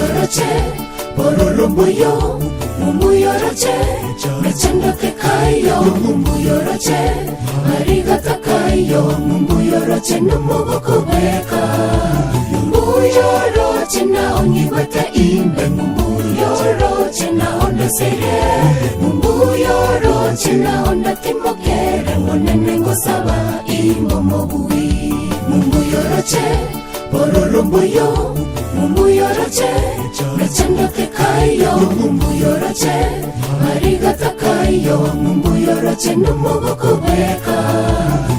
Mumuyoroche, bororomboyo, mumuyoroche, gachandoke kayo, mumuyoroche, marigata kayo, mumuyoroche nomogoko bweka. Mumuyoroche na onyigwete imbe, mumuyoroche na ondosere, mumuyoroche na ondatimokere, monene ngosaba imomobui. Mumuyoroche, bororomboyo, mumuyoroche, gachandoke kayo, mumuyoroche, marigata kayo, mumuyoroche nomogoko bweka.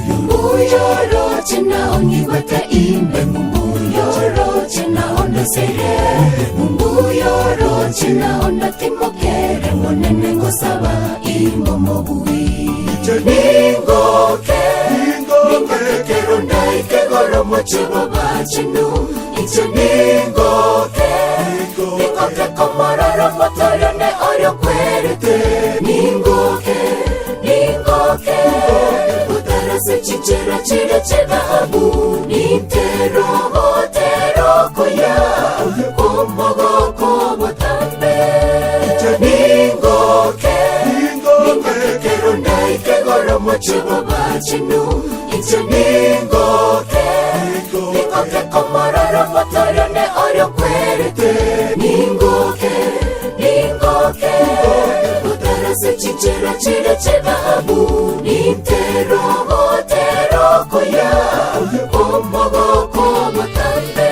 Mumuyoroche na onyigwete imbe, mumuyoroche na ondosere, mumuyoroche na ondatimokere, monene ngosaba imomobui. Ningoke, ningoke kero ndaike goro mochibo bachenu, inche ningoke, ningoke komororo motorio ne orio kwerete. Ningoke, ningoke, utarase chinchera chire chidhahabu, nintero botero koya, kumogoko botambe. Ningoke, ningoke kero ndaike goro mochibo bachenu, inche ningoke, ningoke komororo motorio ne orio kwerete. Ningoke, ningoke, utarase chinchera chire chidhahabu, nintero botero koya, kumogoko botambe.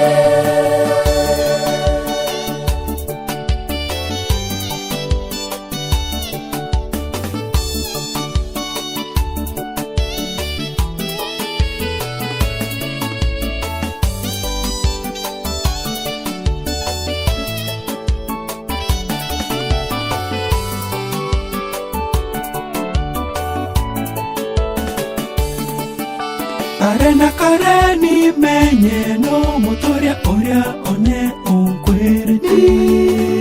Kare na kare nimenye n'omotoria oria one onkwerete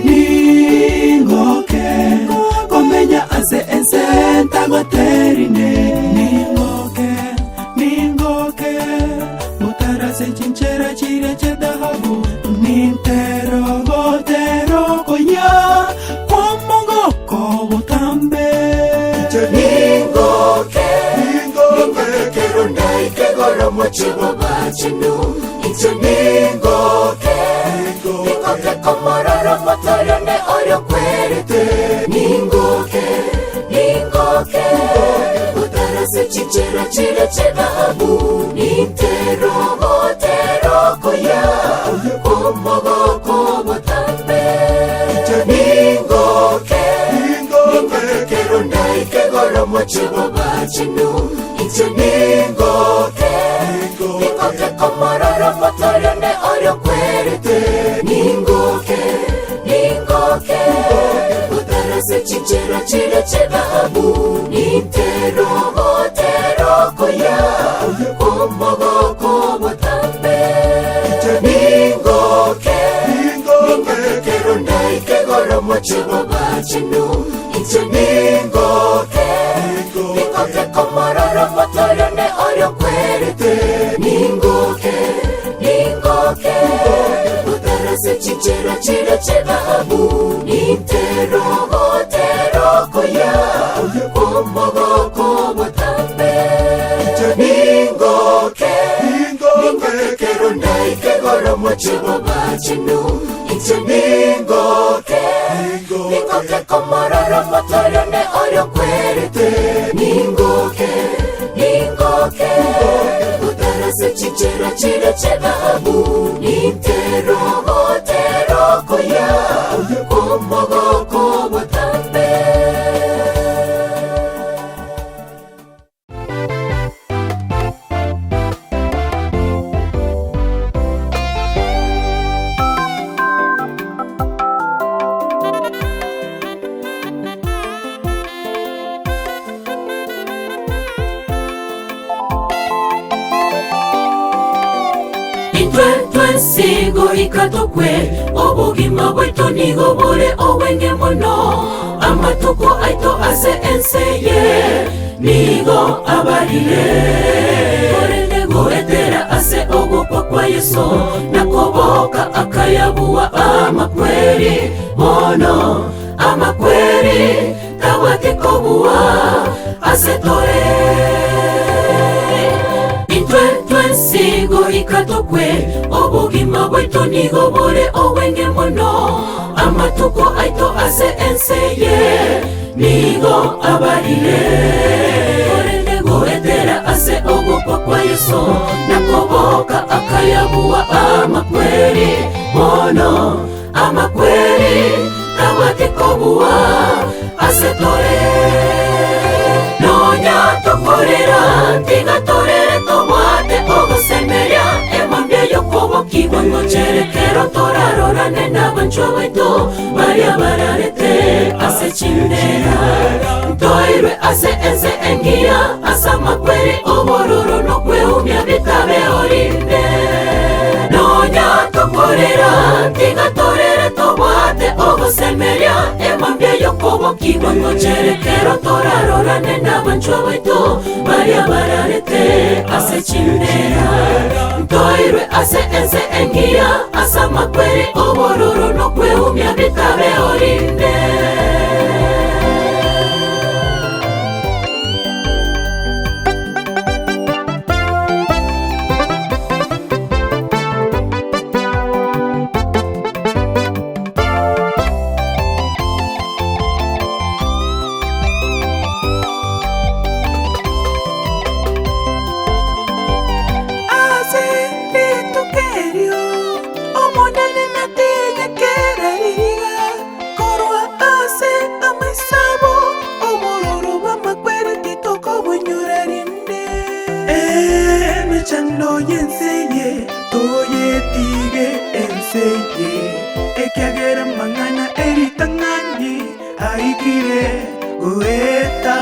ningoke komenya ase ense ntagoterine ningoke ningoke motarase chinchera chire chedahabu nintero gotero konya kwamogoko botambe Ningoke, ningoke kero ndaike goro mochibo bachenu, inche ningoke, ningoke komororo motorio ne orio kwerete. Ningoke, ningoke, utarase chinchera chire chidhahabu, nintero botero koya, kumogoko botambe. Ningoke, ningoke kero ndaike goro mochibo bachenu, inche ningoke, ningoke komororo motorio ne orio kwerete. Ningoke, ningoke, utarase chinchera chire chidhahabu, nintero botero koya, kumogoko botambe. Ningoke, ningoke kero ndaike goro mochibo bachenu, inche ningoke, ningoke komororo motorio ne orio kwerete. Ningoke, ningoke, utarase chinchera chire chidhahabu, nintero botero koya, kumogoko botambe. Ningoke, ningoke kero ndaike goro mochibo bachenu, inche ningoke, ningoke komororo motorio ne orio kwerete. Ningoke, ningoke, utarase chinchera chire chidhahabu, nintero botero koya, kumogoko botambe. Intwe twensigo ikatokwe obogima bwaito nigo bore obwenge mono amatuko aito ase enseye nigo abarire korende goetera ase ogokwa kwa Yesu nakoboka. akayabua amakweri bono amakweri tabwati kobua ase tore intwe twensi goika tokwe obogima bwaito nigo bore obwenge mono amatuko aito ase ense ye nigo abarire korende goetera ase ogokwa kwa Yeso nakoboka akayabua amakweri bono amakweri tabwati kobua ase tore nonya tokorera tiga torere tobwate ogosemeria emambia yokobokigwa ngocherekero torarorane n'abanchwa baito baria bararete ase chindera ntoirwe ase ense engiya ase amakweri obororo nokweumia bitabe orinde nonya tokorera tiga torere tobwate ogosemeria emambia yokobokigwa ngocherekero torarorane n'abanchwa baito baria bararete ase chindera ntoirwe ase ense engiya ase amakweri obororo nokweumia bitabe orinde. Ase rituko erio Omonene nategekere riiga korwa ase amaiso abo, obororo bw'amakweri titokobonyora rinde. Emechando y'ense eye toyetige ense eye, ekiagera amang'ana e ritang'ani aikire goeta.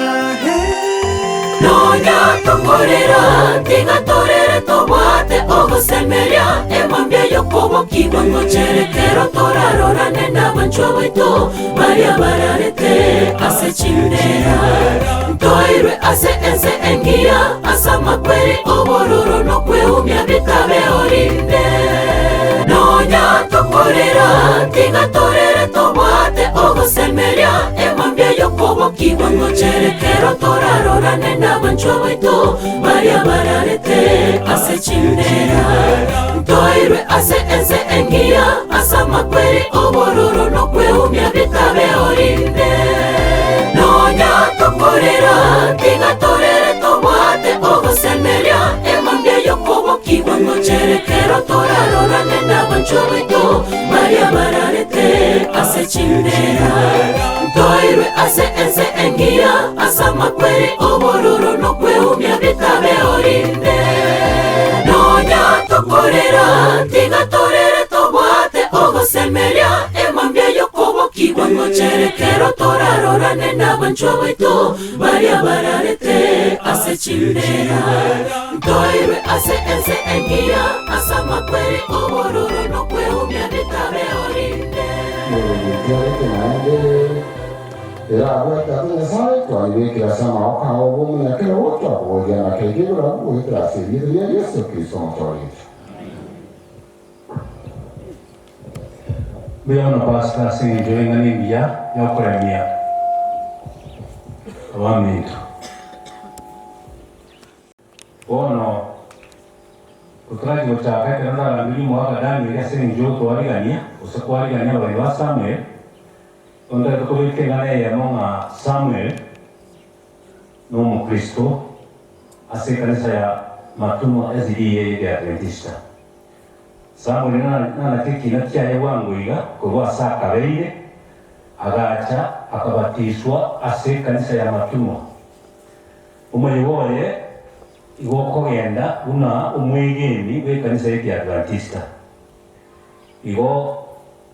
Nonya tokorera tiga torere tobwate ogosemeria emambia yokobokigwa ngocherekero torarorane n'abanchwa baito baria bararete ase chindera ntoirwe ase ense engiya ase amakweri obororo nokweumia bitabe orinde nonya tokorera tiga torere tobwate ogosemeria emambia yokobokigwa ngocherekero torarorane n'abanchwa baito baria bararete ase chindera ntoirwe ase ense engiya ase amakweri obororo nokweumia bitabe orinde nonya tokorera tiga torere tobwate ogosemeria emambia yokobokigwa ngocherekero torarorane n'abanchwa baito baria bararete ase chindera ntoirwe ase ense engiya ase amakweri obororo nokweumia bitabe orinde nonya tokorera tiga torere tobwate ogosemeria emambia yokobokigwa ngocherekero torarorane n'abanchwa baito baria bararete ase chindera ntoirwe ase ense engiya ase amakweri obororo nokweumia bitabe orinde. Mbuya mono Pastor ase eng'encho y'eng'ana engiya y'okoremia abaminto. Bono totarachi gochaka ekero ndarangerie omogaka Daniel ase eng'encho y'ogotoarigania gose kwarigania abageni ba Samuel, tontagete kobeka eng'ana eyemo ng'a Samuel nomokristo ase ekanisa ya Matunwa SDA y'Ekeadventista. Samuel nanache ekiina kiaye bwango iga korwa ase akabeire, agacha akabatiswa ase ekanisa ya Matunwa. Omoyega oye igo okogenda buna omwegeni bw'ekanisa y'Ekiadventista. Igo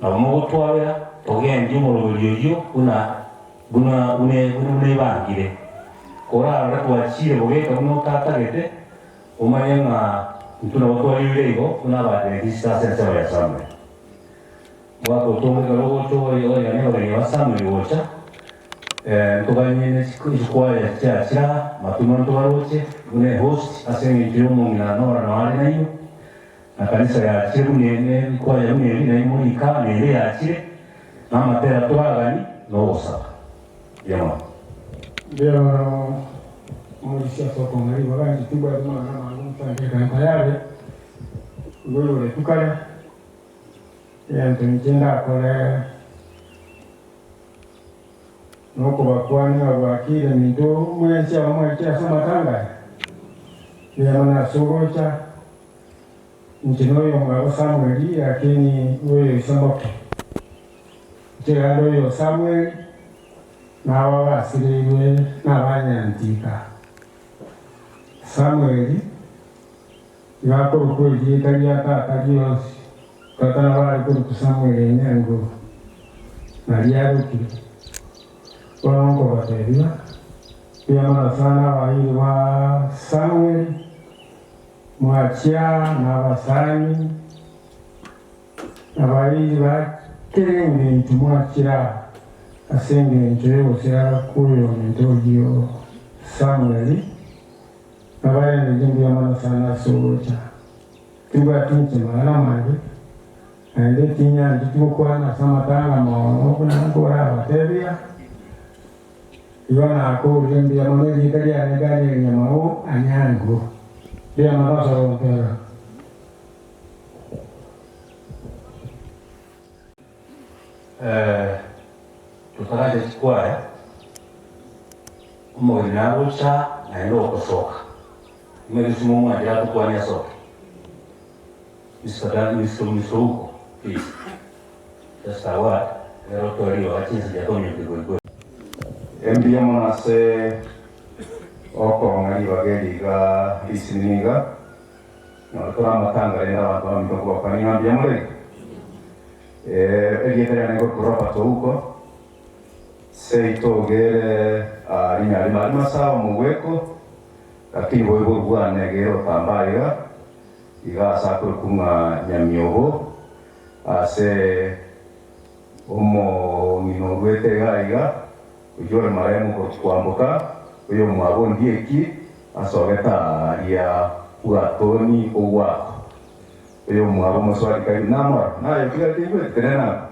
nabo mogotwabera togendie omoroberi oyio buna buna buna buna ebangire. Korarore twachire bogeka buna otatagete, omanye ng'a intwe nabo twarire igo buna Abaadventista ase ensemo ya Samuel. Omwaka otonga ekero ogocha oigane abageni ba Samuel gocha, ntoganye ne chikwaya chiachire aa, matumo ntobaroche buna ehost ase eng'encho y'omong'ina Nora noare nainwe. Na kanisa yachire buna ene ekwaya buna eri naye morika na ere yachire na amatera toragani na ogosaba. Mbuya mono. Mbuya mono omorisia ase okong'a ribaga inche timbwati amang'ana amange omosangererekano tayari, ngoiroretwe kare, egento inche ndakore Nokobakwania ng'a bwakire minto mwensi abamwaichire ase amatanga aya, mbuya mono ase ogocha, inche noyomwabo Samweli, lakini oyo ise moke. Inche gande oyo Samweli, nabo abasireirwe nabanyantika. Samweli iga akorokwa erieta ria tata rionsi, tata nabo are korokwa Samweli enyango, nario arokire. Bono nkobatebia, mbuya mono sana abairi ba Samweli, mwachia nabasani, Abairi ba kera engencho mwachire aa ase engencho y'ogosira kw'oyominto oyio Samweli, nabarengererie mbuya mono sana ase ogocha. Timbwati inche mang'ana amange, naende tinyancheti gokwana ase amatanga mono buna nkorabatebia. Igo nakoorire mbuya mono erieta riane Daniel Nyamau Anyango. Mbuya mono ase ogontera. Totaracha chikwaya, omogeni nagocha naende ogosoka. Omwegesi momwanchire atokwanie asoke. Mister Dan, Mister Mister Ouko, please. Just a word, ekero otoe ribaga chinsa chiatonyorete goikwa. Mbuya mono ase okong'a ribaga eri iga risinini iga. Nabo tore amatanga rende abanto baminto nkobakwania ng'a mbuya more iga. Erieta riane ngorokwa Robert Ouko, seito ogere rinyarima arimo ase omogweko, lakini boiboru bwane egere otamba aiga, iga ase akorokwa ng'a Nyamiobo, ase omong'ina orwete iga iga, oyio ore maremo korwa kwamboka, oyomwabo Ondieki, asogete aaria bwatoni ogwako. Oyomwabo omoswali karibu namora, naye otigarete oigwete, tenena abwo.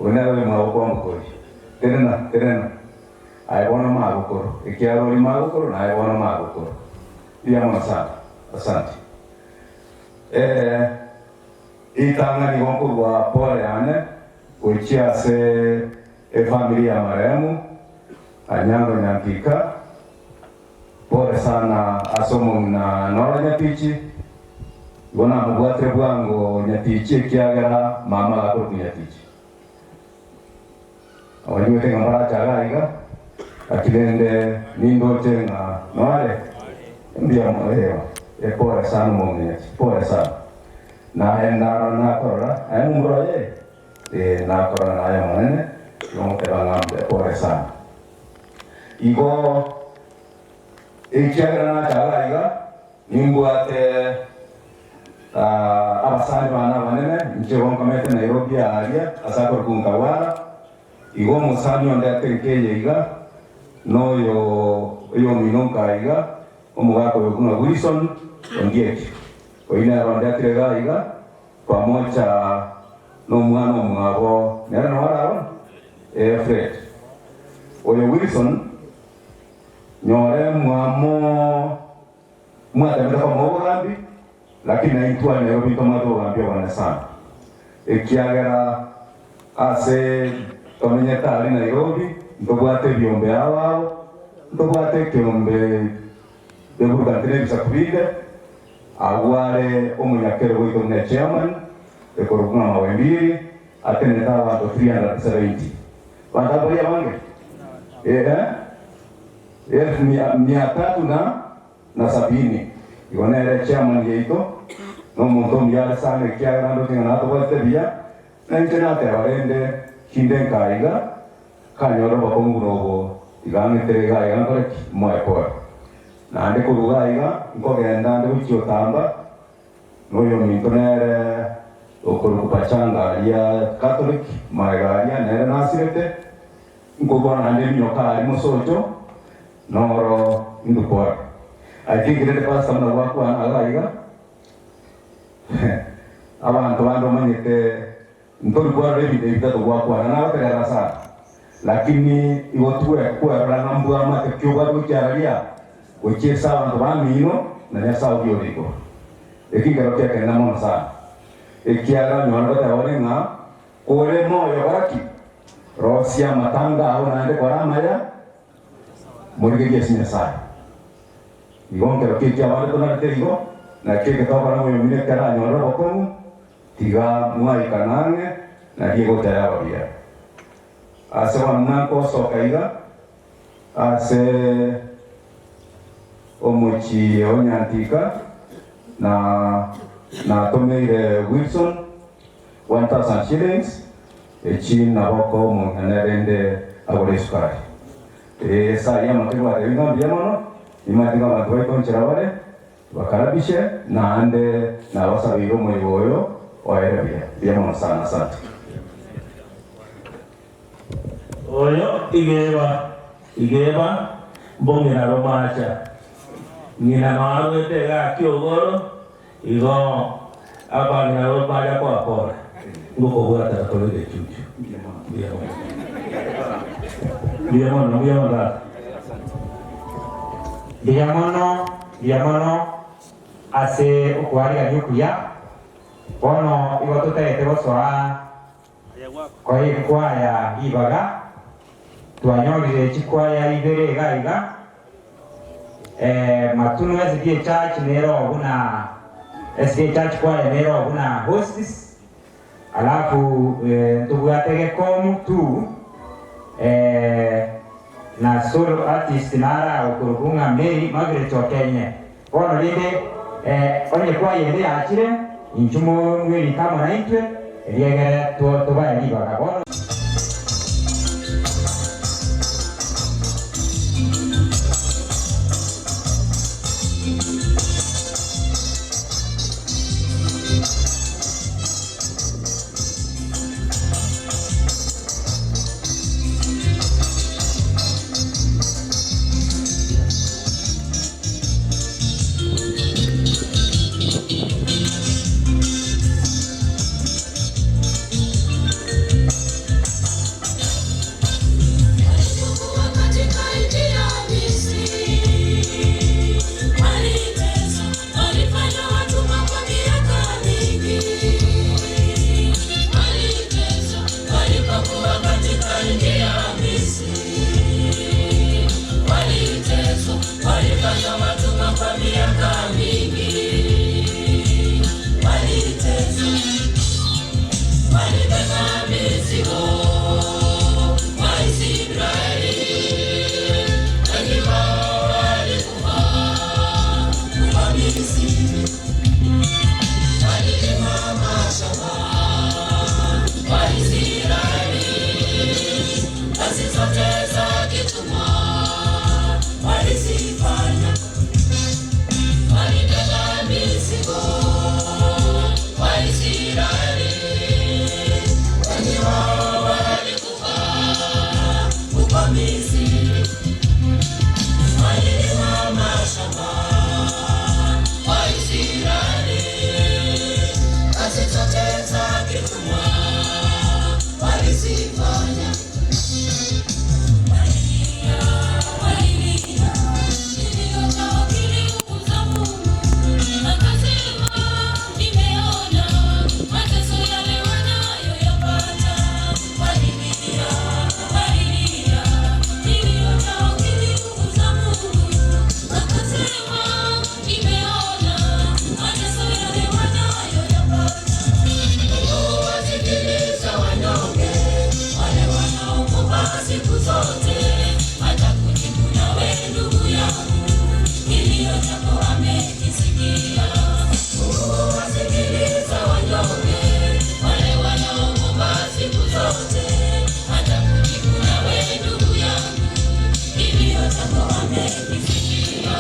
Oyo nere oyomwabo kwamboka oria, tenena, tenena. Aye bono magokoro, ekiagera oria magokoro, naye bono magokoro. Mbuya mono sana. Asante. Ee. Ritang'ani igo nkorua pole yane gochia ase efamiri ya marehemu Anyango Nyankika, pole sana ase omong'ina Nora Nyatichi, igo namobwatire bwango Nyatichi ekiagera mama agakorokwa Nyatichi. Abanyuete ng'a mbarache iga iga, gaki rende nindoche ng'a noare mbuya mono ewa, e pole sana omong'ina Nyatichi, pole sana. Naye ndarora nakorora, aye momura oye? Ee, nakorora naye Omonene, igo ngoteba ng'a mbuya, pole sana. Igo ekiagera nacha iga iga, nimbwate abasani bane abanene, inche igo nkomete Nairobi aaria ase akorokwa Nkawara, igo omosani onde ate nkeye iga, noyo oyomino nkaa iga, omogaka oyo buna Wilson Ondieki. Oyio nere ondetire iga iga, pamoja nomwana omwabo, nere noo are bono? Ee, Fred. Oyo Wilson, nyore mwamo mwatemete komoa obogambi, lakini naintwe Nairobi ntomwete obogambi obonene sana, ekiagera ase tomenyete aria Nairobi ntobwate ebiombe ao ao, ntobwate ekeombe Eburukanti nebisaku binde, agwo are omonyakero goika buna echairman, ekorokwa ng'a Mawembiri, atenenete abanto 370. Abanto aba baria abange? Ee, elfu mia, mia tatu na, na sabini. Igo nere echairman yaito, na omonto omuya are sana ekiagera ndoche ng'a natobwatete buya, na inche nateba rende kinde nkaa iga, Nkanyora obokong'u buna obo, tiga ng'etere iga iga nkore ki? Moe pole. Naende korwa iga iga nkogenda nde gochia otamba, na oyominto nere okorokwa Pachanga aria Catholic, magega aria nere nasirete, nkorwa naende eminyoka aria mosocho, noro intwe pole. I think rende pastor buna gwakwana iga iga. Abanto bande omanyete ntori kwarora ebinto ebi bitato gwakwana nagotegerera sana lakini igo twe kwerora ng'a mbwamate ki obwate gochia araria gochia ase abanto bamino na Nyasae oria ore igoro. Eki nkero kiakenene mono sana ekiagera onyore goteba ore ng'a kore moyo kora ki? Rosia amatanga ao naende kora amaya morigererie ase Nyasae. Igo nkero ki ekiabande tonarete igo, naki egetokora ng'a oyomino ekero anyorire obokong'u, tiga mwaikana ang'e, nario egocha yaba buya. Ase bono buna nkosoka iga ase omochie o Nyantika, na natomeire Wilson 1000 shillings, echi nabo okomoing'ana erinde agore esukari. Ee, esaa y'amate gwatebiwe ng'a mbuya mono, nimanyete ng'a abanto baito nchera bare, bakarabishe, naende nabasabeire omoyega oyo oere buya. Mbuya mono sana, asante. Oyo igeba, igeba, mbong'ina romacha, ng'ina noarwete iga kiogoro, igo abang'ina romacha kwakora, ngokobwatera kore egechuchu. Mbuya mono. Mbuya mono, mbuya mono tata. Mbuya mono, mbuya mono ase okwarigania okuya. Bono igo totagete gosoa koa ekwaya ribaga, twanyorire chikwaya ibere iga iga, Matuno SDA Church nero buna SDA Church choir nero buna hosts, alafu ntobwate Gekomu tu na solo artist nara okorokwa ng'a Mary Margaret Okenye. Bono rende onye choir ende yachire, inchuo mwerike amo naintwe, eriegere tobae ribaga bono. Walipokuwa katika nchi ya Misri, waliteswa, walifanywa watumwa kwa miaka mingi. Waliteswa, walipokuwa katika nchi ya Misri, waliteswa, walifanywa watumwa kwa miaka mingi. Waliteswa, walibeba mizigo Waisraeli, wengi wao walikufa huko Misri. Walilima mashamba Waisraeli, kazi zote za kitumwa walizifanya. Walibeba mizigo Waisraeli, wengi wao walikufa huko Misri. Walilima mashamba Waisraeli, kazi zote za kitumwa walizifanya. Walilia, kilio chao kilimgusa Mungu, akasema, nimeona mateso yale wanayoyapata. Walilia, walilia, kilio chao kilimgusa Mungu, akasema, nimeona mateso yale wanayoyapata. Mungu wasikiliza wanyonge, wale wanaokuomba siku zote, atakujibu nawe ndugu yangu, kilio chako amekisikia. Mungu wasikiliza wanyonge, wale wanaokuomba siku zote, atakujibu nawe ndugu yangu, kilio chako amekisikia.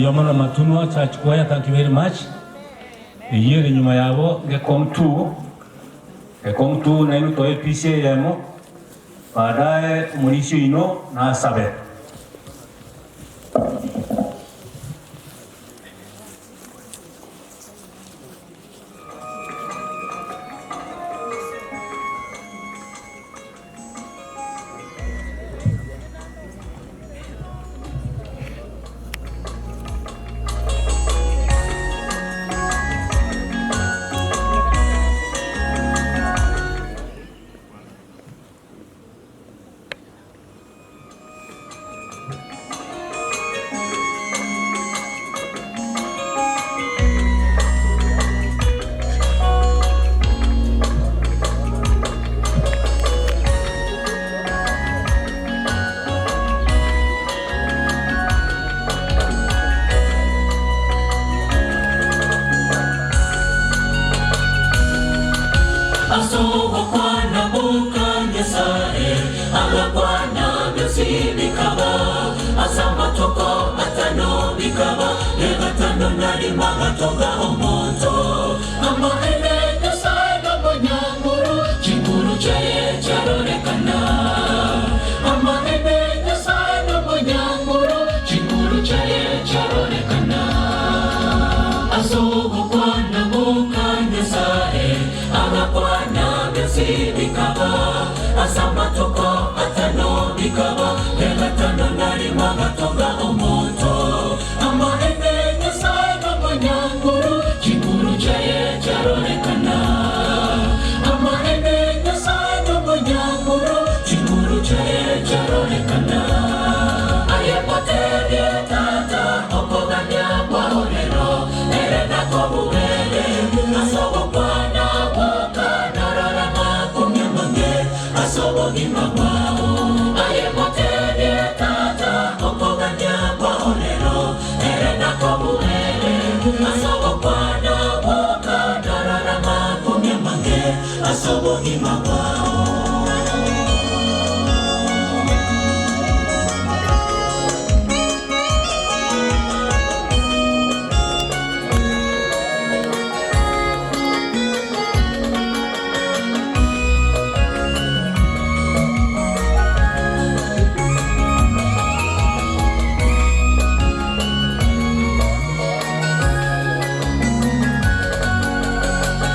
Mbuya mono Matunwa Church Choir, thank you very much. Eyio ere nyuma yabo Gekong 2, Gekong 2 nainwe toe epiece eyemo, baadaye omorisia oino nasabe. Ase ogokwana boka Nyasae agakwana bionsi bikaba, ase amatuko atano bikaba, ne gatano na rimo agatonga omonto. Amaene Nyasae nomonyanguru, chinguru chiaye chiarorekana. Amaene Nyasae nomonyanguru, chinguru chiaye chiarorekana. Ase ogokwana boka Nyasae agakwana bionsi bikaba, ase amatuko atano bikaba, ne gatano na rimo agatonga omonto. Amaene Nyasae nomonyanguru, chinguru chiaye chiarorekana. Amaene Nyasae nomonyanguru, chinguru chiaye chiarorekana. Aye motebie tata, okogania kwao rero, ere nakobubere. Ase ogokwana gwoka, narora makumia mange, ase obogima bwao. Aye motebie tata, okogania kwao rero, ere nakobubere. Ase ogokwana gwoka, narora makumia mange, ase obogima bwao.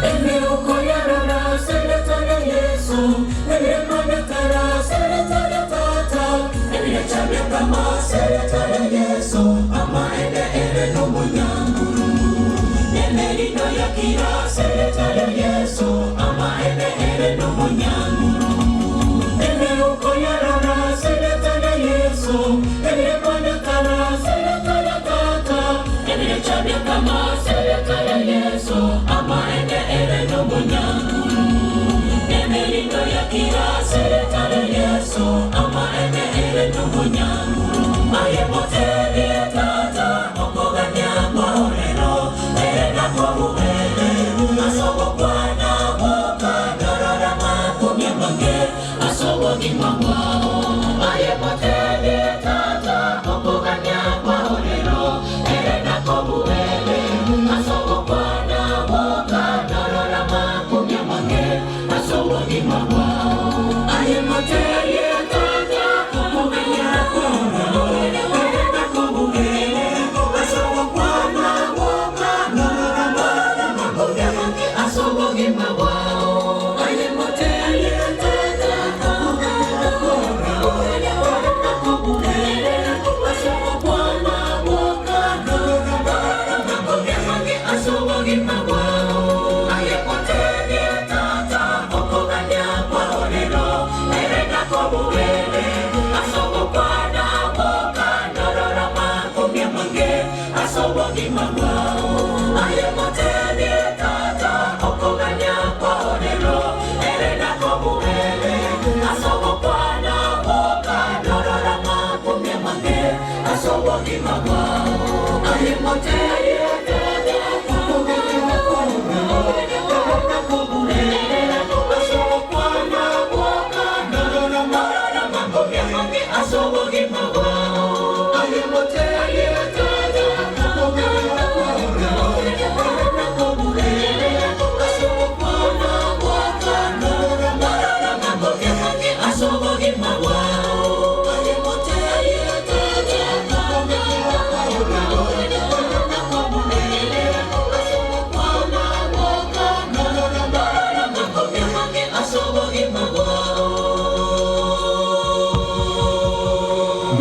Emeuko yarora seretare Yesu, ebiremanetara seretare Tata, ebirechabekama seretare Yesu, amaene ere nomunyanguru. Nemerino yakira seretare Yesu, amaene ere nomunyanguru. Emeuko yarora seretare Yesu, ebiremanetara seretare Tata, ebirechabekama seretare Yesu, amaene ere nomunyanguru. Nemerino yakira seretare Yesu, amaene ere nomunyanguru. Aye motebie tata, okogania kwao rero, ere nakobubere. Ase ogokwana gwoka, narora makumia mange, ase obogima bwao. Aye motebie tata, okogania kwao rero, ere nakobubere. Ase ogokwana gwoka, narora makumia mange, ase obogima bwao. Aye motebie tata,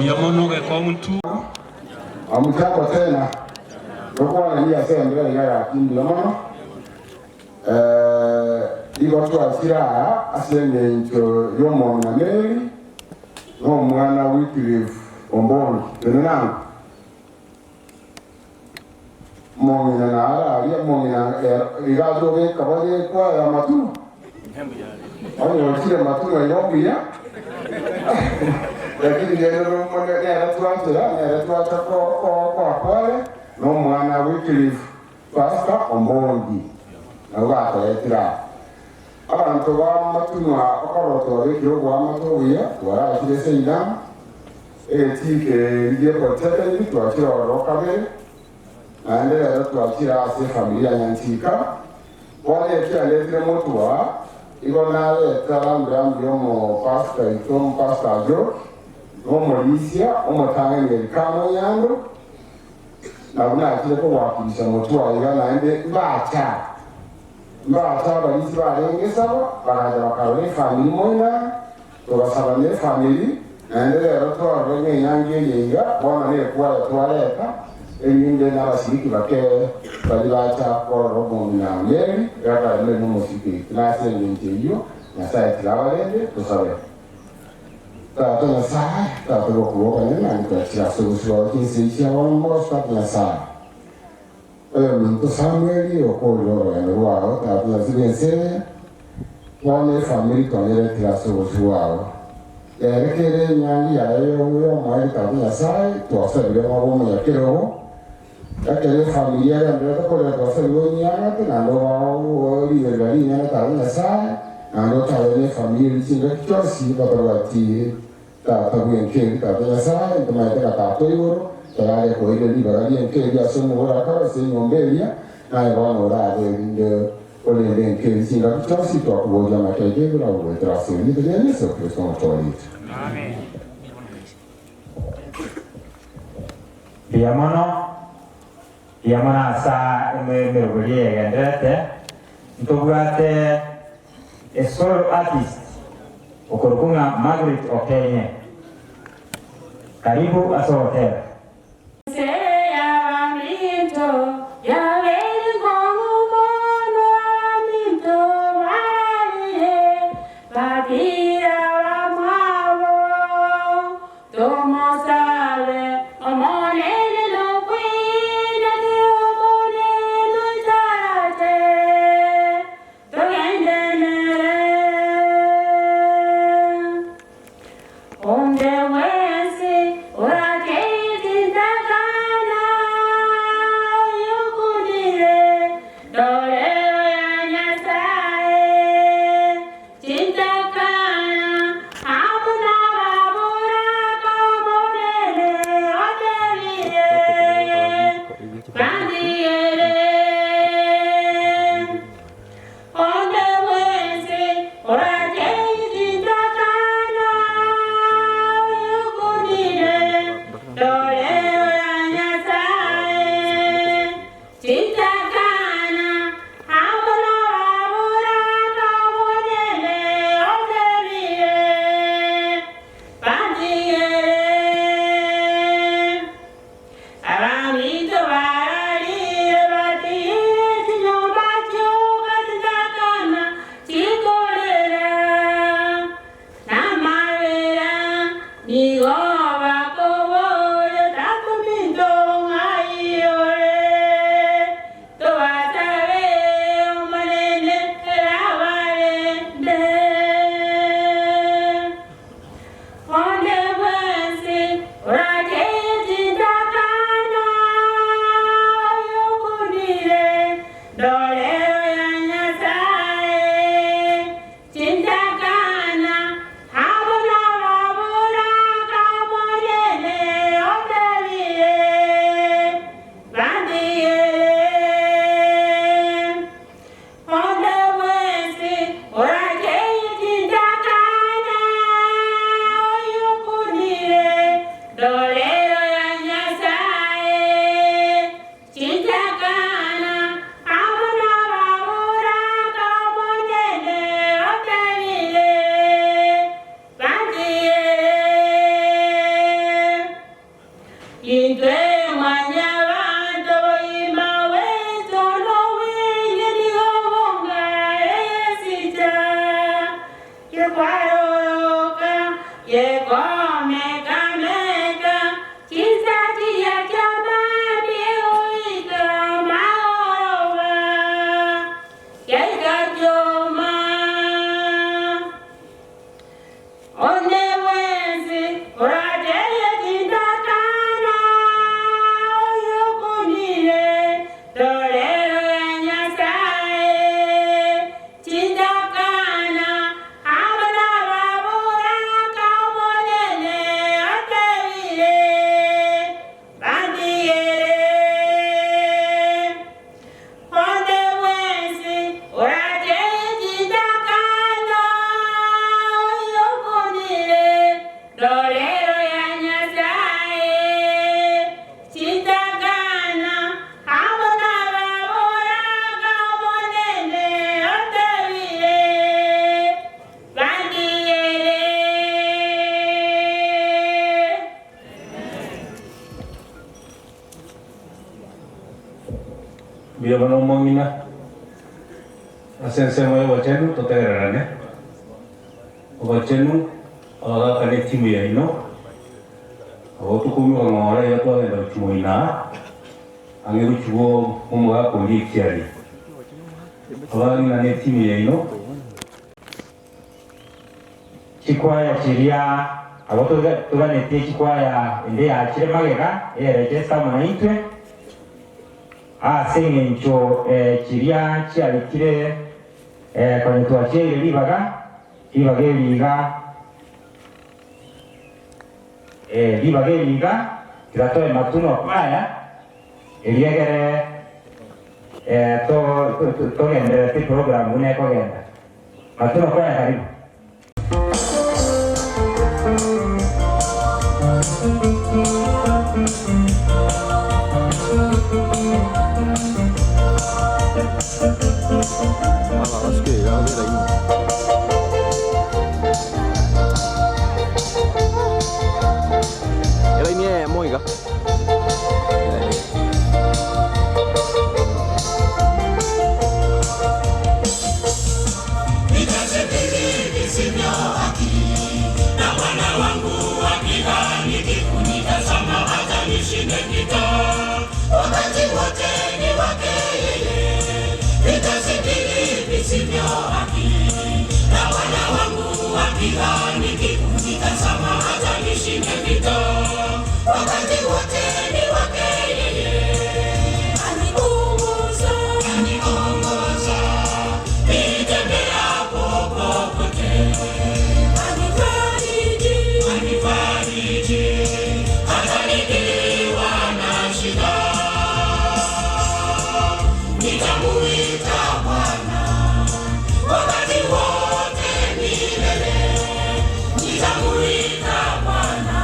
Mbuya mono gekontu. Hamjambo tena tokwarania ase embere iga gaki mbuya mono eh, igo twachire aa ase eng'encho y'omong'ina Mary na omwana Wycliffe Ombongi tenenango omong'ina nare aria omong'ina iga atobeka bagekwa ya matuno onye ochire matuno igo mbuya lakini rero nere twanchera nere twacha koa pole na omwana Wycliffe Pastor Ombongi nabo batoretire aa abantu ba matunwa okorora twabekire obwamate obuya twarachire seina egetike rigie polytechnic twachire ororo kabere naende rero twachire ase efamiri ya Nyantika bono ekiaretire motwa igo nareta rambirambi omopastor ito omopastor Jo n'omorisia omotang'ani kamo yando nabo nachire kowakilisha motwa iga naende mbacha mbacha abarisi barenge saba bakaja bakarora efamiri moina tugasaba na efamiri naende rero twarora ng'enyangi eye iga bono nekwaya twareta erinde n'abashiriki bake bari bacha korora omong'ina Mary gakara Mary n'omoshiriki nase eng'encho eywo Nyasaye tirabarende tusabe Tata Nyasaye tata gokuboka nene twachira ase obusiba kinsi chiabo tata Nyasaye oyo minto Samueli okorire orogendo rwao tata Nyasaye enseye bono efamiri twanyeretire ase obosi bwao yerekere enyangi yaye yomoeri tata Nyasaye twasabire ng'obe omonyakerogo ekero efamiri yagenderete korera twasabire onyiang'ate naende obao riberera ring'ana tata Nyasaye naende otabe na efamiri eri chingaki chionsi batabwati tata bwenkeri tata Nyasaye ntomaete gatata igoro tayari koire ribaga ri'enkeri ase omogoro akaba ase enyomba eria naye bono orabe erinde orende enkeri chingaki chionsi twakuboria amakeke igoro agogwetera ase erito ria Yesu Kristo omotoorete. Mbuya mono mbuya mono asa emerogo yegenderete ntobwate esolo artist okorokung'a Margaret Okenye karibu ase hotela. Onde wensi kwaroroka yekomekameka chisatiya chababi uika maoroba yaikajoma onewezi urateye tindakana oyukunile dolelo ya Nyasaye tindakana abana baburaka omonene atebile bandiyele Onde wenzi uratejidakano uyokunile dolelo ya Nyasaye chindakana abona baboraga omonene otebile bandiyele. Mbuya bono omong'ina ase ensemo ya obochenu totegererane obochenu abagaka na etimu yaino abo tokoumeka ng'ora iga twagenda gochia moina ang'e gochia bwo omogaka oria ekiari abang'ina na etimu yaino. Chikwaya chiria abo toganetie chikwaya ende yachire magega erechesa amo naintwe ase eng'encho chiria chiarikire konye twachiaire ribaga ribaga eriga ribaga eriga tigatoe matuno kwaya eriegere togenderete program buna ekogenda matuno kwaya karibu. Wakati wote ni wake yeye, vitazidi visivyo haki. Na Bwana wangu akiwa nikikutazama hata nishinde vita. Wakati wote ni wake yeye, aniongoza, aniongoza nitembeapo popote, anifariji, anifariji hata nikiwa na shida. Nitamuita Bwana wakati wote milele, nitamuita Bwana.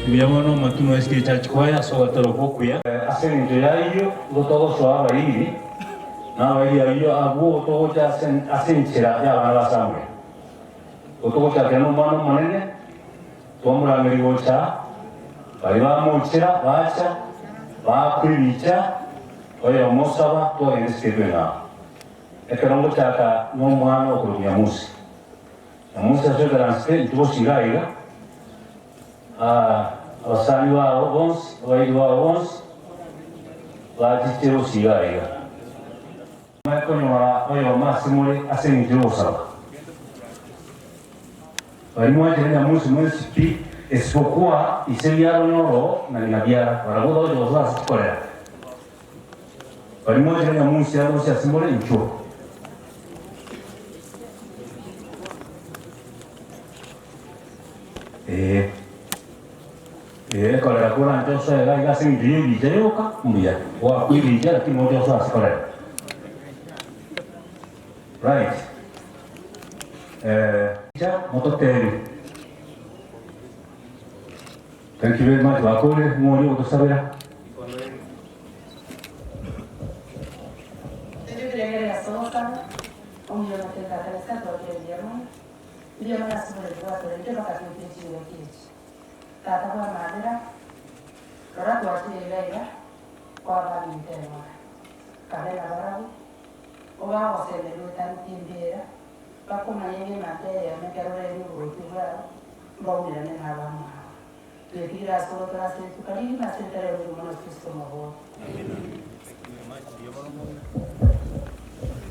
Mbuya mono Matunwa SDA Church Choir ase ogotera okwo okuya. Ase engencho y'ayio igo togosoa abairi, na abairi ayio abwo togocha ase ase enchera y'abana ba Samuel. Igo togochakera nomwana omonene, twamorangeria gocha aa, baria bamochera bacha, baakwa ebicha, oyomo osaba, twagenda esike tweng'ao. Ekero ngochaka nomwana okorokwa Nyamusi. Nyamusi ase oikaransete intwe bonsi iga aiga, Abasani bao bonsi, abairi bao bonsi bachiche gose iga aiga. Manye konyora oyomo ase more ase engencho y'ogosaba. Baria mwanchire Nyamusi mwensi pi, isipokuwa ise biara onye oro na ng'ina biara, barabwo bagocha gosoa ase chikorera. Baria mwanchire Nyamusi ande gose ase more, inchuo. Ee, ee, korera koranche osoe iga iga ase eng'encho y'ebicha yoka, mbuya. Goakwa ebicha lakini oche osoe ase korera. Right. Eh, cha mototebi. Thank you very much bakore ng'ori ogotosabera. Erio birengererio ase ogosaba, omuya omote Tata Nyasae twakire mbuya mono. Mbuya mono ase oboreri bwatorendire mpaka toikire chingaki echi. Tata bw'amabera, rora twachire iga iga kwabaminto eng'ora. Kabe nabarabwo, obagosemeria otarutie embeera, bakomanye ng'a emambia eyemo ekero orenge oboruoti bwao, mbaumerane nabamwabo. Twetigire ase ogotora ase rituko rigima ase ritari ri'Omwana Yeso Kristo Omobori.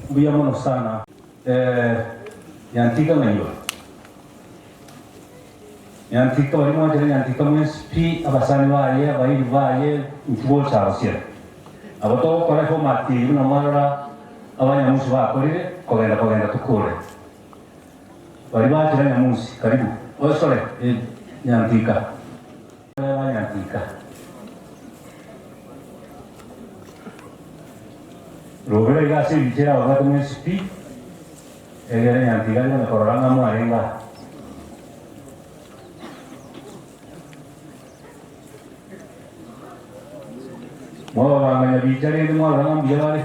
Mbuya mono sana. Eh, nyantika ng'aiyo. Nyantika baria mwanchete nyantika mwensi pi, abasani baye, abairi baye, intwe gocha gosiera. Nabo togokora eformat eye buna mwarora abanyamusi bakorire, kogenda kogenda tokore. Baria bachire nyamusi, karibu. Osore, eh, nyantika. Ba nyantika. Rogera iga ase ebicha erababwate mwensi pi, egere nyantiga aye korora ng'a mwarenge aa. Mwababanganya bicha rende mwarora ng'a mbuya bare.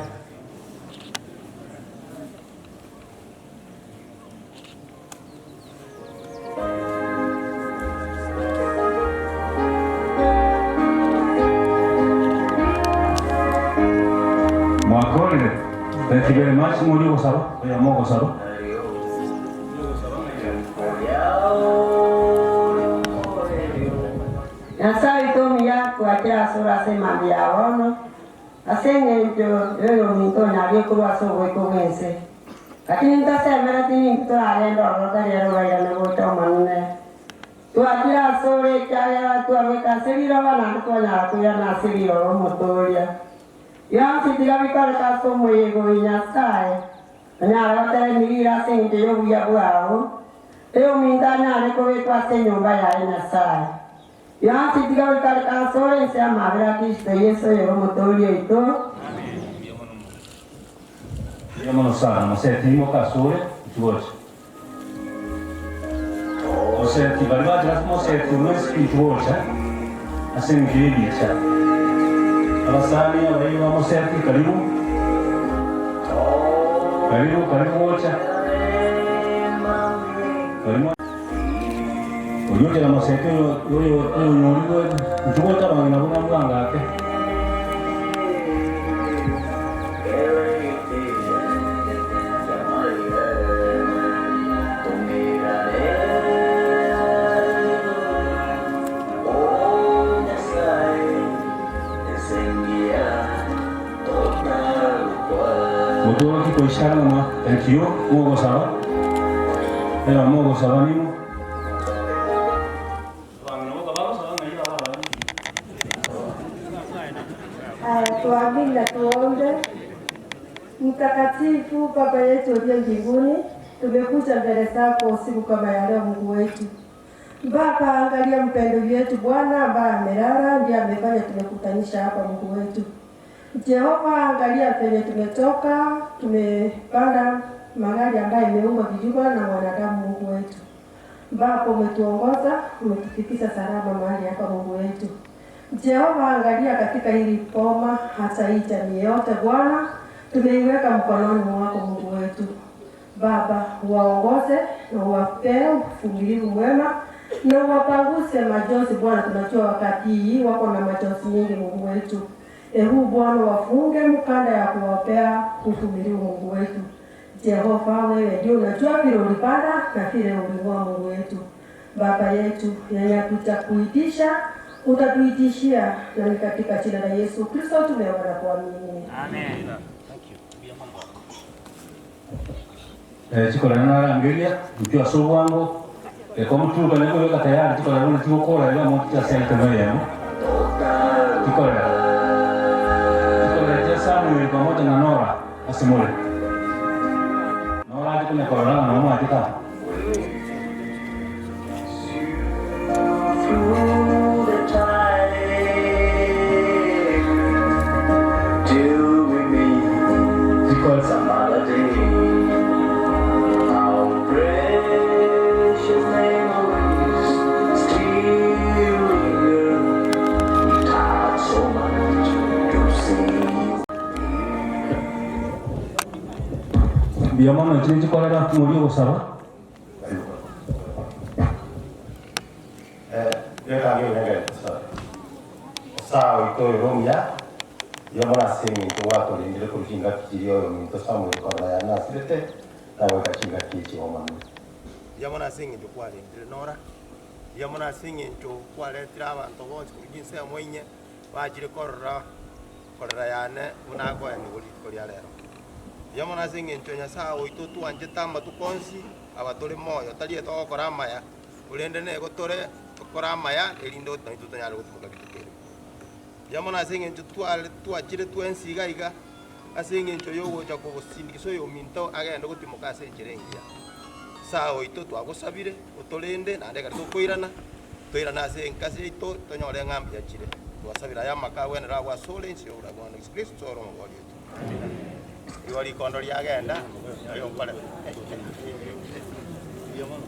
Mwakorire. Thank you very much. Ng'oria ogosaba, oyomo ogosaba. Nyasae oito omuya, twachire asore ase emambia ya bono, ase engencho y'oyominto onyarie korwa ase ogoika gw'ense. Lakini ntosemereti ninki toragende ororo tari ere orairane gocha Omonene. Twachire asore ekiagera twarwete ase riroba naende twanyara koirana ase riroba Omotoria. Bionsi tiga bikoreke ase omoyega oyo Nyasae, onyare goteba emiriri ase engencho y'obuya bwao, eyominto anyare kobekwa ase enyomba yaye Nyasae. Bionsi tiga bikoreke asore inse y'amabera a Kristo Yeso oyore Omotooria oito. Mbuya mono sana moseti imoka asore nchigocha moseti bari bachire ase moseti omwesiki nchigocha ase engencho y'ebicha abasani abairi ba moseti karibu karibu karibu gocha karibu Oyio ochera moseti oyo oyo oyonyorigwe nchigocha abang'ina buna bwango ake. Motworokie koishara ng'a ekio mogosaba, ero mogosaba ning'o? Abang'ina boka bagosaba ng'ai aba abande? Haya, tuamini na tuombe. Mtakatifu Baba yetu uliye mbinguni, tumekuja mbele zako usiku kama ya leo, Mungu wetu. Baba, angalia mpendo wetu Bwana ambaye amelala, ndiye amefanya tumekutanisha hapa, Mungu wetu. Jehova, angalia penye tumetoka, tumepanda magari ambayo imeungwa vijuma na mwanadamu, Mungu wetu. Baba, umetuongoza, umetufikisha salama mahali hapa, Mungu wetu. Jehova, angalia katika hili boma, hata hii jamii yote Bwana, tumeiweka mkononi mwako Mungu wetu. Baba, uwaongoze na uwapee uvumilivu mwema na uwapanguse majonzi Bwana. Tunajua wakati hii wako na majonzi nyingi Mungu wetu. Ehu Bwana, wafunge mkanda ya kuwapea uvumilivu Mungu wetu. Jehova, wewe ndio unajua vile ulipanda na vile uling'oa Mungu wetu. Baba yetu, yenye tutakuitisha utatuitishia, na ni katika jina la Yesu Kristo tumeomba na kuamini. Amen. Eh, chikorera narangeria inchuo ase obwango reka omoturukane kobeka tayari chikorera buna chigokora iga omonto chiasente noyemo chikorera chikorera chia Samuel pamoja na Nora ase more Nora ache konya korora ng'a nomwanche tata. Mbuya mono inche ninchikorera ng'oria ogosaba. Reka ng'enye tosabe. Nyasae oito oyore omuya, mbuya mono ase eng'encho gwatorendire korwa chingaki chiria oyominto Samuel korora yane asirete, na goika chingaki echi Omonene. Mbuya mono ase eng'encho kwarendire Nora, mbuya mono ase eng'encho kwaretire abanto bonsi korwa chinsemo inye bachire korora korera yane buna akoenigwa rituko ria rero. Mbuya mono ase eng'encho Nyasae oito otwanchete amatuko onsi aba tore moyo, tari etogokora amaya, korende nigo tore tokore amaya, erinde naintwe tonyare gotimoka rituko eri. Mbuya mono ase eng'encho tware twachire twensi iga iga, ase eng'encho y'ogocha kogosindikisa oyominto agende gotimoka ase enchera engiya. Nyasae oito twagosabire, otorende, naende ekero tokoirana, toirane ase enka yaito, tonyore ng'a mbuya chire. Twasabire aya amaka agwenere agwo asore inse y'oboraai bwa Yeso Kristo ore Omobori oito. Igo rikondo riagenda, oyo nkore. Mbuya mono.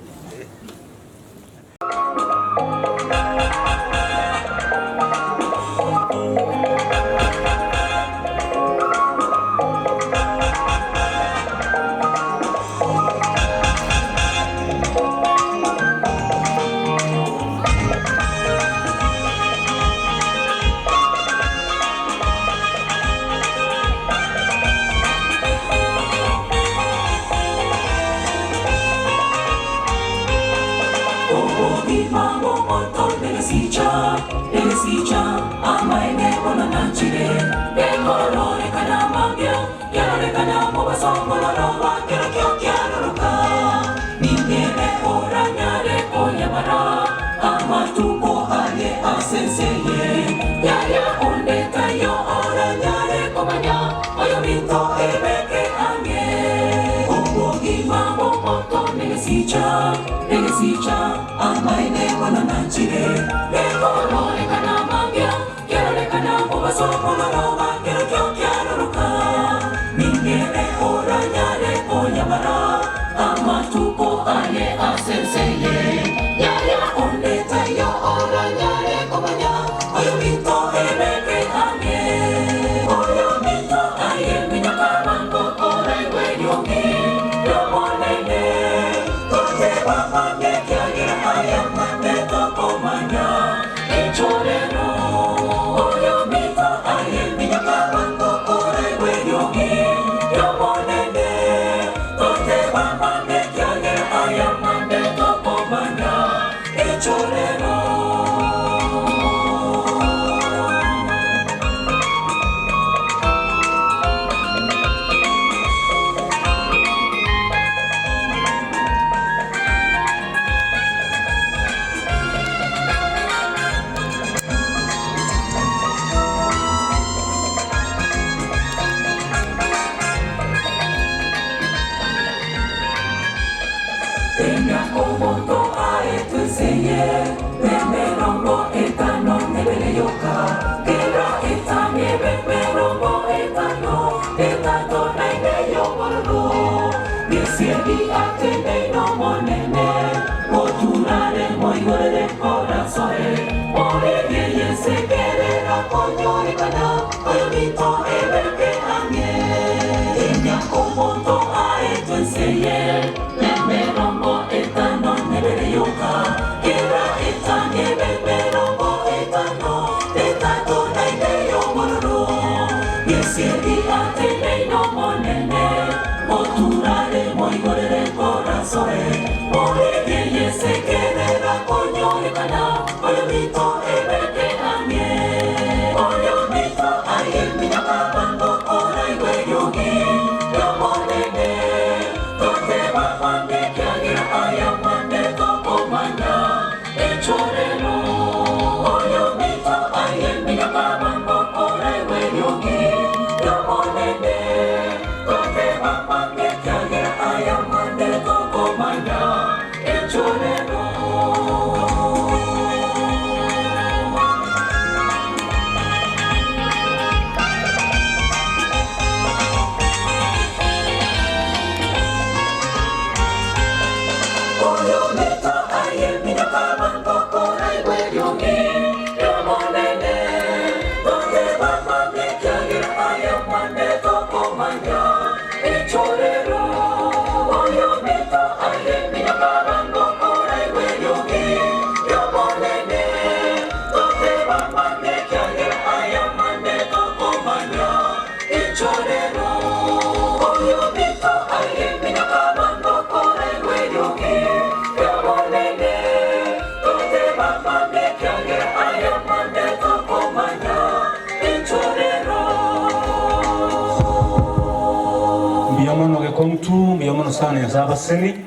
Mbiyamono gekontu mbiyamono sana ensabaseni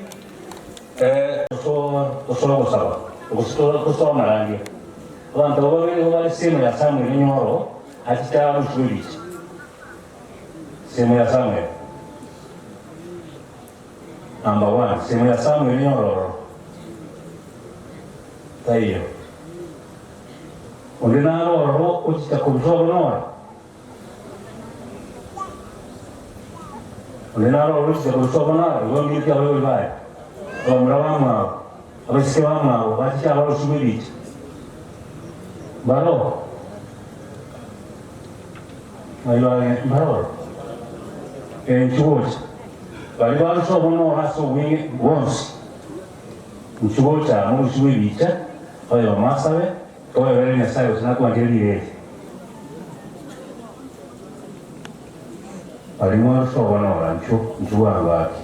tosobola gosaba gosoma rangi abantu babiri bali simu ya Samuel Nyoro achita rushuri simu ya Samuel number 1 simu ya Samuel Nyoro taiyo ondinaro uchita kubzobo nora ondinaro uchita kubzobo nora ngombikia wewe baya bamura bamwawo abasike bamwawo bachicha barushubiricha baro baro enchigocha bali barushobo nora so wingi bonsi nchigocha murushubiricha oyo masabe oyo bere nyasaye usinakuwanjelirete bali mwarushobo nora nchu nchuwangu ake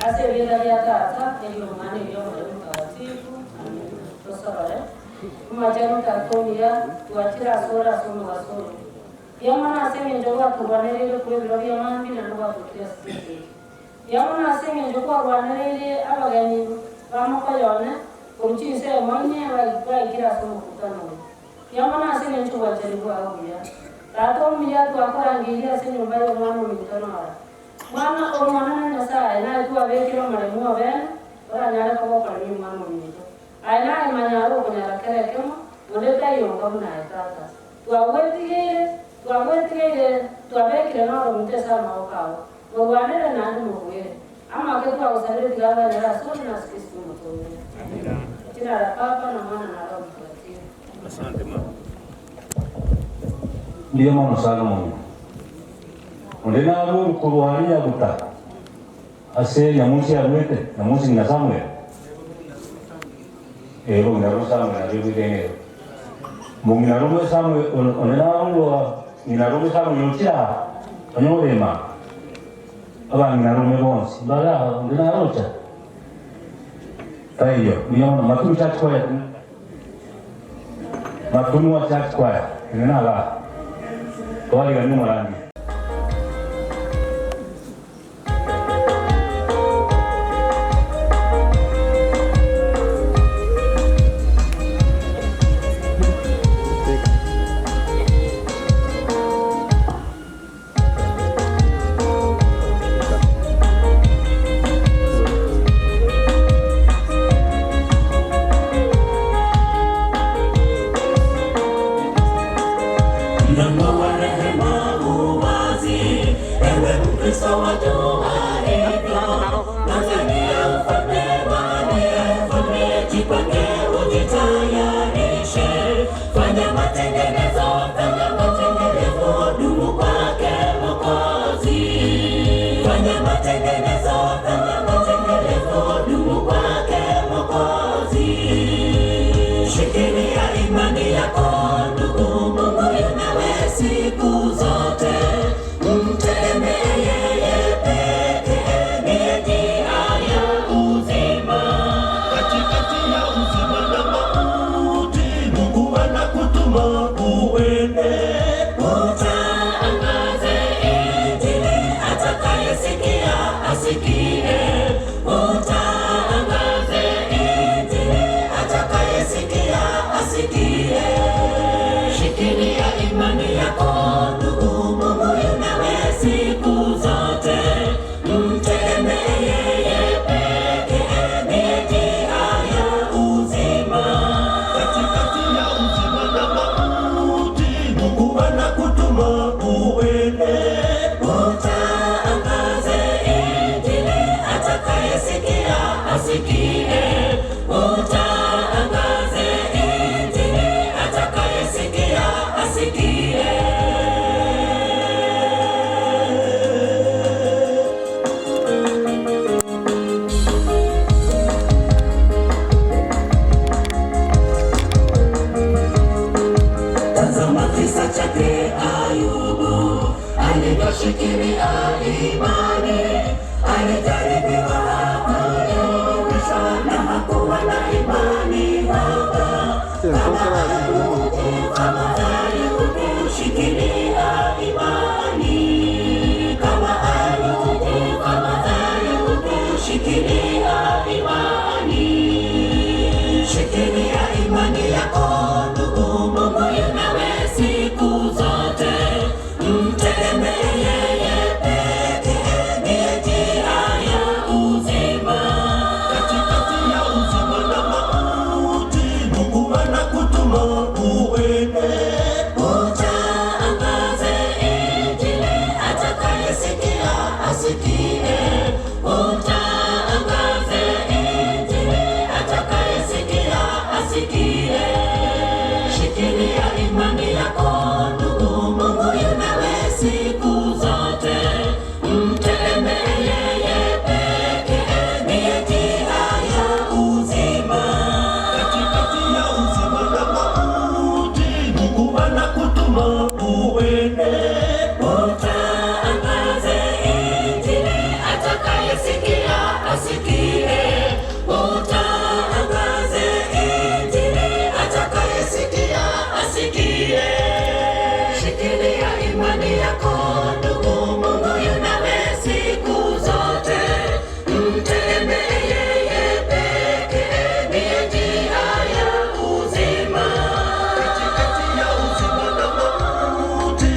Ase rienda ria tata eriomwana eriomwana mtakatifu tosorore umajani takonia twachira asora asomo gasoro yamwana ase eng'encho gwaturwanereire kuri ebiro bia mambi naende gwatutire ase yamwana ase eng'encho kwarwanereire abageni bamokoyone oruchinse emonye baikire ase omokutano oyo yamwana ase eng'encho gwachari bwao buya. Tata omuya twakorangeirie ase enyomba y'omwana ominto Nora. Mwana Omonene Nyasae, naye twabekire omoremu o bene, oranyare koba okoremia omwana ominto. Aye naye manyare okonyara kera ekemo, onde taiyo onga buna aye Tata. Twagwetigeire, twagwetigeire, twabekire noro ominto ase amaboko ao. Morwanere naende mobuere. Amake twagosabire tiga aganyare asore na ase Kristo Omotoori. Jina la Papa na Mwana na Roho Mtakatifu. Asante mama. Mbuya mono sana omong'ina. Onde narue orukorwa aria nyaguta ase nyamunsi aruete, nyamunsi ng'ina Samuel. Eh, bong'ina rome Samuel nabo ebwekaine igo. Mong'ina rome Samuel, onde narurwa ng'ina rome Samuel ochire aa, onye orema. Abang'ina rome bonsi mbare aa, onde narocha? Taiyo. Mbuya mono. Matunu Church Choir. Matunwa Church Choir, tenena igaa, twariganie omorandia. Mlango wa rehema uwazi, ewe Mkristo wajua hivyo. Tanzania mfalme wa mfalme, jipange ujitayarishe, fanya matengenezo, fanya matengenezo, dumu kwake Mwokozi. Fanya matengenezo, fanya matengenezo, dumu kwake Mwokozi. Shikilia imani yako ndugu, Mungu yu nawe siku zote. Mtegemee yeye pekee, ndiye njia ya uzima. Katikati ya uzima na mauti, Mungu anakutuma uende. Utangaze Injili, atakayesikia asikie. Utangaze Injili, atakayesikia asikie. Shikilia imani yako ndugu, Mungu yu nawe siku zote. Mtegemee yeye pekee, ndiye njia ya uzima. Katikati ya uzima na mauti, Mungu anakutuma uende. Utangaze Injili, atakayesikia asikie. Utangaze Injili, atakayesikia asikie. Tazama kisa chake Ayubu alivyoshikilia imani, alijaribiwa akayumbishwa na hakuwa na imani haba. Kama Ayubu, shikilia imani. Kama Ayubu, kama Ayubu, shikilia imani. Shikilia imani yako ndugu, Mungu yu nawe siku zote. Mtegemee yeye pekee, ndiye njia ya uzima. Katikati ya uzima na mauti, Mungu anakutuma uende. Utangaze Injili, atakayesikia asikie. Utangaze Injili, atakayesikia asikie. Shikilia imani yako ndugu, Mungu yu nawe siku zote. Mtegemee yeye pekee, ndiye njia ya uzima. Katikati ya uzima na mauti, Mungu anakutuma uende. Utangaze Injili, atakayesikia asikie. Utangaze Injili, atakayesikia asikie. Shikilia imani yako ndugu, Mungu yu nawe siku zote. Mtegemee yeye pekee, ndiye njia ya uzima. Katikati ya uzima na mauti,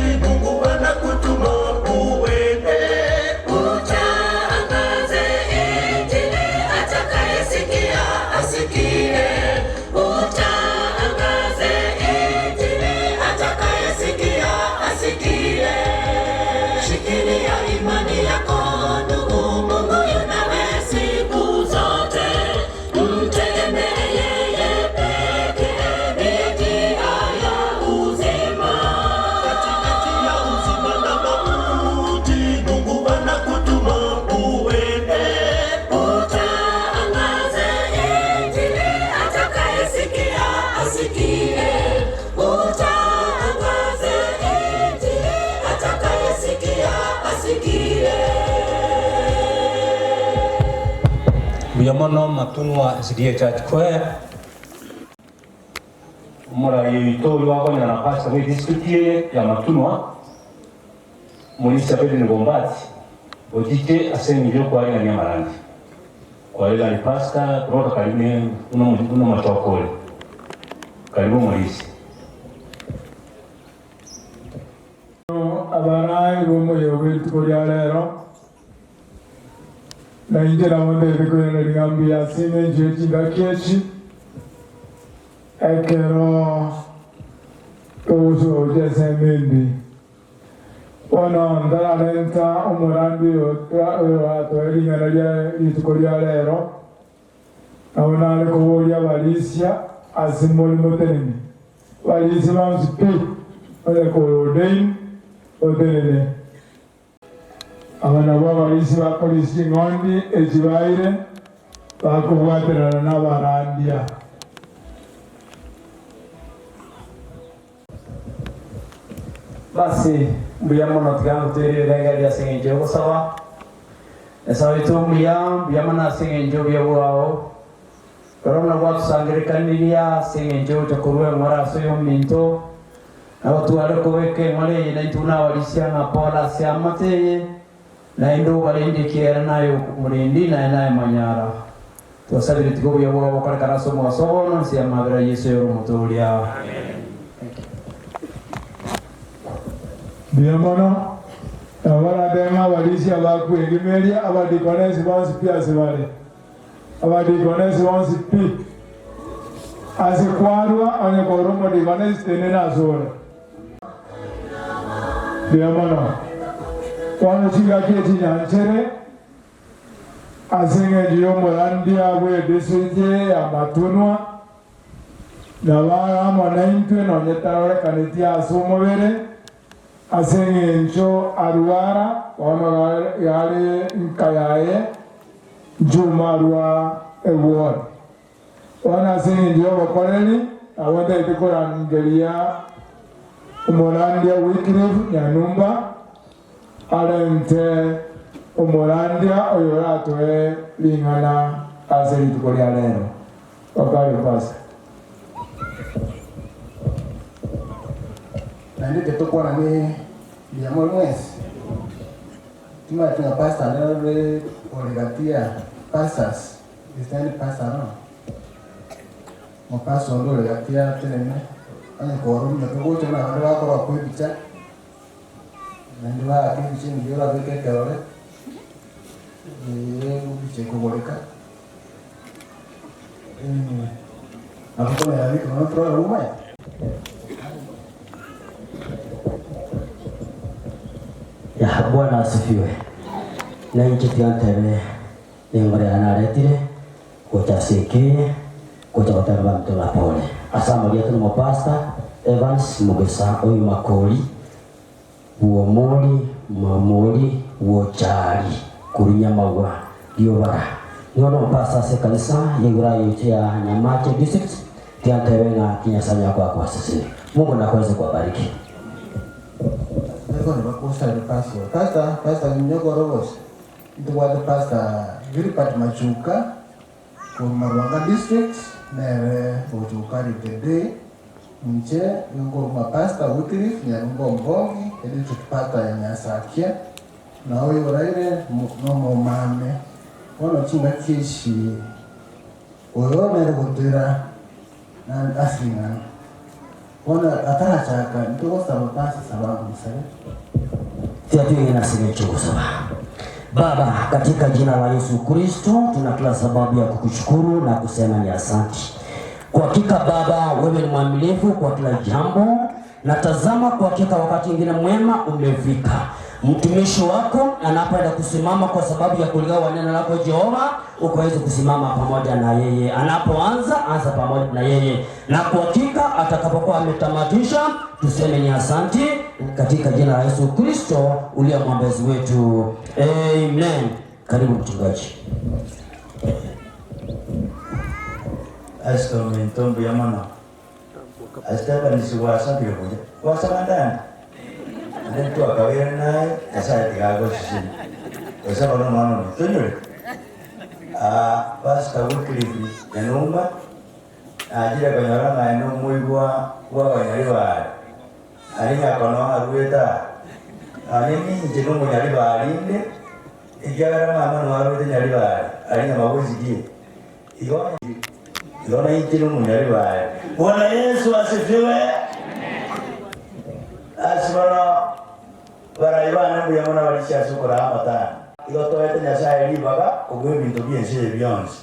Mbuya mono Matunwa SDA Church Choir. Omorai oito oyio akonyora na pastor bwe district eye ya Matunwa, Omorisia Abednego Ombati, ochiche ase engencho y'okwarigania amarandia. Kwarigani pastor, korwa karibu ne buna omochoko ore. Karibu omorisia. Abarai b'omoyega bwe rituko ria rero, na inche nabo ndete koiraneria ng'a mbuya ase engencho ye chingaki echi, ekero togosoa gochia ase emembi. Bono ntararenta omorandi oyo oyoratoe ring'ana ria rituko ria rero, Nabo nare koboria abarisia ase more motenene, abarisia bonsi pi, onye kore ordained, otenene. Aba nabwo abarisia bakorisia ching'ondi echi baeire, bakobwaterana nabarandia. Basi, mbuya mono tiga ngotoirie ebirengererio ase engencho y'ogosaba. Nyasae oito omuya, mbuya mono ase engencho y'obuya bwao. Rora buna gwatosangererekanirie ase engencho y'ogocha korua eng'ora ase oyominto, nabo tware kobeka eng'ora eye naintwe buna abarisia ng'a pole ase amate eye, naende obarende ekiagera naye omorendi naye naye manyara. Twasabire tiga obuya bwao bokorekane ase omogaso bono inse y'amabera a Yeso oyore Omotooria. Mbuya mono, nabo baratebe ng'a abarisia bakwegimeria abadikonesi bonsi pi ase bare, abadikonesi bonsi pi. Ase kwarua, onye kore omodikonesi, tenena asore. Mbuya mono. Bono chingaki echi nyanchere. Ase engencho y'omorandia bw'edisitrikti ya Matunwa, nabo are amo naintwe nonye tarorekaneti ase omobere, ase engencho arwara, bono gare nka yaye Juma arwa eward. Bono ase engencho y'obokoreri, nabo ntagete korangeria omorandia Wycliffe Nyanumba, Arente omorandia oyoratoe ring'ana ase rituko ria rero. Bakare Pastor. Naende tetokwana ne mbuya more mwensi. Timanyeti ng'a pastor nere ore gati ya pastors, is there any pastor around? Omopastor onde ore gati ya atenene, onye korwa ominyoke gocha buna abande bakorwa kwebicha. Naende baake ebicha emiya orabeke ekerore, ebicha ekogoreka, nabo okonyora riko nonya torore omanyete. Ya Bwana asifiwe. Na inche tiga ntebe nengoro yane naretire gocha ase ekeye gocha goteba abanto ng'a pole. Ase amarieta nomopastor Evans Mugesa oyo Makori bw'Omori Mamori bw'Ochari korwa Nyamagwa Riobara. Nigo nomopastor ase ekanisa ya Wilaya yocha ya Nyamache District tiga ntebe ng'a ki Nyasaye anyare koakoasesenia. Mungu nakuweze kuwabariki. Ekero bakosaria pastor, pastor, pastor nyokoro gose. Ntobwate Pastor Gilbert Machuka korwa Marwanga District nere ogocha go carry the day. Inche nkorokwa Pastor Wycliffe Nyarumba Ombongi, e district pastor ya Nyasakia, na oyo oraire nomomame. Bono chingaki echi oyo nere ogotoira ase ring'ana. Bono atarachaka ntogosaba Pastor saba omosabe. Tiatwegena ase engencho y'ogosaba. Baba, katika jina la Yesu Kristo, tuna kila sababu ya kukushukuru na kusema ni asanti. Kwa hakika Baba, wewe ni mwaminifu kwa kila jambo, na tazama, kwa hakika wakati mwingine mwema umefika. Mtumishi wako anapoenda kusimama kwa sababu ya kuligawa neno lako Jehova, ukaweze kusimama pamoja na yeye. Anapoanza, anza pamoja na yeye, na kwa hakika atakapokuwa ametamatisha, tuseme ni asanti katika jina la Yesu Kristo uliye mwombezi wetu, amen. Karibu mchungaji. Pastor ominto mbuya mono. Ase ekanisa gwasabire buya, gwasaba ndani? Naende ntwakabeire naye, Nyasaye tiga agosesenie. Gosaba nomwana ominto onyore? Pastor Wycliffe Nyanumba, nachire konyora ng'a aye nomoigwa bw'abanyaribari, aria nyakono aruete aa. Nonya ninche nomonyaribari inde, ekiagera mama nigo aruete Nyaribari, aria Nyamagosikie. Igo igo nainche nomonyaribari. Bwana Yeso asifiwe! Ase bono Abarai bane mbuya mono abarisia ase okoraa amatani. Igo toete Nyasae ribaga kobua ebinto bi'ense eye bionsi.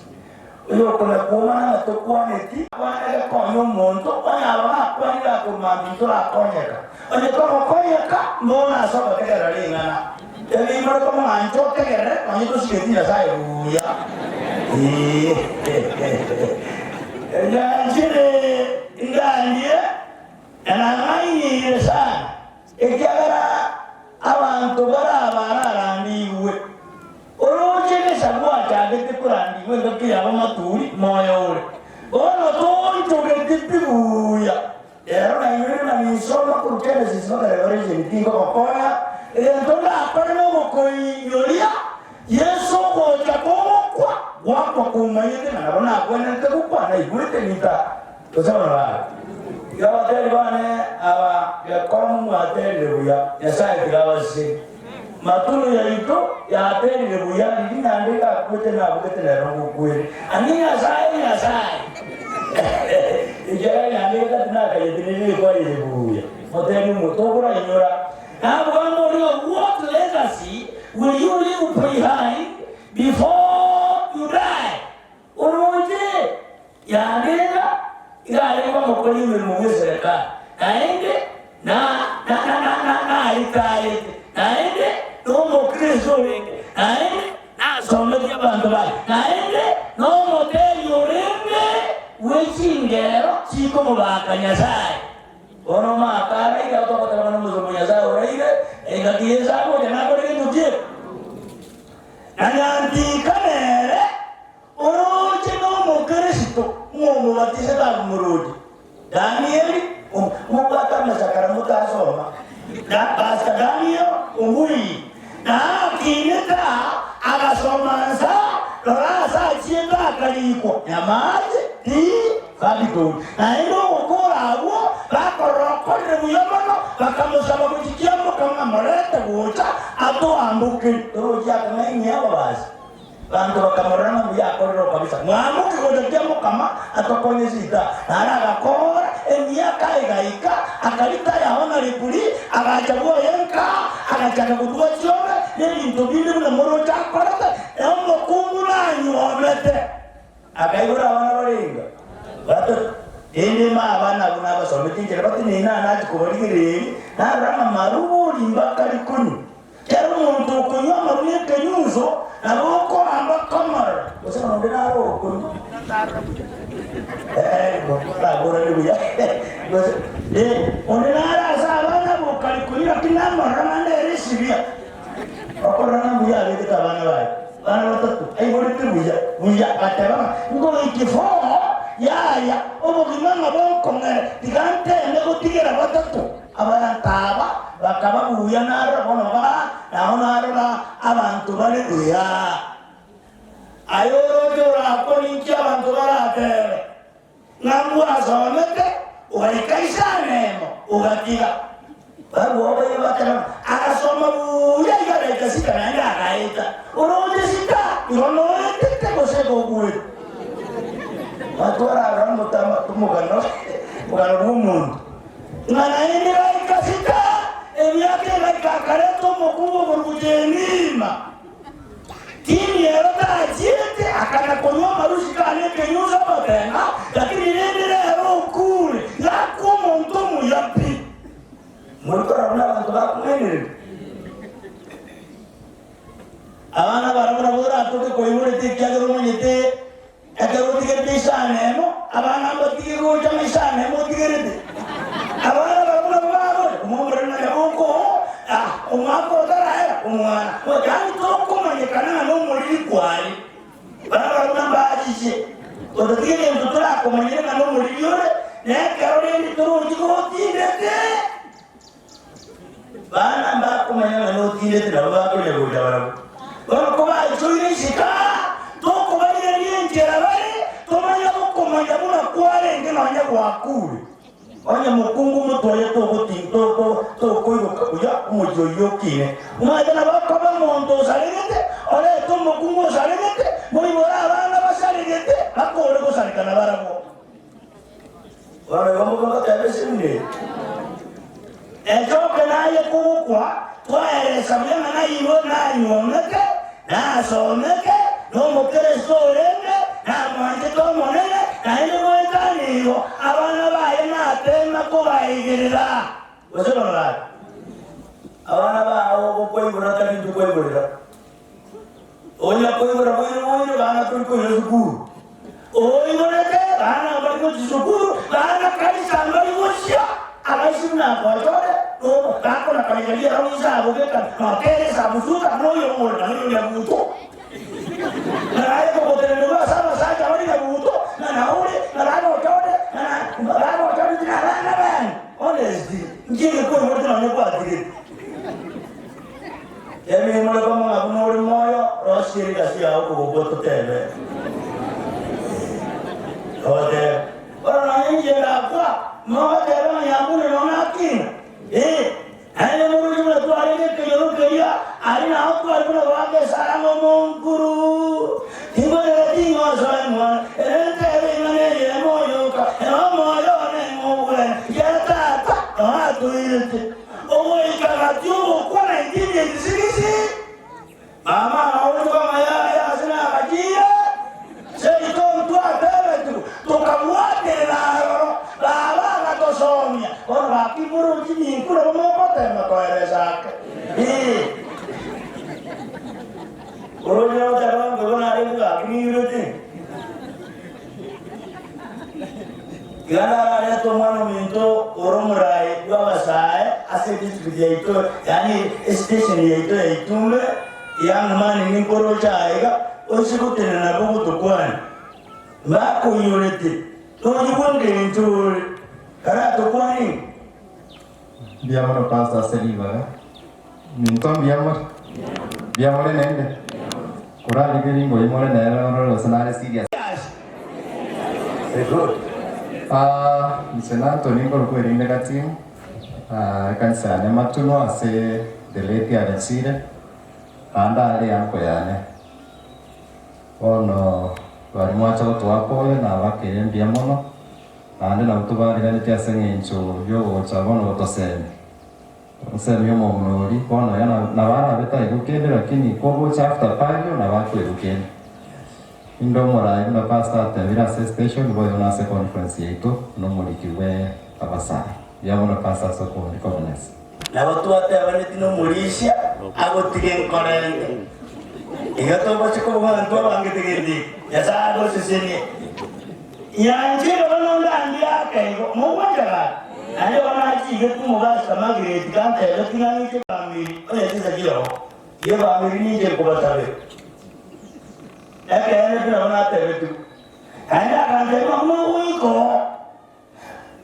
Oyokona kwomana ng'a tokwaneti, akwane gekonya omonto, onye aba bakwanire akoruma mbinto torakonyeka. Onye togokonyeka, mbono ase ogotegerera ring'ana. Erio komong'ancha otegerere, onye tosigeti Nyasae buya. Nyanchire ngandie, na nang'ainiire sana. Ekiagera abanto barabararandigwe, oroche egesaku gwachagete korandigwa engaki y'abamaturi, moyo ore bono toonchogeti pi buya. Rero nainyorire ng'a ninsoma korwa Genesis mpaka Revelation, tingogokonya egento ndakore nogokoinyoria Yeso ogocha kogokwa, gwakwa komanyete ng'a nabo nagwenerete gokwa, naigwete ninta Gose morare. Iga abateri bane aba gekoro mwaterire buya, Nyasae tiga abasesenie. Matunu yaito yaterire buya riria naende igakwete nabugete nero ngokwere. Ani Nyasae Nyasae. Ekiagera nyandegete ati nakayeti riria ekwarire buya. Motebie omonto tokorainyora. Naboga mbori ng'a what legacy will you leave behind before you die? Oroche yagenda iga arenge omokori emeremo bw'eserekari, naende naritaarete, naende nomokristo orenge, naende nasometie abanto baye, naende nomotebi orenge bwe chingero chikomobaka Nyasae. Bono omwaka araire otogoteba ng'a nomosomba o Nyasae oraire, engaki Yeso agocha nakore gento ki? Na nyantika nere Orooche n'Omokristo ng'omobatise takomoroche. Danieli, omobwate amasakara motasoma. Da, Pastor Daniel Ombui, na akinete aa agasoma nsa, rora ase achiete akarikwa nyamache ti Babylon. Naende ogokora abwo bakorora okorire buya mono, bakamosaba gochikia mokama ng'a morete gocha atoambokerie. Torochi akang'ainia ababasi. Abanto bakamorora ng'a mbuya akorire okabisa. Mwamoke gocha kia mokama atokonye esita. Naro agakoora emiaka egaika, akaritaya Hona rikuri, agacha bwoye nka, agachaka gotuga chiombe na ebinto binde buna moroche akorete, na omokungu nanyuomete. Akaibora abana barenga batato. Rende ime abana abwo nabasomete enchera bateneine aa nachia kobarigereria erio, narora ng'a maru bori mbakari konywa. Kera omonto okonywa amaru nekenyunso nabo okoamba komorora, gose nonde naro okonywa. Naborani buya. Gose onde nare ase abana abwo okari konywa lakini namorora ng'a nere esibia. Okorora ng'a mbuya abegete abana baye, abana batato, aiborete buya buya, agateba ng'a ngoikia foo, yaya, obogima ng'a bonkong'ere, tiga nteme gotigera batato. Abanto aba bakaba buya narora bono baa, nao narora abanto bare buya. Aye oroche orakwe ninki abanto baratebe, ng'a mbwasomete ogaika isano emo ogatiga. Barabwo baye bateba ng'a agasoma buya iga agaika sita naende agaeta. Oroche sita igo noetete gose goguete. Matwararora omogano omogano bw'omonto. Ng'a naende gaika sita emiaka egaika akareta omokungu okoruku Jemima. Tindi ero tachiete akana konywa amarusi kane ekenyusa ogotenga, lakini rende rero okure, gakwa omonto omuya pi. Mori korora buna abanto bakong'ainereria. Abana barabwo nabo oratoke koiborete ekiagera omanyete Ekero otigerete isano emo, abana mbatige gocha ng'a isano emo otigerete. Abana barabwo nabo babore, omomura ng'a nyaboka oo, ah, omwaka otaraera, omwana. Yaani tokomanyekana ng'a nomoriri kware. Bana barabwo nambachiche. Otatiga egento torakomanyere ng'a nomoriri ore, na ekero rende torochi gotindete. Bana mbakomanya ng'a notindete nabo bakonya gocha barabwo. Bono kobaichoire isiko aa, tokobarigereria. nchera bare, tomanya gokomanya buna kwarenge nonya gwakure. Onye mokungu motwaye tokoiroka buya omochie oyio okine. Omanyete nabo okoba omonto osaregete, orete omokungu osaregete, moibore abana basaregete, bakore gosareka nabarabwo. Bono igo mbobe ngoteba esegi eye. Echoke naye kogokwa, twaeresa buya ng'a nairwe nanyuomete, nasomete, nomokeresto orenge, namwanchete Omonene, naende goetania igo, abana baye natema kobaigerera. Gose bono gaki, abana bao gokwaigora tari intwe kwaigorera. Onya koigora boire boire, bana tori koira sukuru. Oigorete, bana mbari gochia sukuru, bana kanisa mbari gochia, abaisi buna akochore, bakona koiga riero nsabo geka, notere esabusuka, noyo ore na noyo nyabuto. Naraye kogotenenigwa ase abasacha bari nyabuto, na naore, na bagochore, na bagochore na abana bane. Honestly, nkiege koigorete nonya kwatigete. Emeremo ekoma ng'a buna ore moyo, rosia egasi yao kogokwa totebe. Ogoteba, Bono nonya inche ndakwa, mogoteba ng'a Nyambune nonya nakina. Ee, naende moroche buna twarenge ekenyoro keria, aria nao tware buna goaka esara ng'a omonkuru. Tingwenereti ng'a osoe mwane, ere ntebe ing'ana eyemo yoka, ere omoyo one ng'a ogwene, ekiagera tata nonya atoirete. Ogoika gati ogokwa 1986, mama akagotuka amayaya ase nagachiire, seito ntwatebetigwe, tokabwaterera aroro, baba agatosomia, bono gaki morochi ninkwe nabo mogotema koeresa ake. Ee. Oroche goteba nkwe narenge gaki niirete. Tiga nararete omwana ominto ore omoraai bw'abasae ase edistrict yaito, yaani estation yaito ya Itumbe, young man ninkoroche aiga, oise gotenena nabo ogotokwania. Mbakoiyorete, tochi bw'engencho ore, karatokwanie. Mbuya mono Pastor ase ribaga. Minto mbuya more? Mbuya more naende? Korarigerie ng'oi more nere orore gose nare serious. Ah, inche na Anthony nkorokwa erinde Gatimu, ah, ekanisa yane Matunwa ase the late Arachire, naende are eanko yane. Bono baria mwacha gotoa pole nabakire mbuya mono, naende nabwo tobariganetie ase eng'encho yogocha bono gotosemia. Onsemi omong'ina oria, bono oyo nabo arabe taigwa kende lakini kogocha after pario nabo akoigwa kende. Inde omoraai buna pastor atebire ase estation boigo na ase econference yaito nomoriki bwe abasae. Mbuya mono pastor ase okondi recognize. Nabo twatebaneti nomorisia agotige nkorente. Iga togochia koba abanto abange tigenti eke. Nyasae agosesenie. Nyanchire bono ndandie ake igo, mogwancha gaki? Naende bono nachigetwe omogasi Margaret gantebeti ng'a ng'iche efamiri onye chinsa chiroho, tiga efamiri ninche nkobasabera. Ekeene pi nabo natebetigwe. Naende agantebia ng'a buna ogoika oo,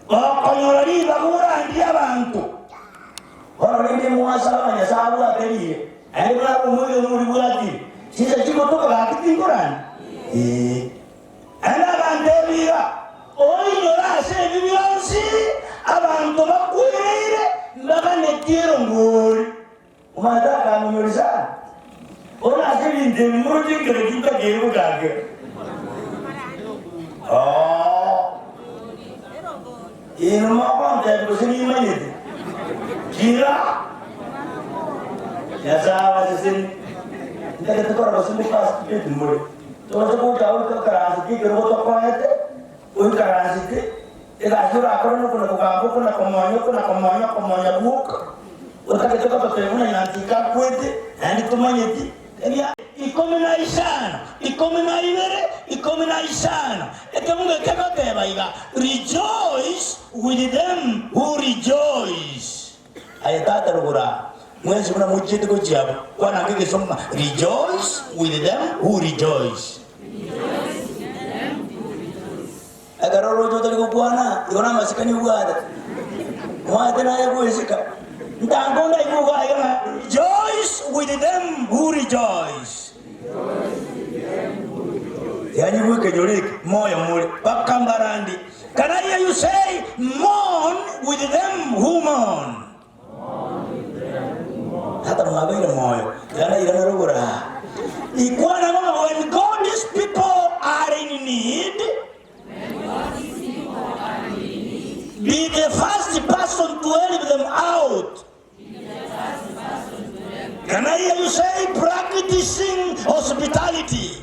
gokonyora ribaga orandie abanto. Bono rende mwasaba ng'a Nyasae abwate riire, naende buna abe omwegeni oribwatire, chinsa chigotoka gaki tinkorandia? Ee. Naende aganteebia iga, Oinyore ase ebi bionsi abanto bakwereire mbaganetie erongori. Omanyete akang'inyoria sana. Bono ase ebinto ebi moroche nkere ki ntakeire gochakera? Oo. Inwe mogontebia gose nimanyete? Kira! Nyasae abasesenie. Ntagete korora gose mopasipeti more. Tobaisa gocha agwo oikaransete ekerogo tokoete, oikaransete, egasi orakore nokona kogamba okona komonya okona komonya okomonya gwoka, otagete gototebia buna Nyantika akwete, naende tomanyeti, ebia. Ikomi na isano, 12, 15, Ekebugu ekegoteba iga, Rejoice with them who rejoice. Aye tata rogoro aa, mwensi buna mochiete gochia abwo, kwana ange egesongo ng'a rejoice with them who rejoice. Ekero oroche otari gokwana, igo namasikani obwate. Omanyete naye gwesika. Ntango ndaigwe iga iga ng'a rejoice with them who rejoice. Tiga nyigwe ekenyoro eke, moyo more, bakambarandi. Can I hear you say, mourn with them who mourn? Tata mwabeire moyo, tiga ndairanere oboraa. Ikwana ng'a when God's people are in need, be the first person to help them out. Can I hear you say practicing hospitality?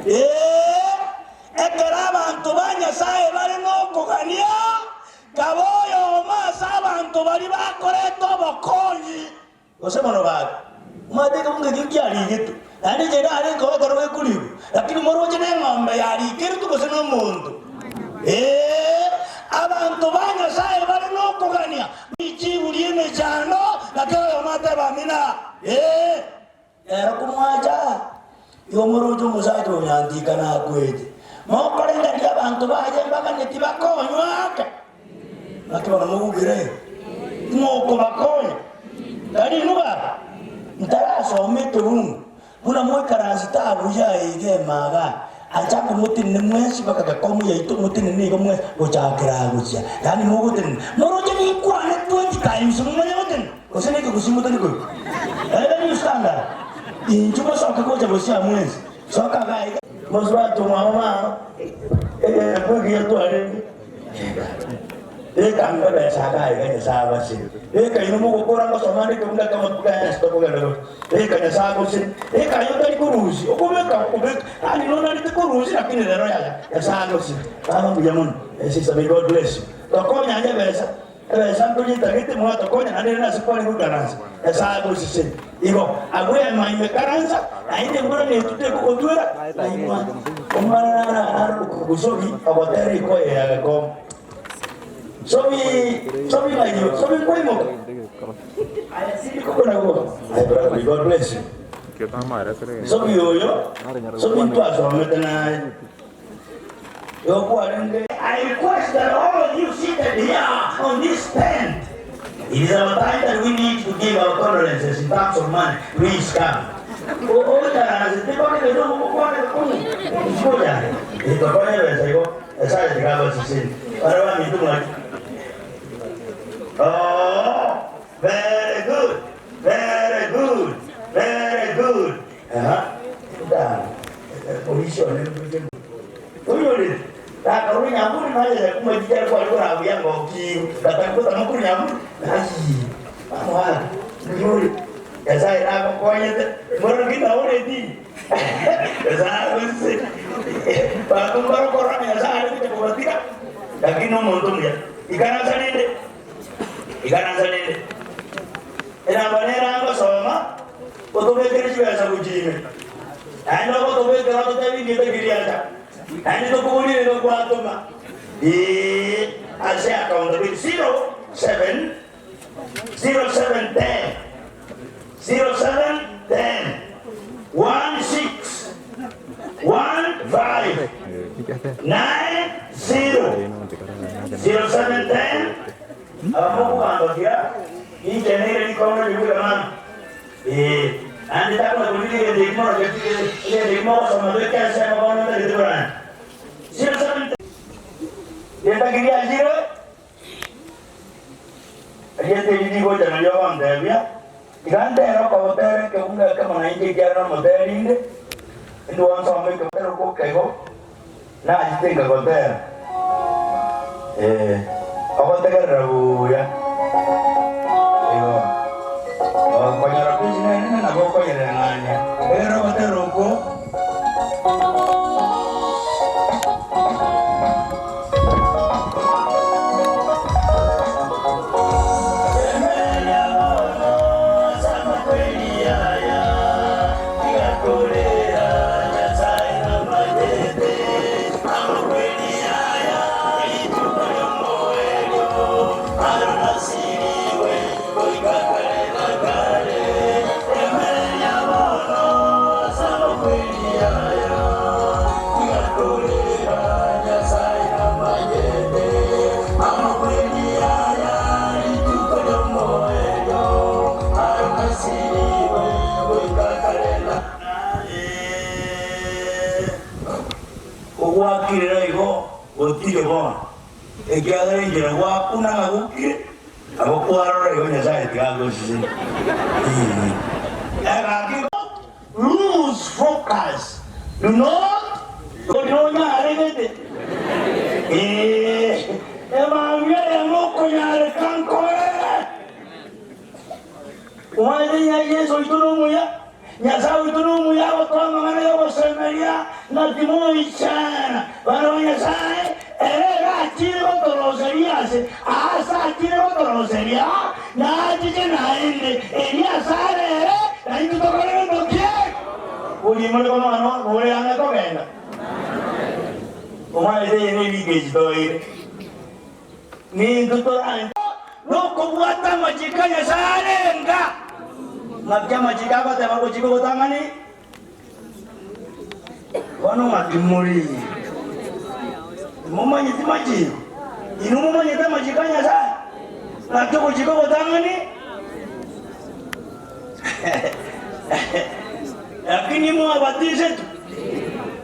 Ee, ekero abanto ba Nyasae bare nokogania, kaba oyomo ase abanto baria bakoreta obokonyi. Gose mono gaki, omanyete ekebungo ekio nkiarigetwe, naende inche narenge oo ekero gekorigwa, lakini moroche neng'ombe yarikeretwe gose nomonto. Ee, abanto ba Nyasae bare nokogania richibu ri'emechando, na kera oyomo atebe amina. Ee, ero komwacha, igo moroche omosacha o nyantika nakwete. Mokore ngaki abanto baye mbaganeti bakonywe ake. Naki bono mogokire? Timokobakonya. Tari inwe baba, ntarasoma ekebungo, buna moikaransete abuya aiga emaga, ancha komotenene mwensi mpaka gekomu yaito motenene iga mwensi gochakera aa gochia. Yaani mogotenena. Moroche ninkwane 20 times momanye gotenena, gose nekegusii motari koigwa. Ebe new standard. Inchuo mosoke gocha gosia mwensi. Soka iga aiga. Mosubati omwabo mama, egeebu ekiya twarenge. Reka mbebesa aka aiga Nyasae abasire. Reka inwe mogokora ngosoma ande ekebungo ekemo togende tokogenda gocha. Reka Nyasae agosire. Reka aye otari korusia, okobeka okobeka, yaani nonarete korusia lakini rero yaya Nyasae agosire. Baba mbuya mono. Sister may God bless you. Tokonya aye ebesa, ebesa ntoyetagete mwatokonya naende rende ase kware goikaransa. Nyasae agosesenie. Igo agwo ema ime karansa, naende embura netute ekogotwera, na inwe omwana nararoke sobi ogotera rikoyo ya gekombe. Sobi, sobi ng'ai sobi nkoimoka. Aya sindi kokonago. My brother, may God bless you. Sobi oyo, sobi ntwasomete naye. Yokwarenge. I request that all of you seated here on this tent, it is our time that we need to give our condolences in terms of money. Please come. Oikaranse mpaka ekero ogokwana ekekong'u. Ngoja. Etokonya ebesa igo, Nyasaye tiga abasesenie. Baria baminto mwaki. Oh, very good, very good, very good. Aha. Ndano. Polisi one onyorete takarwa enyamburi naye kumajija kwari korabuya ngokiru gatari gotama korwa nyamburi ayi amuhana nyore Nyasaye nagokonyete moro gitaoreti Nyasaye agosese banto mbarokorora Nyasaye are gocha kobatiga lakini omonto omuya ikaransa rende ikaransa rende enamba nere angosoma otobekere chibesa gochia ime naende ogotobekera ototebi ngete kiriacha naende tokoborire iga gwatoma ee ase accountability 07 0710 0710 16 15 90 0710 abamokubandokia inche nere rikono ribuya mama ee naende takona korire egento ekimo egento ekimo ogosoma toike ensemo bono otagete koranda 07 Gento kiria chire erieta eri rigocha nario ogontebia, tiga ntere okogotera ekebungo ekemo nainche ekiagera nomoteri inde, intwe gonsoma ekebungo okego nachete nkagotera. Ee, ogotegerera buya. Igo, okonyora peace nenene nabo okoyereng'ania. Egere ogotera okwo. Ekiagera enchera gwakuna ng'a gokire, nabo kwarora igo Nyasae tiga agosesenie. Egaki lose focus, do not nonyaregete. Ee, emambia eyemo okonyareka nkorere. Omanyete ng'a Yeso oito nomuya, Nyasae oito nomuya agotoa amang'ana y'ogosemeria ng'a timoichana. Bana ba Nyasae, ere iga achire gotoroseria ase aase achire gotoroseria, nachiche naende, erio asare ere, naintwe tokore gento ki? Boria more komana nore ang'e kogenda. Omanyete eye nerike toire. Nintwe toranche nokobwata amachiko a Nyasae arenga. Ng'aki amachiko agoteba gochika ogotang'ani? Bono ng'aki more? Timomanyeti machiko? Inwe momanyete amachiko a Nyasae? Ng'aki ogochika ogotang'ani? Lakini mwabatisetwe,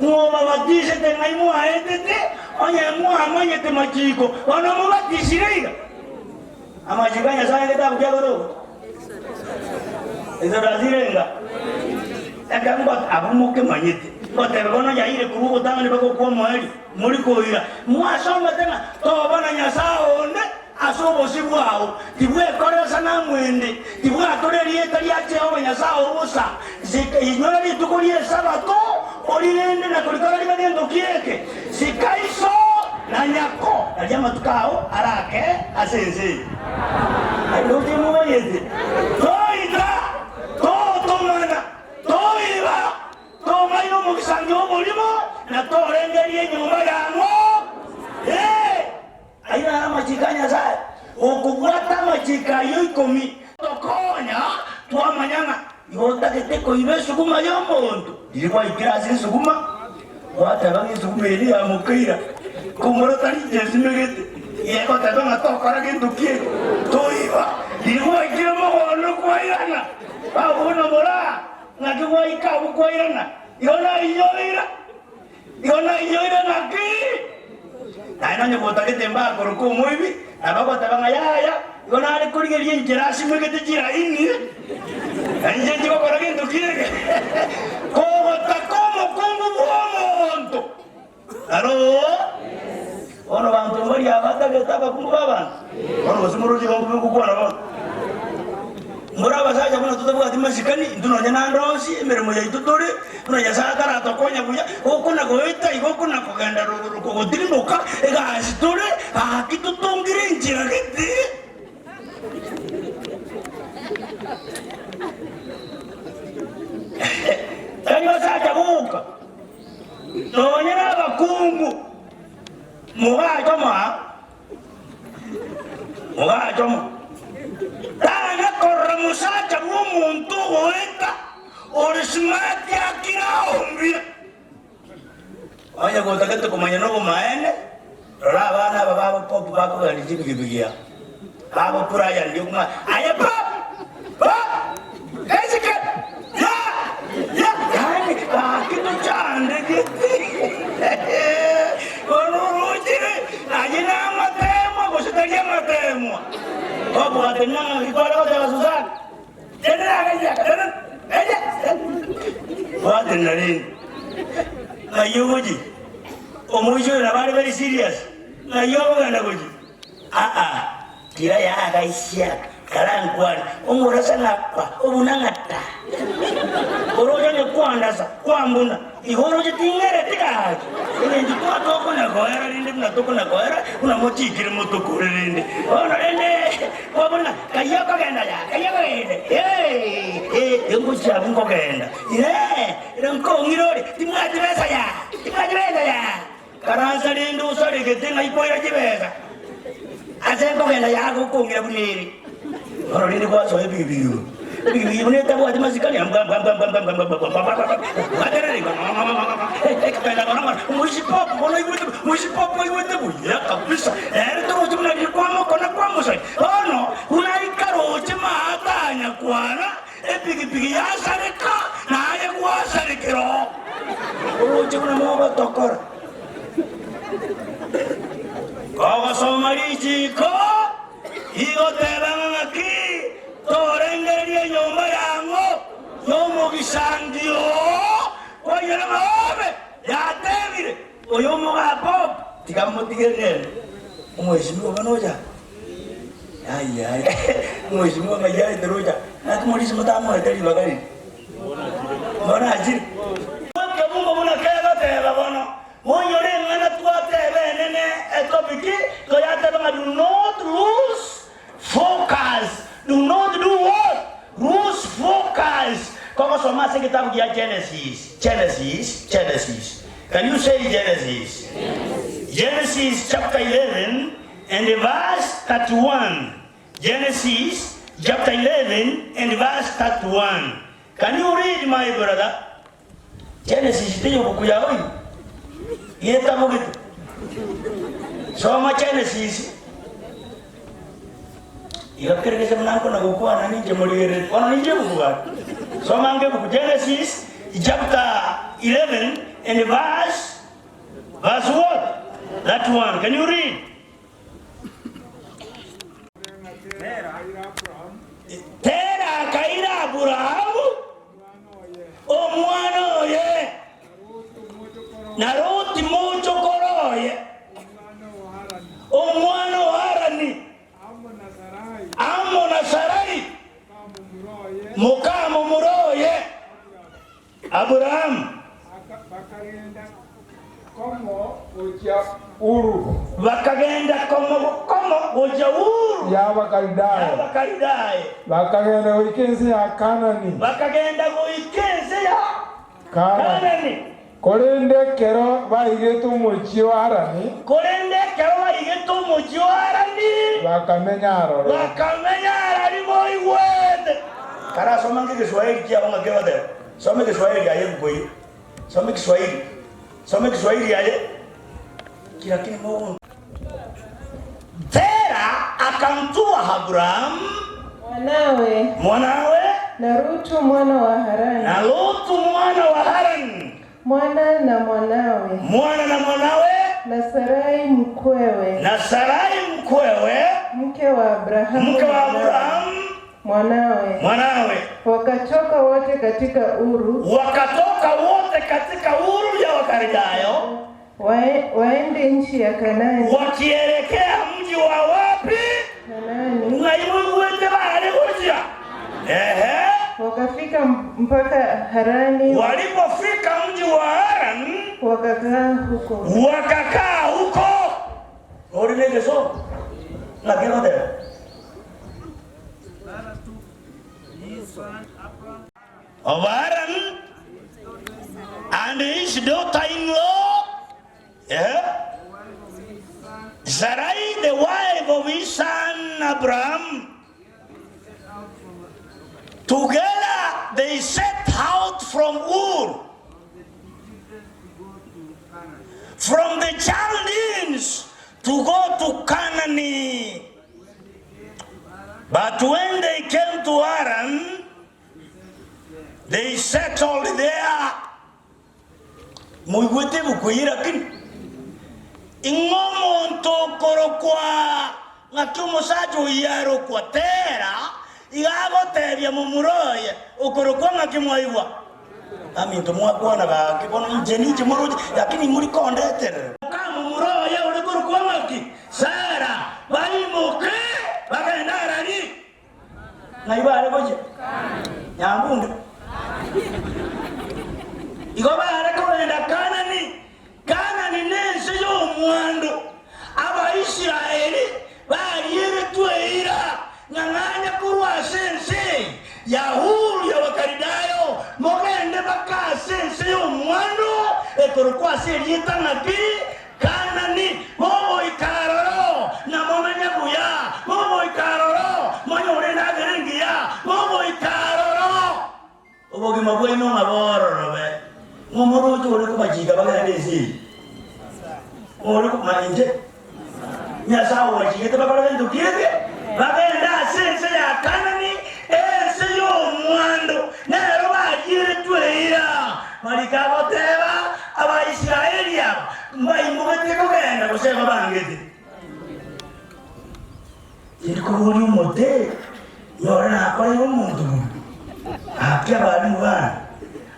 mwobabatisete ng'ai mwaetete, onye mwamanyete machiko, bono mobatisire iga. Amachiko a Nyasae egetabu kia Gorogo, Exodus irenga, ekero ngo- abwo mokemanyete, ngotebe bono yaire korwa ogotang'ani mpaka okwa omoerio, mori koira, mwasomete ng'a toba na Nyasae onde Ase obosio bwao tibwekorera sanamu ende, tibwatora erieta ria Jehova Nyasae oo bosa. Sika inyora rituko ri'Esabato, orirende na korikora ribe gento kieke. Sika iso na nyako, nario amatuko ao arake ase ense eye. Naende timomanyete, toita, totomana, toiba, tomaina omogisangio oborimo, na torengereria enyomba yang'o. Ee. Ayio naro amachiko a Nyasae, gokobwata amachiko ayio ikomi. Tokonya twamanya ng'a igo otagete koiba esuguma y'omonto. Riria gwaikire ase esuguma, gwateba ng'a esuguma eria yamokeira, kumbe tari inche nsimegete. Igo egoteba ng'a tokora gento ki'eke, toiba. Riria gwaikire mogondo kwairana, bagokobuna moraa, ng'aki gwaika abwo kwairana, igo nainyoire. Igo nainyoire ng'aki? Naende onye gotagete mbakoroka omoibi, nabo agoteba ng'a yaya, igo nare korigereria enchera asimegete chiraini, na inche nchigokora gento ki'eke. Kogotaka omokungu bw'omonto. Alo? Bono banto mbaria abatagete abakungu b'abanto? Bono gose moroche igo ngokwana bono? Mbore abasacha buna totabwati masikani, intwe nonya naende onsi emeremo yaito tore, buna Nyasae ataratokonya buya, gokona goeta igo okona kogenda rogoro kogotirimboka, egasi tore, gaki totongire enchera gete. Tari basacha boka, nonya nabakungu, mogache omoa. Mogacha omo tana korora mosacha bw'omonto ogoeta ore smart akire aombire. Onye gotagete komanya nobomaene, rora abana aba babo pop bakogenda chibigibigi aa. Babo Brian ndiokuma aye pop! Pop! Esike! Ya! Ya! Yaani gaki tochandegeti. Bono orochire aye namatemwa gose tari amatemwa. Kobwate ng'a kware goteba Susana. Tenena agaiya, tenena, eya. Gwatenena rende. Ng'ai ogochia? Omoisia oyo nabo are very serious. Ng'ai okogenda gochia? Aa, tira yagaisia karankwane, omorasa ng'akwa, obuna ng'ata. Oroche onye kwandasa, kwambuna, igo oroche ting'ereti gaki. Engencho twatokona koera rende buna tokona koera, buna mochikire motokore rende. Bono rende kwabuna ng'a kayio okogenda ya, kayio okogenda, eh, eh, ngochia abwo nkogenda. Inee, ere nkong'ira ore, timwati besa ya, timwati besa ya. Karansa rende osaregete ng'ai koira chibesa ase nkogenda yagokong'ira buna ere. Bono rende gwasoa ebigibigi ime. Ebigibigi buna etabwati masikani bono oigwete moisi pop oigwete buya kabisa ere toroche buna riria kwamokona kwamosari bono buna aikaroche maata anyakwana epigipigi yasareka naye gwasarekera oo. Oroche buna mogotokora. Kogosoma. Igoteba ng'a ng'aki torengererie enyomba yang'o y'omogisangio oo, kwainyora ng'a obe yatebire, Oyo omogaka oo, tiga motige ngende. Omwesimigwa bono ocha, Yaya, omwesimigwa ng'ai aete rocha, naki morisi motamoete ribaga riria? Bono achire. Ekebungo buna kegoteba bono, Monyore eng'ana twateba enene etopic toyateba ng'a do not lose focus, do not do what? Lose focus. Kogosoma ase egetabu gia Genesis, Genesis, Genesis. Can you say Genesis? Genesis chapter 11 and verse 31. Genesis chapter 11 and verse 31. Can you read my brother? Genesis teyobuku yao ime yetabogete. Soma Genesis. Iga keregese buna nkona gokwana ninche morigereri. Bono ninche ebuku gaki. Soma ange ebuku Genesis chapter 11 and verse verse what? That one. Can you read? Tera akaira Aburahamu omwana oye, na Loti mochokoro oye, omwana o Harani, amo na Sarai moka momura oye Aburahamu. Bakagenda komo gochia Uru y'Abakalidayo. Bakagenda goika ense ya Kanani. Bakagenda goika ense ya Kanani. Korende ekero baigete omochie o Harani. Korende ekero baigete omochie o Harani. Bakamenya aroro. Bakamenya arari boigwete. Karasoma nge Egeswahili kiabo ng'aki egoteba. Soma Egeswahili aye ebuku eyio. Soma Ekiswahili. Soma Ekiswahili aye. Ki lakini mogo. Tera akamtua Abrahamu Mwanawe. Mwanawe. Na Lutu mwana wa Harani. Na Lutu mwana wa Harani. Mwana na mwanawe. Mwana na mwanawe. Na Sarai mkwewe. Na Sarai mkwewe. Mke wa Abrahamu. Mke wa Abrahamu. Mwanawe. Mwanawe. Wakatoka wote katika Uru. Wakatoka wote katika Uru ya Wakaldayo. Wae, waende nchi ya Kanani. Wakielekea mji wa wapi? Kanani. Ng'ai moigwete baare gochia? Ehe. Wakafika mpaka Harani. Walipofika mji wa Haran, Wakakaa huko. Wakakaa huko. Ori negeso. Ng'aki egoteba? Of Haran and his daughter-in-law, yeah, Sarai, the wife of his son Abraham. Together they set out from Ur, from the Chaldeans to go to Canaan. But when they came to Haran, they settled there. Moigwete ebuku eye lakini ing'o omonto okorokwa ng'aki omosacha oyio arokwa Tera iga agotebia momura oye okorokwa ng'aki mwaigwa Aminto mwakwana gaki bono inche ninche moroche lakini mori kondeterera. Momura oye ore korokwa ng'aki Sara baimoke bagende Harani. Ng'ai bare gochia? Nyambunde. Igo bare kogenda Kanani. Kanani nense y'omwando. Abaisraeli barieretwe eira ng'a ng'anya korwa ase ense eye ya Uru y'Abakalidayo, mogende baka ase ense y'omwando ekorokwa ase erieta ng'aki? Kanani, mogoika aroro, na momenye buya, mogoika aroro, monyore endagera engiya, mogoika aroro, obogima bwaino ng'a bororobe. Ng'a omorooche ore kobachiika bagende ense eye, ore komanya inche Nyasae obachiigete bakore gento ki eke? Bagende ase ense ya Kanani, ense y'omwando, nero barieretwe eira. Mariko agoteba, Abaisraeli aba mbaimogetie kogenda gose babangete. Tindi koboria omote, nyore nakoreire omonto bobe. Gaki abalimu bane,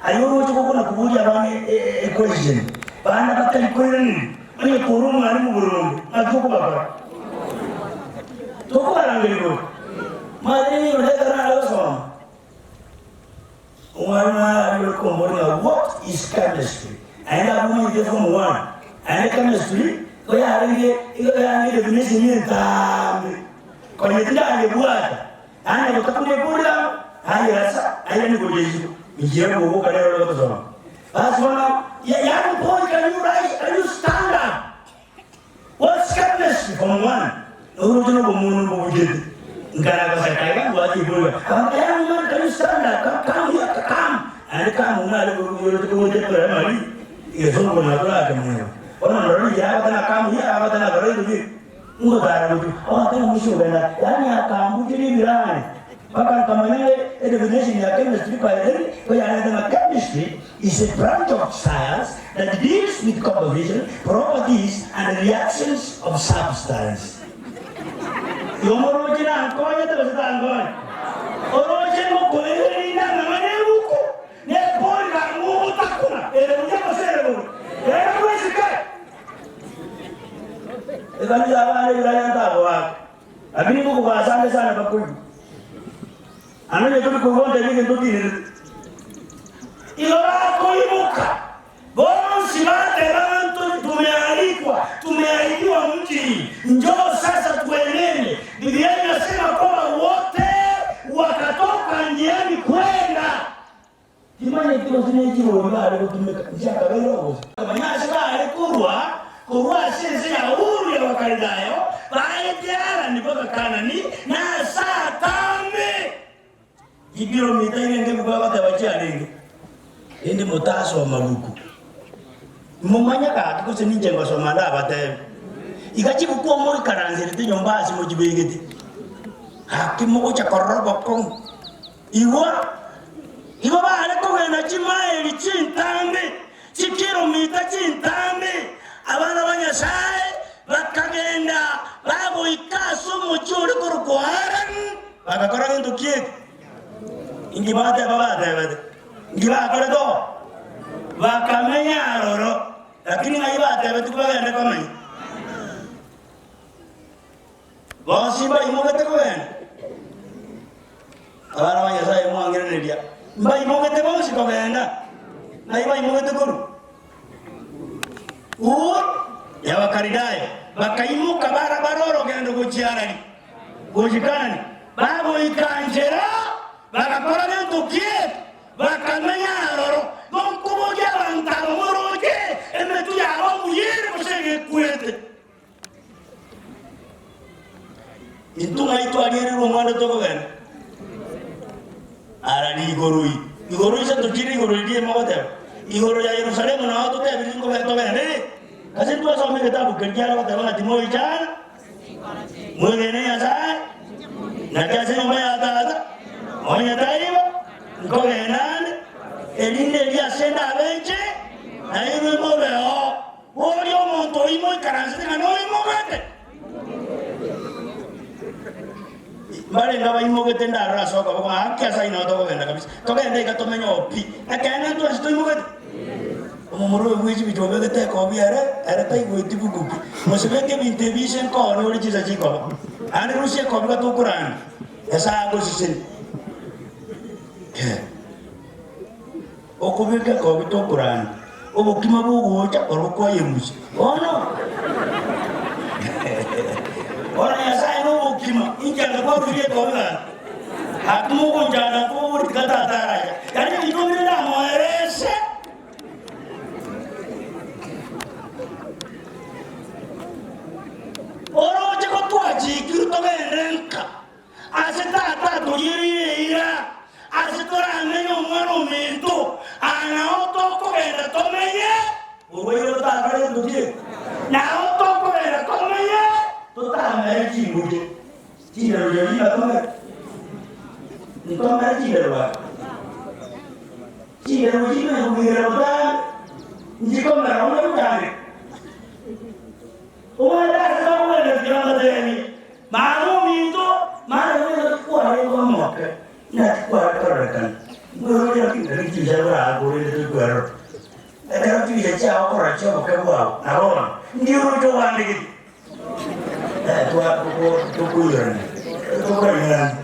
aye oroche gokona koboria abana equestion, bana batari koiraneria, onye kore omwalimu boronge, ng'aki okobakora? Tokobarangeria igoro. Omanyete nigo ekero nare gosoma, Omwalimu aria ore komboria ng'a what is chemistry? Naende abwo omanyete form one, naende chemistry igo yarenge igo yarenge definition entambe, konya tindayebwata, naende gotakuna ebori amo, nayerasa, nairania gocha isiko, inchera koboka rero ore gotosoma. Basi bono, young boy can you rise, can you stand up? What's chemistry form one? Oroche nobomono mbobujete. Nkara goseka iga mbwate iboiga. Abanto young man can you stand up? Come, come here, come. Naende come buna are oroche kogocha primary. Egesongo natorake moyo. Bono ndore rigiya agoteba come here agoteba kora into ki? Ngotara gochia. Ogoteba omoisia ogenda yaani akambucheria ebirani. Mpaka nkamanya ng'a edefinition ya chemistry by then nigo yarengete ng'a chemistry is a branch of science that deals with composition, properties and reactions of substance. Igo moroche nankonyete gose tankonya? Oroche ngokoereria inde amang'ana ebuku nebori bang'u ogotakuna ere buya gose ere bobe. Ere bwesike. Ekanisa abana ebiranya ntagoaka. Lakini ngokoba asande sana bakoigwa. Ande onye tori koigwa ontebie egento otinerete. Igo bakoiboka bonsi bateba abanto tumealikwa, tumeahidiwa mji, njoo sasa tuenende. Biblia inasema kwamba wote wakatoka njiani kwenda. Timanyeti gose ne chirori bare gotumeka, nchiakabeire obosa. Manya ase bare korwa, korwa ase ense ya Uru y'Abakalidayo, baete Harani mpaka Kanani, na ase atambe chikilomita irenge ebuku agoteba chiarenge, rende motasoma buku. Momanye gaki gose ninche ngosoma ndabatebie. Iga chibuku omoikaranserete nyomba ase mochibegete, gaki mogocha korora obokong'u. Igwa, igo baare kogenda chimaeli chintambe, chikilomita chintambe, abana ba Nyasae bakagenda bagoika ase omochie ore korokwa Harani, bagakora gento ki eke? Inki bateba batebete? Inki bakorete oo? Bakamenya aroro, lakini ng'ai batebetigwe bagende komenya? Bonsi mbaimogete kogenda. Abana ba Nyasae mwang'iraneria, mbaimogete bonsi kogenda. Ng'ai baimogete korwa? Ur y'Abakalidayo. Bakaimoka barabare orogendo gochia Harani, gochia Kanani. Bagoika nchera, bagakora gento ki eke? Bakamenya aroro. Nonkoboria abanto aba moroche emetwe yabo mbuya ere gose egekwete. Intwe ng'ai twariererwe omwando tokogenda? Ara rigoro ii. Igoro ise tochire igoro riria mogoteba. Igoro ya Yerusalemu nao totebirie nkobe togende. Ase ntwasoma egetabu keria kiare goteba ng'a timoichana, mwegene Nyasae, naki ase enyomba ya Tata onye taibo, nkogenda ande, erinde erio ase ndabe inche, nainwe mobeo. Boria omonto oimoikaransete ng'a noimogete. Mbarenge abaimogete ndarore ase okoboko ng'a gaki ase ayio nao tokogenda kabisa. Togende iga tomenye oo pi. Ekeene ntwensi toimogete. Omomura oyo bwe chibicha obegete ekobi ere, ere taigweti buku pi. Mosibeke ebinto ebi ise nkooni ore chinsa chikoba. Naende rusia ekobi gatokorania. Nyasae agosesenie. Okobeka ekobi tokoranda, obokima bogocha korwa kwayerusia. Bono, bono Nyasae nobokima, inche anga kwarusirie ekobi gaki. Gaki mogonchanda nkobori tiga tata aracha. Yaani ebinto bire ndamoerese. Oroche gotwachikirwe togende nka. Ase Tata atoriereire eira, ase toramenye omwana ominto, aa nao tokogenda tomenye, orwaire rotakore gento ki? Nao tokogenda tomenye, totamere chinguche. Chindero chiria chingatomere? Ntomere chindero gaki? Chindero chimanye kogingera botambe, nchikomera onye gochandeka. Omwana ase bakogenda tiga mbateebie, Mama ominto. Chibisa borakorende toikwerora. Ekero chibisa chiao okorora chioboke bwao, na bono ndi oroche obandegete. Eh, twakoiyorania, tokoiyorania.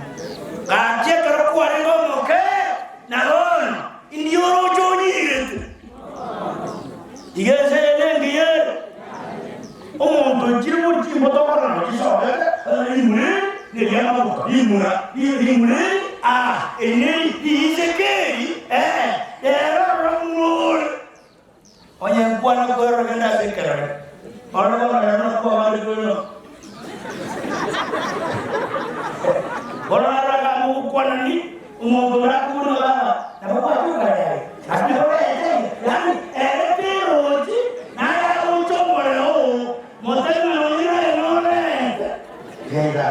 Gaki ekero kwarenge omoke, na bono ndi oroche onyigete. Tiga ense eye nengiya ere. Omonto oichire bori chimboto okorora nabo chisogete, rimura eri neriamaguta, rimura, rimura eri, aa, eri neri riiseke eri, ee, rero rora muna ore. Onye nkwana kwerora genda ase ekerore, orore bono rero nakwo abande kweno. Bono narora ng'a mogokwanani, omonto orakobuna baba, nabo gwatuka yaye. Lakini orete iga, yaani ere terochi, naye agocha omorero oo, motebe ng'a nonye naye norente. Genda,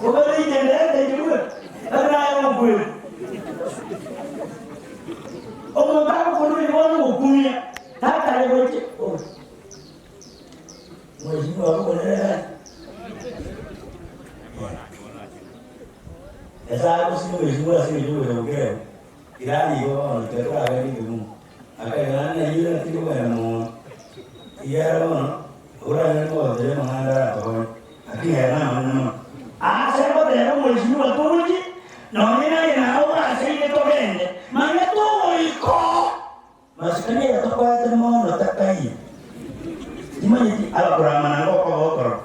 obere inche ndente inche bweka, lakini aye nokweba. Omonto agokorire bono ogokumia, takare gochia oh. Mheshimiwa agokorere Nyasaye agosime mheshimiwa ase eng'encho yogocha gokererwa, irani igo bono ekero toragende ekegumu, akagenda naende naiyore ng'a tindi kogenda mono. Ekiagera bono, oranyore mogotebia amang'ana ande aratokonye, lakini aya namanene mono. Ase goteba omweshimiwa togochie, nonye naye nao oraseire togende, manya togoika oo. Masikani aya tokoete mono takaiyo. Timanyeti abakoramana ngokoba okorora.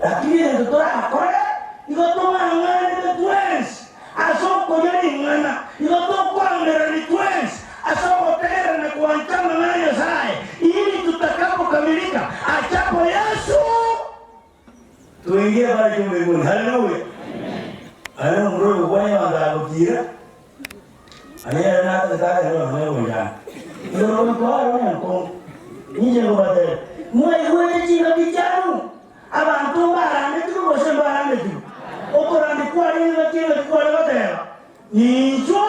Lakini egento torakore, igo tong'ang'anete twensi ase okoria ring'ana, igo tokoamererani twensi ase ogotegerera na gwancha amang'ana a Nyasae, ili tutakapokamilika achapo Yesu Toingie bare chio mbinguni. Haleluya. Aye nomura oyo gokwania abanto agotira. Aye ere natagete agende nonya ogochanda. Igoro goika are onye nkongu. Ninche nkobatebia, mwaigwete chingaki chianu, abanto mbarandetigwe gose mbarandetigwe. Okorandia kwarenge ngaki engaki kware goteba, Ninchwo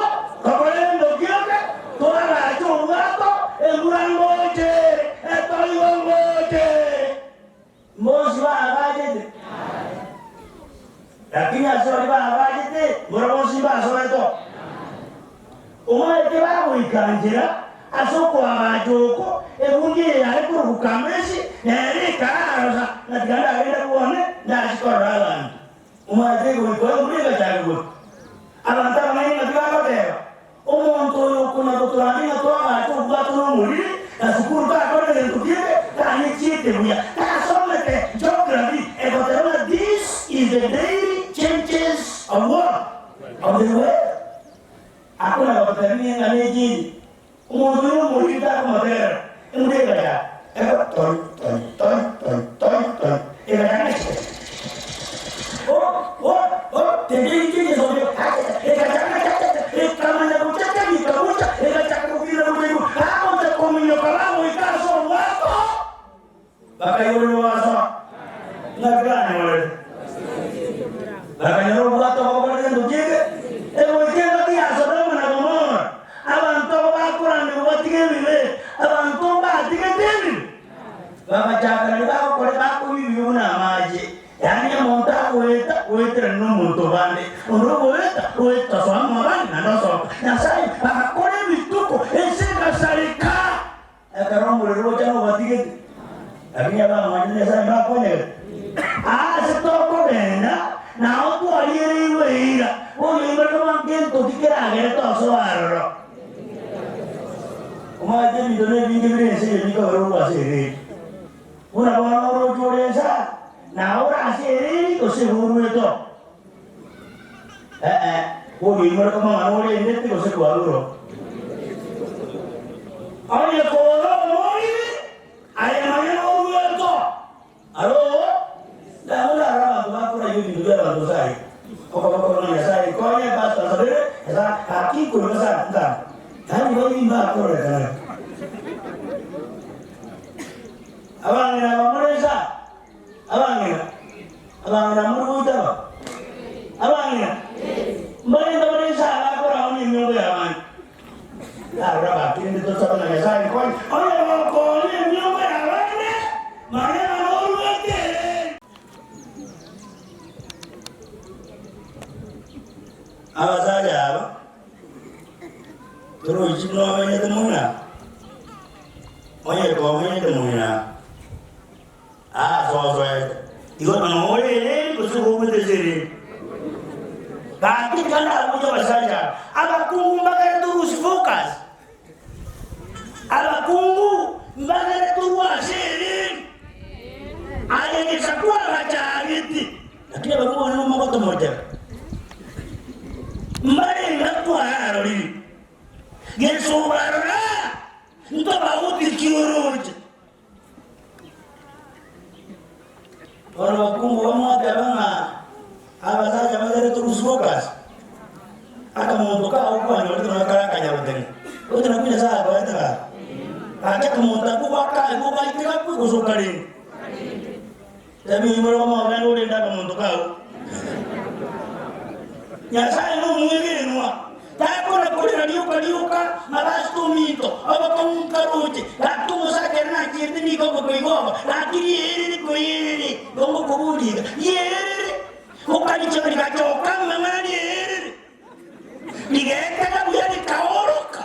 tokore gento gioka, toagache obwato, embura ngocha ere, etoigo ngocha ere. Mbonsi baabachete, lakini ase baria baabachete, mbora bonsi mbasoete oo. Omanyete bagoika nchera ase okoagacha oko, ebundi eye yare korokwa Kamesi, nere ekararosa, ng'a tiga ndagende bwone, ndachi korora abanto. Omanyete egoika oyo mbura egachaka goika. Abanto abang'aini ng'aki bagoteba, Omonto oyo okonya-gotorandia ng'a twagacha obwato nomoriri, na sukuru takora egento kende, tanyechiete buya, tasomete geography, egoteba ng'a this is the daily changes of what? Of the weather. Akonya gototebia ng'a nechiri. Omonto oyo omoriri takomotegerera, embura egachaka, ekora toi, toi, toi, toi, toi, toi, egachaka Oh, oh, oh, the daily changes of the egachaka ekamanya gochacha gikagocha, egachaka gokina gocha igoro, bagocha kominyoka bagoika ase obwato, bakaigorerwa bagasoa. Ng'aki banyorete? Bakanyora obwato bogokora gento kende, egoika engaki ya Sodoma na Gomora, abanto aba bakoranderwa batige ebibe, abanto mbatigete ebibe, bagachaka nario bagokora bakonywa ebibe buna amache. Yaani omonto agoeta goeterana nomonto obande, onde ogoeta goeta osoa mwabande naende osoka. Nyasaye agakora ebituko, ense egasareka. Ekero omorero ocha nobatigete, lakini abamwanchete Nyasaye mbakonyegete. Aase tokogenda nao twariereirwe eira, bono imbare koba ngento ki keragere tosoa aroro. Omanyete ebinto nebinge bire ense eye bikogera orwe ase ereri. Buna bono oroche ore ense aa, nao ore ase ereri gose igo orwete oo. Ee, bono oimore komang'ana orendete gose kwarure oo. Onye kore omoiri, aye manya norwete oo. Aro, nabo ndarore abanto bakoraigwa ebinto bi'abanto gose aye. Okoboko ng'a Nyasae nkonye, Pastor nsabere, Nyasae gaki nkorwa ase ntambe. Yaani bairi mbakororekana. Abang'ina aba more inse aa, abang'ina, abang'ina more goita aba, abang'ina, mbarente bare inse aa bakoraonia emiongo y'abande. Narora bakirende tosabe ng'a Nyasae nkonye, onye gokoonia emiongo y'abande, manya ng'a noruete. Abasacha aba. Torochi buna omenyete moina? Onye komenyete moina, ase osoete, igo nore ereri gose gogwete ase ereri. Gaki tiga ndabuche abasacha aba, abakungu mbagere torusie focus, abakungu mbagere torwe ase ereri, aye gesaku abachagete, lakini abakungu bono nigo mogotomochera. Mbarenge kwararorire, gesobarora, ntobauti ki oroche? Bono bakungu bamoteba ng'a abasacha bagere torusie focus, akamonto kao kwanyorete nonya kare akanyagotenge, oche nakwo Nyasaye akoete gaki. Gaki akamonto akwo gwakae gogaite gakwe gose okarenge. Tebi oyio more omogende orende akamonto kao. Nyasae nomwegenwa, takona korera rioka rioka ng'a basike ominto, obokong'u nkaroche, gaki omosacha ere nachiete nigo obokoigoba, gaki rierere koyerere, igo ngokoboria iga, rierere, okarichia rigachoka amang'ana rierere. Rigetega buya rikaoroka.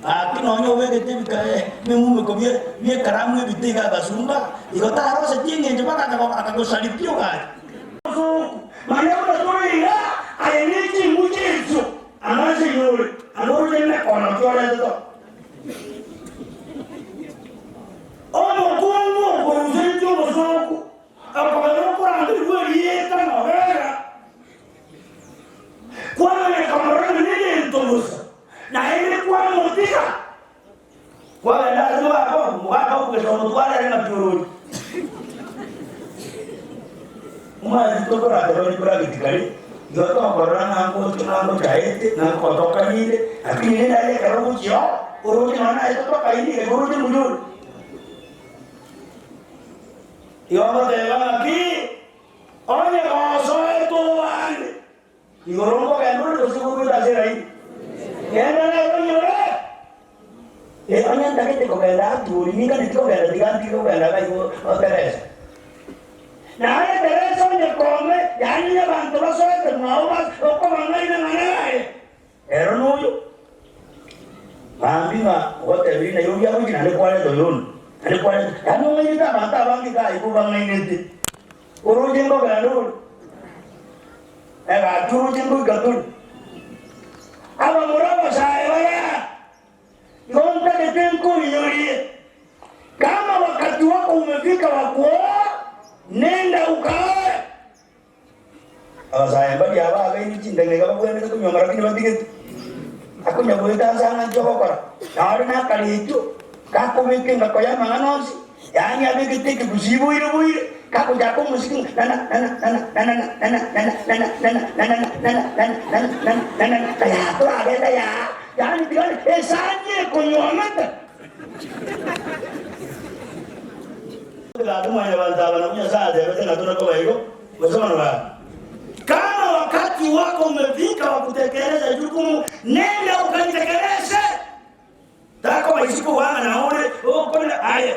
Gaki nonya obegete ebika ebimumeko bi'ekaramu ebite iga agasumba, igo tarosetie engencho mpaka akagosaripia ogacha. Manya buna tore iga, aye ne chinguche echio, amo ase igoro, amo oroche emekono ki orente to. Omokungu okorusetie obosooku, akogera okorangerigwa erieta nobera. Kwamanya komorora buna egento bosa, naende kwamotiga, kwagenda ase omogaka obo, omogaka okogesa omotware are ng'aki oroche. Omanyete tokorateba rikurageti kare, igo tokorora ng'a ngocha ng'a ngochaete, ng'a nkotokanire, lakini rende aye ekero ogochia oo, oroche nonya naye totokaini iga oroche mbuya ore. Igo ogoteba ng'aki. Onye gosoete oande, igoro nkogenda ore gose gokwete ase eraini. Genda nere onyore. Eh, onye ntagete kogenda atuori, ninganeti kogenda tiga ntige kogenda iga igo o Teresa. Naye Teresa onye kome, yaani abanto basoete mwao bas okobang'aina ng'a naye. Ero noyo. Mambia ng'a ogotebirie Nairobi agochia naende kwareta oyonde, naende kwareta, yaani ong'ainete abanto abange iga igo bang'ainete. Oroche nkogenda ore, egati oroche nkoika tore. Abamura abasae baria, igo ntagete nkoinyorie, kama wakati wako umefika wa kuoa, nenda ukaoe. Abasae mbaria aba abeini chindagera iga babwenerete konywa lakini batigeti. Akonya goeta ase ang'a inki ogokora? Naro nakaretio gakobeka engako y'amang'ana onsi, yaani abegete ekegusii boire boire, gakochaka omosiki ng'a nana nana nana nana nana nana nana nana nana nana nana nana nana nana nana yaa toragenda yaa, yaani tiga esani ekonywa amata. Gaki mwanyabanto aba nabwo Nyasae atebete ng'a tore koba igo, gose bono gaki. Kama wakati wako umefika wa kutekeleza jukumu, nenda ukalitekeleze. Takoba isiko obwang'a nao ore ogokorera aye.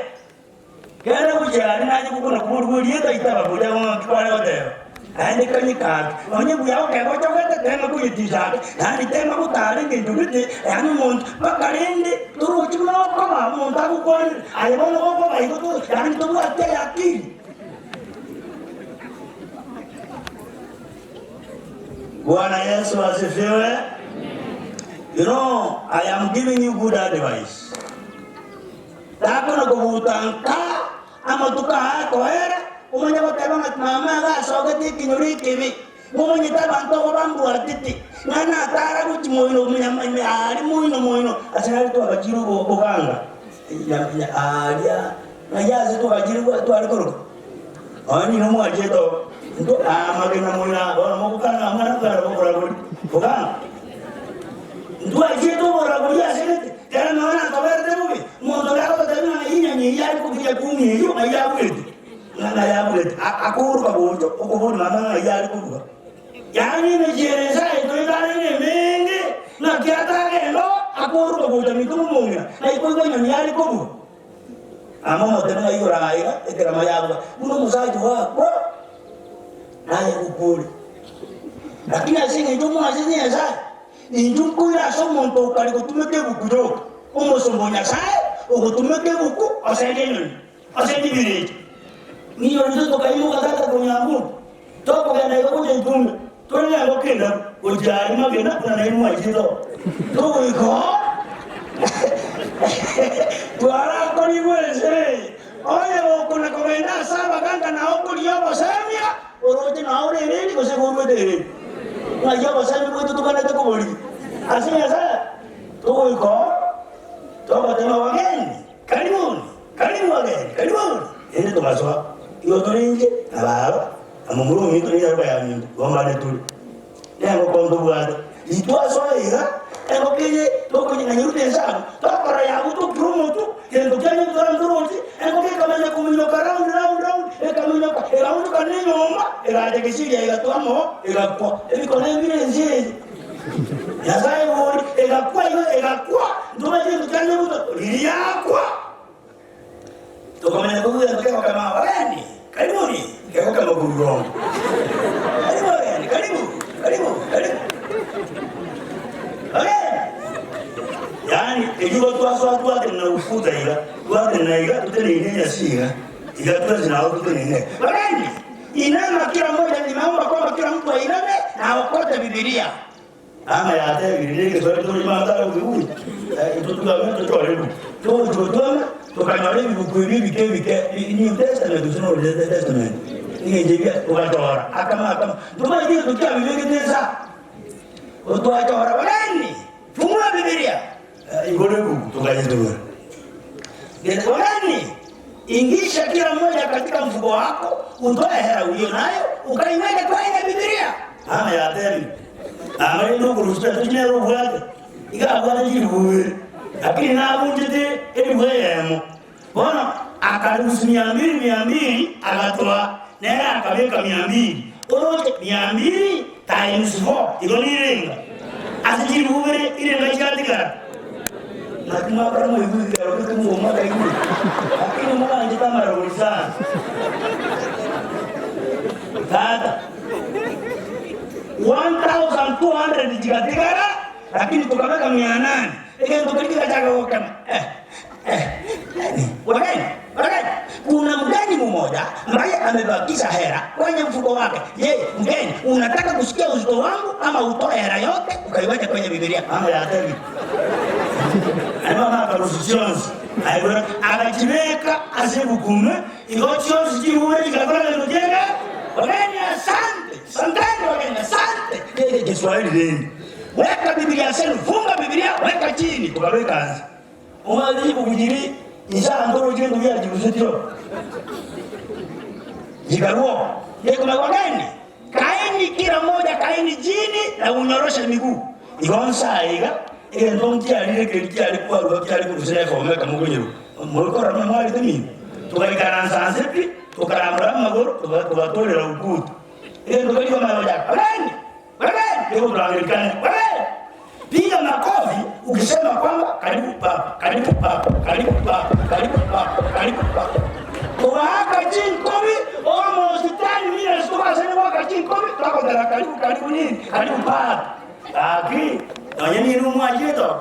Kera gochia aria naye gokona koborigwa erieta itaba boria ng'aki kware goteba. Naende kanyika ake, onye buya okegochogete tema koyetiisa ake, yaani tema gotara engencho gete, yaani omonto mpaka rende torochi buna okoba omonto agokwanire, aye bono gokoba igo to yaani tobwati aye akili. Bwana Yesu asifiwe. You know, I am giving you good advice. Takona kobuta nka amatuko aya akoera, omanye goteba ng'a mama iga asogete ekenyoro ekebe, momanyete abanto aba bambwatete, ng'a natara gochia moino aria moino moino, ase nare twagachire oboganga aria ng'ai ase twagachire tware koroka? Nonya ninwe mwachete oo, intwe amagena moino aa bono mogokana ng'a mwana kogenda boboragori, boganga. Ntwachiete oboragori ase gete, kera nonya natoberete bobe, omonto oria agototebia ng'a ng'ai enyama eyio are kobugia kumi eyio ng'ai yaburete, ng'a ng'ai yaburete, akouruka gocha okoboria mama ng'ai are koruga. Yaani emechie ere ense aye toetanaine emenge, ng'aki atagenda oo, akouruka gocha minto momong'ina, ng'ai koigwa enyoni yare koruga. Amo omotebe ng'a igoro aiga ekerama yabuga, buna omosacha oo akwa, naye gokwa ore. Lakini ase eng'encho omwanchete Nyasae. Inchuo nkoire ase omonto okare gotumeka ebuku yoka, omosomba o Nyasae ogotumeka ebuku oseria enyoni, oseria ebirecha. Nigo intwe tokaimoka tata konyambuntu, tokogenda iga gocha itumbe, tore nengoko endabu, gochia aria magena buna nainwe mwaichete oo. Togoika oo, twarakorigwe ense eye. Onye gokona kogenda ase abaganga na okoria obosemia, oroche nao ore ereri gose koruete ereri. Ng'ai obosemia bwaito toganete koboria ase Nyasae? Togoika oo, togotema wageni, karibuni, karibu wageni, karibuni. Rende togasoa, igo tore inche na baba, na momura ominto na enyarwa ya minto, igo mbane tore. Nengoko ntobwate. Ritwasoa iga, engoko eye tokonyeng'anyerwa ense abwo, tokora yagutokire omotwe, gento kiane ntwara ntoroche, engoko ekamanya kominyoka round round round, ekaminyoka, egaonchoka na enyomba, egacha gesiria egatwa amo, egakwa. Ebikone ebire ense eye. Nyasae bori, egakwa igo, egakwa, ntomanye gento kiane gutwa, riria yakwa. Tokamanya koigwa egento kegokema, Wageni, karibuni! Kegokema korwa irongo. Karibu wageni, karibu, karibu, karibu. Wageni! Yaani erio igo twasoa twatenena gofuta iga, twatenena iga toteneine enyasi iga, iga twensi nabo toteneine iga. Wageni! Inama kera moja, nimeomba kwamba kera mtu ainame na aokote Bibilia. Ama yatebire negeswahili tore chimanto are gokibuya, intwe twame tochore ebuku. Togochi gotwama, tokanyora ebibuku ebi ebike ebike, New Testament gose na Old Testament, eng'encho ebia togachora akamo akamo. Ntomanyeti egento kiabibegete inse aa. Gotwachora wageni, fungua bibilia, igoro ebuku tokayetumera. Wageni, ingisha kila mmoja katika mfuko wako, utoe hela ulio nayo, ukaiweke kwenye bibilia. Ama yatebire, Ama rende okorusia chibesa nere obwate, iga abwate chilifu ibere, lakini nabunchete elifu eyemo. Bono akarusia mia mbili mia mbili, agatoa, nere akabeka mia mbili. Oroche mia mbili times four, igo nirenga? Ase chilifu ibere irenga chiatigara? Naki mwakora moigwe ekero gete mwomakaigure, lakini moganchete amarogori sana. Tata, 1200 chigatigara, lakini tokabeka mia nane. Egento keria kegachaka gokema. Eh, eh, yani, wageni, wageni. Kuna mgeni mmoja ambaye amebakisha hera kwenye mfuko wake. Je, mgeni, unataka kusikia uzito wangu ama utoe hera yote ukaiweke kwenye Biblia? Mambo ya hatari. Mama akarusi chionsi aigora agachibeka ase ebukume igo chionsi chirure chigakora gento kiege wageni asante santeni wageni asante kege Kiswahili rende weka Biblia senu funga Biblia weka chini tukabeka anse Omanyete chibuku chiria inse abanto oroche gento giachirusetio chikarua gekomanya wageni kaeni kira moja kaeni chini na unyoroshe miguu igo nse aye iga egento nkiarire keri kiare kwarua kiare korusia efoma ekamokonyeru morikora buna mwarete mino togaikaransa nse pi tokarambora amagoro togatorera ukuta egento keria komanya gochaka wageni wageni gegotorangerikane wageni Piga makofi ukisema kwamba karibu baba, karibu baba, karibu baba, karibu baba, karibu baba. Togaaka chinkobi almost 10 minutes togasene goaka chinkobi togotera karibu karibu nini karibu baba. Gaki nonye nini omwachire to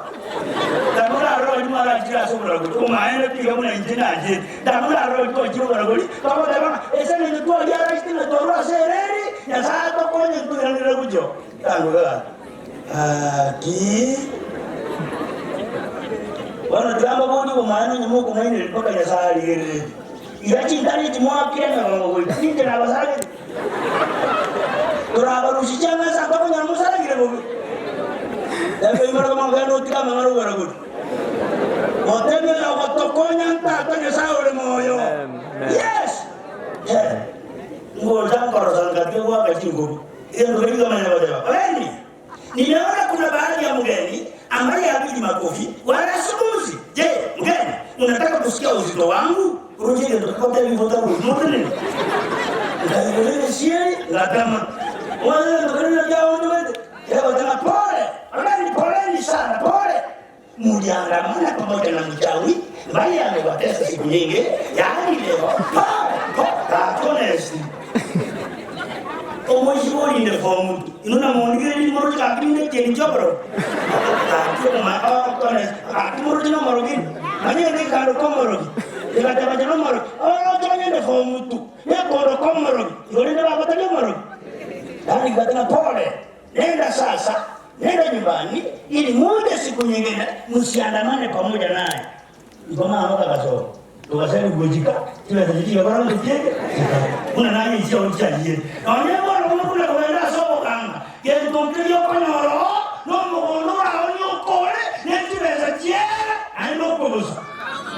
tamorarora mwarachire ase oboragori omaene piga buna inche nachete tamorarora twachire oboragori togoteba ng'a ase eng'encho twariarachete na twarwa ase ereri Nyasaye atokonye ntoiranere gochia tango gaki. Gaki, bono tiga mbaborie obomaene onye mokong'ainereria mpaka Nyasae arigereretie. Ira chintari echi moakire emegongo goika ninche nabasaragete. Torabarusie chianga ase atokonyora mosaragire bobe. Tebia oimore koma ogende otige amang'ana oboragori. Motebie oyo ogotokonya ntata Nyasae ore moyo. Yes! Eh, ngocha nkorosa ngatiga goaka chinkobi. Egento keria kikamanya goteba, Wageni, nimeona kuna baadhi ya mgeni ambaye hapigi makofi wala hazungumzi. Je, mgeni, unataka kusikia uzito wangu? Oroche egento kegoteba igo otarusia notenene. Nkaigora egesieri, ngatama. Omanyete egento keria naki aonchogete? Kegoteba, Pole, wageni, poleni sana, pole. Muliandamana pamoja na mchawi ambaye amewatesa siku nyingi, yaani leo, pole, pole, gaki honesti. Omoisia orinde form two, inwe namondigererie moroche gaki ninde ekieni ki'oborogi? Gaki omoma okone gaki moroche nomorogi? Manya ende ekando komorogi, egateba inche nomorogi, oroche onye inde form two, nekondo komorogi, igo rende baba tari omorogi? Yaani gati ng'a pole, nenda sasa, nenda nyumbani, ili muje siku nyingine musiandamane pamoja naye. Igo mama bagasoka, togaseri gochika, chibesa chiria chigakora ng'a chieke, chikaba. Buna naye inse oo chiayire. Nonya bono buna buna kogenda ase oboganga, gento nkeria okonyora oo, na omogondo oraonie okore, ne chibesa chiere, naende okwe bosa.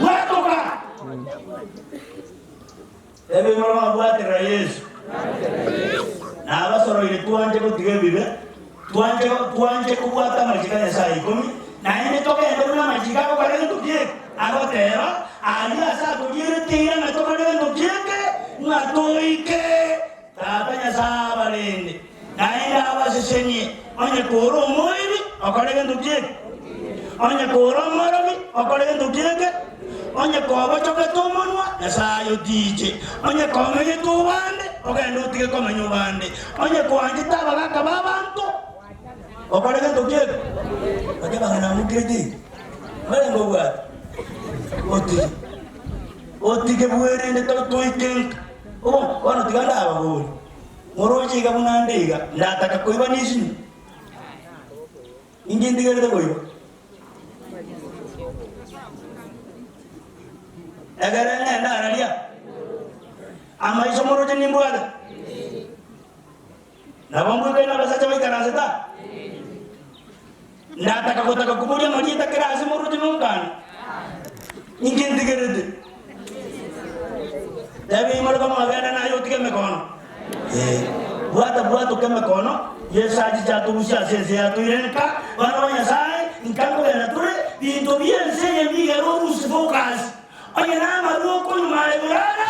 Bwatoka! Ebimoro babwaterera Yeso, na abasoroire twanche gotiga ebibe, twanche twanche kobwata amachiko a Nyasae ikomi, naende togende buna amachiko agokora egento kieke, agoteba, Aria ase atorierete eira ng'a tokore egento kieke, ng'a toike. Tata Nyasae abarende, naende abasesenie, onye kore omoibi, okore egento kieke, onye kore omorogi, okore egento kieke, Onye kobochogete omonwa, Nyasae otiche. Onye komenyete obande, ogende otige komenya obande. Onye koanchete abagaaka b'abanto, okore gento ki eke? Gaki abang'ina amokire ki? Barenge obwate. Otige. Otige bwerende toike nka. Obo, bono tiga ndababorie. Moroche iga buna nde iga, ndataka koiba nisinwe? Inki ntigerete koiba? Ekero ng'ende araria, amaiso moroche nimbwate? Nabo mbwekaine abasacha baikaransete aa? Ndataka gotaka koboria amarieta kera ase moroche nonkane? Inki ntigerete? Tebia imore komogenda naye otige emekono. Ee, bwata bwatoke emekono, Yeso achiche atorusie ase ense yatoire nka bana ba Nyasae, nka nkogenda tore, binto bi'ense eye mbigere orusie focus. Onye namarwa okonywa aye burana,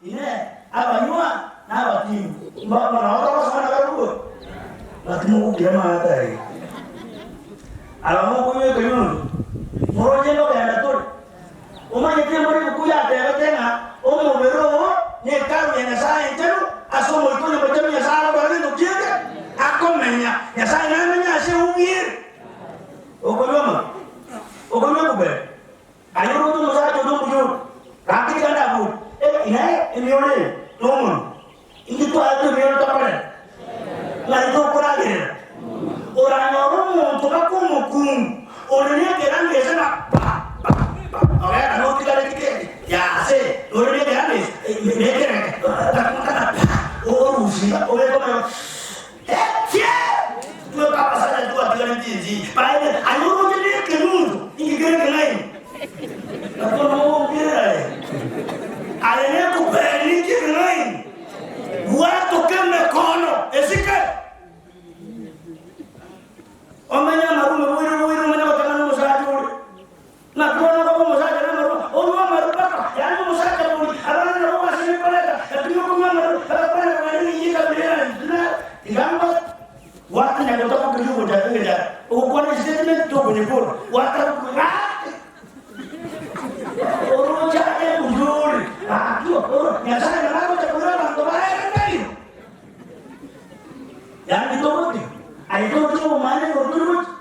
inee, abanywa na abatingu mba nao togosoma nabarabwo? Batimogokira amang'ana aya. Aba mokonywa ekenyunyu, moroche nkogenda tore. Omanyete mbore ebuku yatebete ng'a omobere oo ne Hekalu ya Nyasae enchenu, ase Omoika oyo Omochenu Nyasae agokora gento ki'eke, akomenya. Nyasae namenye ase eubi ere. Okonywa amaru, okonywa ekubere, aye oroche omosacha oria omuya ore, gaki tiga ndabore, inee, emioro eye nomonwa? Inki twaetwe emioro tokorera? Ng'ai tokoragerera? Oranyore omonto baka omokungu ore nekeranga ase ng'a pa, pa, pa, ogenda notigareti kende yase ore nekeranga ase nekerenge takana pa, orusia iga obeke omorero etie tweka abasacha twatigareti inse baye aye oroche nekenundo inki kere ekeng'aini Nabo nogompirera aye, aye nekobera ninki ekeng'aini, bwatoke emekono esike, omenye amarume boire boire omanye gotang'ana omosacha ore. Naki bono okoba omosacha na amarume, onywe amaru mpaka, yaani omosacha bori, abana nabo gwasire koreta, lakini okonywa amaru, bagakwana kogenda ng'a eyio ekabira na tiga mba gwatinya gotabokeria ogocha egechara, ogokwana esitatement tokonyekora, gwatabokeria gaki. Oroche aye oyore, gaki oro Nyasae nabo agocha koira abanto baye taiyo. Yaani togotiga, aye toroche obomani igoro tori gochia.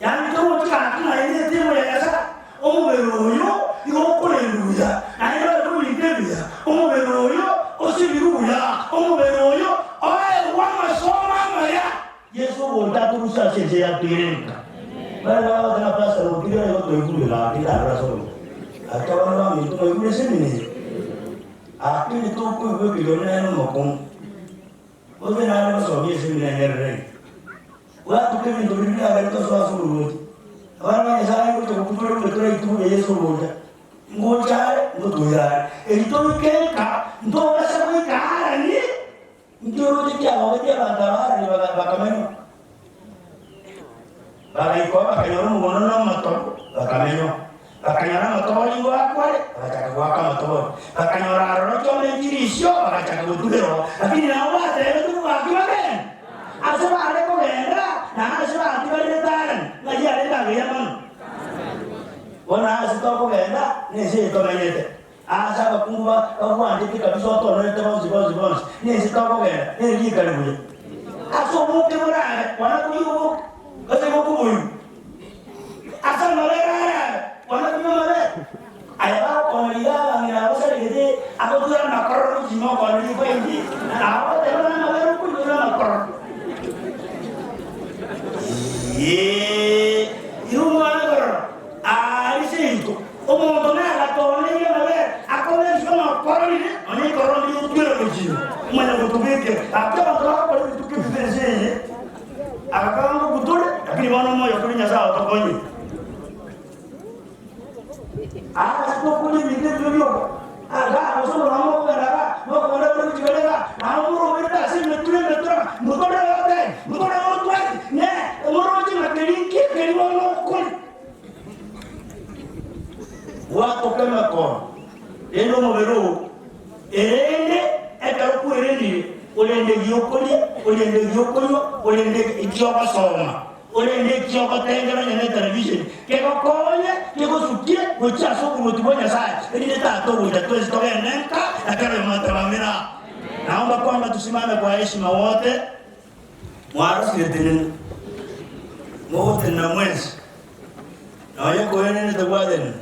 Yaani toroche gaki ng'a eye netemo ya Nyasae, omobere oyo igo okorendwa buya, naende bare kobinto ebiya, omobere oyo osibirwe buya, omobere oyo oegwe amasomo amaya. Yeso ogocha atorusie ase ense yatoire nka. Baria bagoteba ng'a pastor otigere igo toigure gaki ndarora ase obobe. Gaki abana baminto mwaigure esemina eye? Lakini tokoigwa ekegori naende omokungu. Gose nare gosomia esemina enyerere eye. Bwatuka ebinto biria biagere tosoe ase oboruoti. Abana ba Nyasaye ngocha gokwa tore buna toraitwe buna Yeso ogocha. Ngocha are, ngotoira are. Eri toike nka, ntobasa goika harani. Nkeroche kiagogetie abanto abaarani bakamenywa, bagaikwa bakanyora omogondo na amatobo, bakamenywa. Bakanyora amatobori igo akware, bagachaka goaka amatobori. Bakanyora aroro chiombe chirisio, bagachaka gotugerwa. Lakini nabo batebete bobaki bagende ase bare kogenda, na ase batigarete Harani, ng'ai arenge agiya mono. Bono ase tokogenda, nense eye tomenyete. Ase abakungu ba bagwanchete kabisa otonorete bonsi bonsi bonsi, nense tokogenda, nere rikare buya. Ase oboke borabe, kwana koria oboke, gose gokoboywa. Ase amabere arabe, kwana konywa amabere. Aya bagokonya iga abang'ina abasaregete, agotura amakororo gochia ime okonya riko indi, agoteba ng'a amabere okonywa na amakororo. Ee, ira omwana korora, aaria seito. Omonto nagatoneire amabere akoberiswe nokororire, nonya ekororo ndiria otwere gochia ime, omanye gotobekera. Gaki abanto bagokora ebituko ebibe ense eye, agakora ngoku tore, lakini bono omoyo tore Nyasae otokonyire. Ase tokoria ebinto ebibe bioka, igaa gose omorwani mokogenda igaa, mokogenda bore gochia bare igaa, naende moroberete ase emetura emetura ng'a motore goteba, motore gotweti, ne moroche ng'a keri nki ekeri bono okore. Gwatoka emekoro, rende omobere oo, erende ekero kwerendire, orende egi'okoria, orende egi'okonywa, orende eki'ogosoma, orende eki'ogotengera onye ne television, kegokonye, kegosukie gochia ase oboruoti bwa Nyasae, erinde Tata ogocha twensi togende nka, na kera oyomo atebe Amina. Naomba kwamba tusimame kwa heshima wote. Mwarosire tenena, mogotenena mwensi, nonya koenenete gwatenena.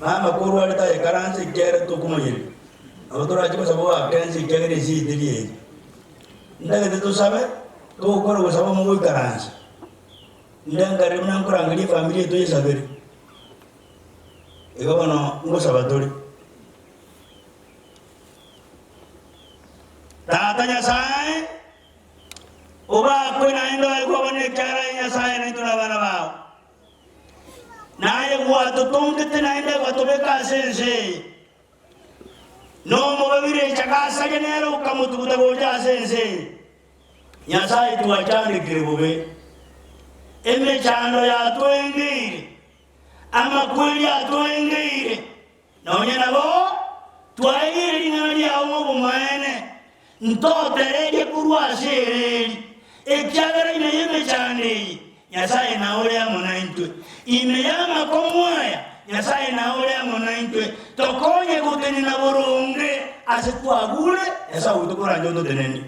Mama korwarete aikaranse ekiagera tokomoyeria, nabo torache gosaba oake ense ekiagera ense eye teri eye. Ntagete tosabe, togokora ogosaba mogoikaransa. Inde nkarire buna nkorangeria efamiri eye toyesabere. Igo bono ngosaba tore. Tata Nyasae, obakwe naende oegwe obonene ekiagera aye Nyasae naintwe nabana bao. Naye gwatotongete naende gwatobeka ase ense eye. Nomobe birecha gasaria nere okamotuguta gocha ase ense eye. Nyasae twachandekire bobe. Emechando yatwengeire, amakweri atwengeire. Nonya nabo, twaegeire ring'ana riao ng'obomaene, ntotererie korwa ase ereri, ekiagera ime y'emechando eye Nyasae nao ore amo naintwe. Ime y'amakong'u aya Nyasae nao ore amo naintwe, tokonye gotenena boronge ase twagure, Nyasae oito koranche ototenenie.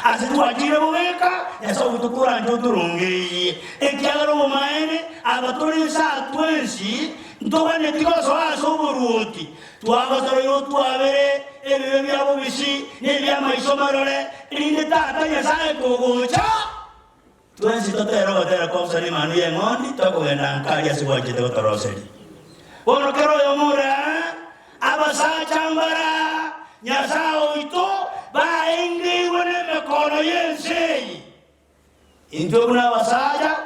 Ase twachire bobeka, Nyasae oito koranche otorongeyie, ekiagera obomaene aba tore inse aa twensi ntoganeti gosoa ase oboruoti, twagosoroire otwabere ebibe bia bobisi na ebi'amaiso marore, erinde Tata Nyasae kogocha, twensi totere ogotera kwa bosa n'Emanwa y'Eng'ondi tokogenda nka aria ase gwachete gotoroseria. Bono kera oyomo ore aa, abasacha mbara Nyasae oito baengeirwe nemekono y'ense eye. Intwe buna abasacha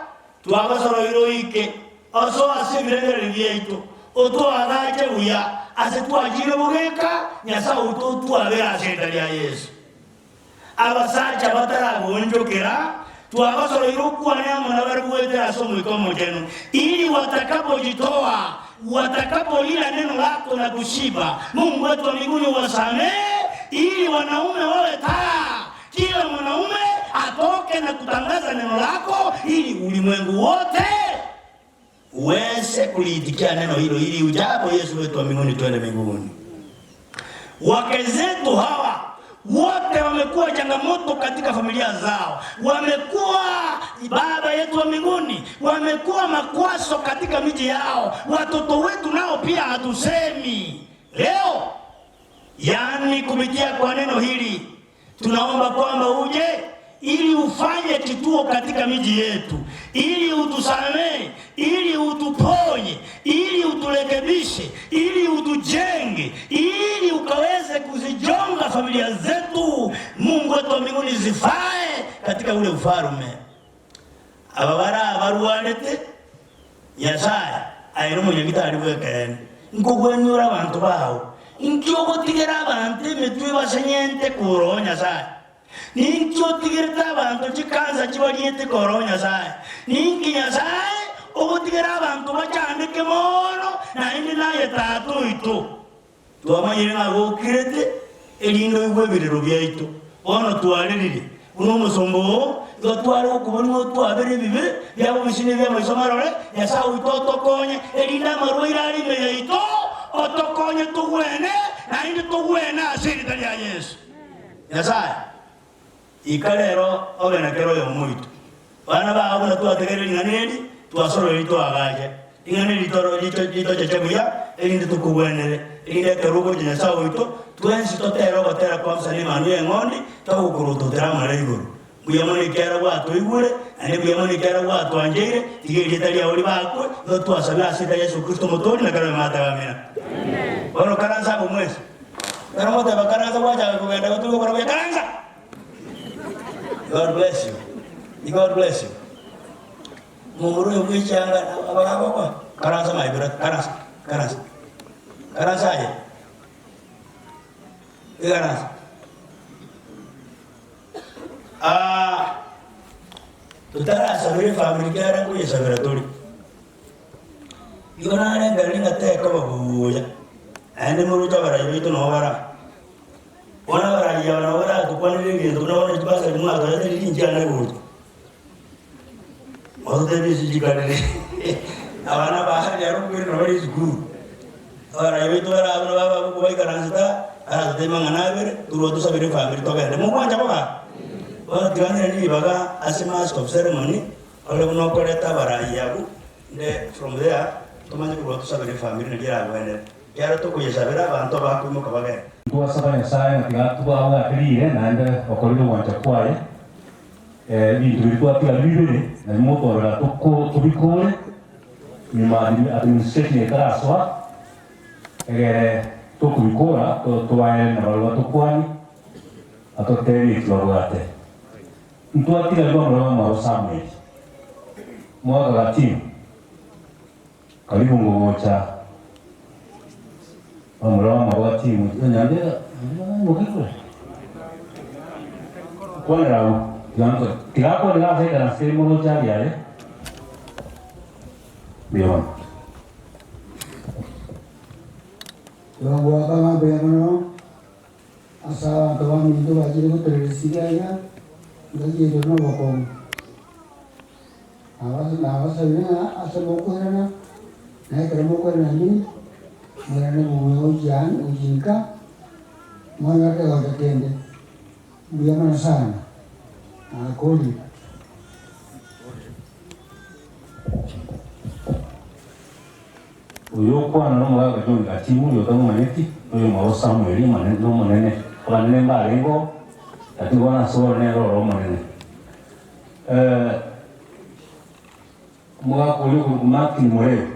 twagosoroire oike osoe ase ebirengererio biaito, otoagache buya ase twachire bogeka Nyasae oito otwabere ase erieta ria Yeso. Abasacha bataragoonchokera, twabasoroire okwane amo nabarabwo goetera ase Omoika Omochenu, ili watakapojitoa, watakapolila neno lako na kushiba, Mungu wetu wa mbinguni uwasamehe, ili wanaume wawe taa, kila mwanaume atoke na kutangaza neno lako, ili ulimwengu wote uweze kuliitikia neno hilo, ili ujapo Yesu wetu wa mbinguni twende mbinguni. Wake zetu hawa wote wamekuwa changamoto katika familia zao, wamekuwa baba yetu wa mbinguni, wamekuwa makwazo katika miji yao. Watoto wetu nao pia hatusemi leo, yaani kupitia kwa neno hili tunaomba kwamba uje ili ufanye kituo katika miji yetu, ili utusamehe, ili utuponye, ili uturekebishe, ili utujenge, ili ukaweze kuzijonga familia zetu, Mungu wetu wa mbinguni, zifae katika ule ufalme. Aba bara abarwarete Nyasae aye nomonyagitari bw'ekeene, nkogwenyora abanto bao. Inki ogotigera abanto emetwe basenyente koroo Nyasae? Ninki otigerete abanto chikansa chibariete koroo Nyasae? Ninki Nyasae ogotigera abanto bachandeke mono naende naye Tata oito? Twamanyire ng'a gokirete, erinde oigwe ebirero biaito. Bono twarerire buna omosomba oo, igo tware gokobua nigo otwabere ebibe bia bobisi na ebi'amaiso marore. Nyasae oito otokonye, erinde amarwaire are ime yaito. otokonye togwene, naende togwene ase erita ria Yeso. Nyasae, ika rero obe na kera oyomo oito. Bana bao buna twategereire ring'ana eri, twasororire toagache. Ring'ana eri ritoro ritocheche buya, erinde tokogwenere, erinde ekero ogocha Nyasae oito, twensi totere ogotera kwa Musa na Emanwa y'Eng'ondi, togokorototera amare igoro. Mbuya mono ekiagera gwatoigure, naende mbuya mono ekiagera gwatwancheire, tiga erieta riao ribakwe, igo twasabire ase erieta ria Yeso Kristo Omotoori na kera oyomo atagamera. Bono karansa amo mwensi. Ekero ngoteba karansa gwachaka kogenda gotuga okora buya, karansa! God bless you. God bless you. Momura oyo bw'echianga abagakokwa, karansa my brother, karansa, karansa. Karansa aye. Ikaransa. Ah, totarasabera efamiri kiara nkoyesabera tore. Igo narengereria ng'a tekoba buya, naende moroche abarai baito nabo bara aa. Bono abarai aba nabo baratokwanere egento buna bono chibasari mwatoretire rinchiana gocha. Mototebie ase chikanisa abana ba rero mbwenu nabo bare esukuru. Abarai baito bare abwo nabo abwo baikaransete aa, baratotebie amang'ana abere, torwe tosabere efamiri togende. Mogwancha bobe aa? Bono tiga ng'irane ribaga ase master of ceremony, ore buna okoreta abarai abwo, nde from there tomanye korwa tosabere efamiri nario eragwenere. Ekiagera tokoyesabera abanto abakoimoka bagende. Ntwasaba Nyasae ng'a tiga tobabwate riire naende okorire ogwancha kwaye. Ebinto biria twatiga bibere nabio motorora tobikore nyuma administration etarasoa egere tokobikora tobaere nabarabwo batokwanie batotebie eki babwate. Ntwatiga riba omorero bw'amwabo Samuel, mwaka gatimu karibu ngogocha omorero bw'amwabo gatimu nyandera ngokikore kwanera abwo tiga akwanere ase ekanisa ere moroche aria aye mbuya mono. Twagoaka ng'a mbuya mono ase abanto baminto bachire gotoreresia iga engaki yaito nobokong'u. Nabasabire ng'a ase mokoirana, na ekero mokoirana inwe, moirane bobe gochia gochia inka, mwanyore kegocha kende. Mbuya mono sana. Nakorire. Oyo okwana nomogaka John Gatimu, oyo otamomanyeti, noyomwabo Samueli, nomonene. Abanene mbarengeo, lakini bono ase ore nere ore omonene. Omogaka oria okorokwa Martin Mureu,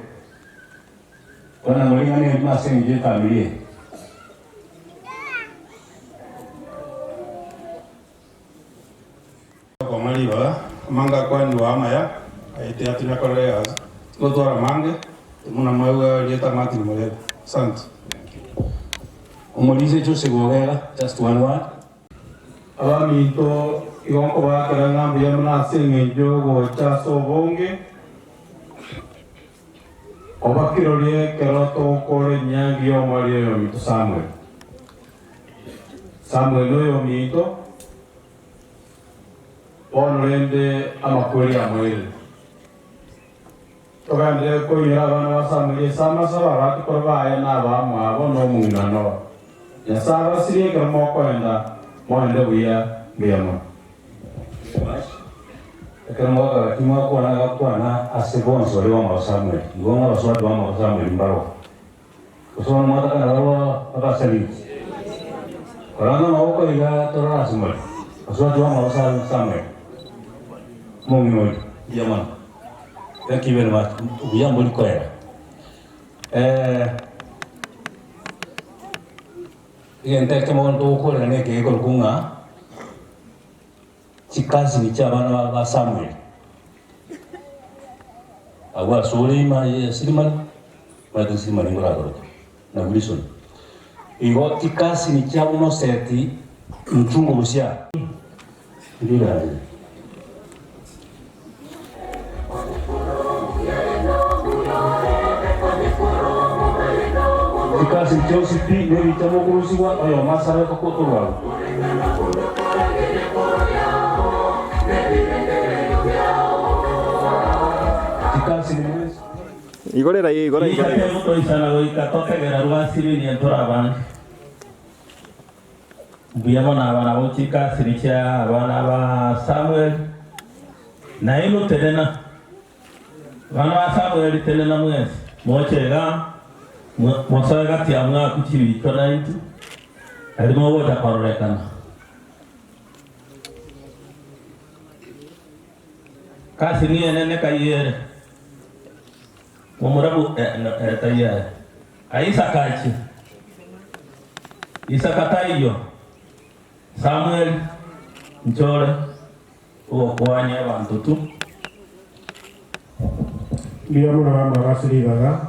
bono nabo ring'ana erimo ase engencho y'efamiri eye. Koma ribaga, amange akwanirwe amaya, aye tiga korera egasi, tigotwara amange, buna mwaigwa erieta Martin Murebe. Asante. Omorisia Joseph Ogega, just one word. Abaminto, igo nkobaakera ng'a mbuya mono ase engencho y'ogocha ase obonge, obakirorie ekero togokora enyangi y'omoerio oyominto Samuel. Samuel noyominto, bono rende amakweri amoirire. Togenderere koinyora abana ba Samweli ase amasabo, abachukuru baye na abamwabo, na omong'ina Noa. Nyasae abasirie ekero mokoenda, moende buya, mbuya mono. Ekero mwakagati mwakwana agakwana ase bonsi baria bamwabo Samweli, igo ng'a abasubati bamwabo Samweli mbaroo. Gose bono mwatakana barabwo abasaliti. Korende amaboko iga torore ase more, abasubati bamwabo Samweli, omong'ina oria, mbuya mono. Thank you very much. Obuya mbori koera. Egento ekemo bono togokorera na eke gekorokwa ng'a chikasini chia abana ba Samuel. Agwo ase ore ima ya Sirimani, omanyete Sirimani nkoragoroka na Wilson. Igo chikasini chiabo noseti mchungu busia. Ndiranire. Chikasini chionsi pi nebicha mokorusigwa, oyomo asabe korwa agwo. Chikasini mwensi. Igorera igora igora. Ika tegotoisana goika totegera rwasiririe ntore abange. Mbuya mono aba nabo chikasiri chia abana ba Samuel. Nainwe tenena. Abana ba Samuel tenena mwensi. Moche igaa mosoe gati ya mwaku chibichwa naintwe, nario mogocha kororekana. Kasini enene kayere. Momura bu eh, no, eh, taiyo aye. Aye Isaka achie. Isaka taiyo. Samuel nchore ogokwania abanto tu. Mbuya mono bamura ase ribaga,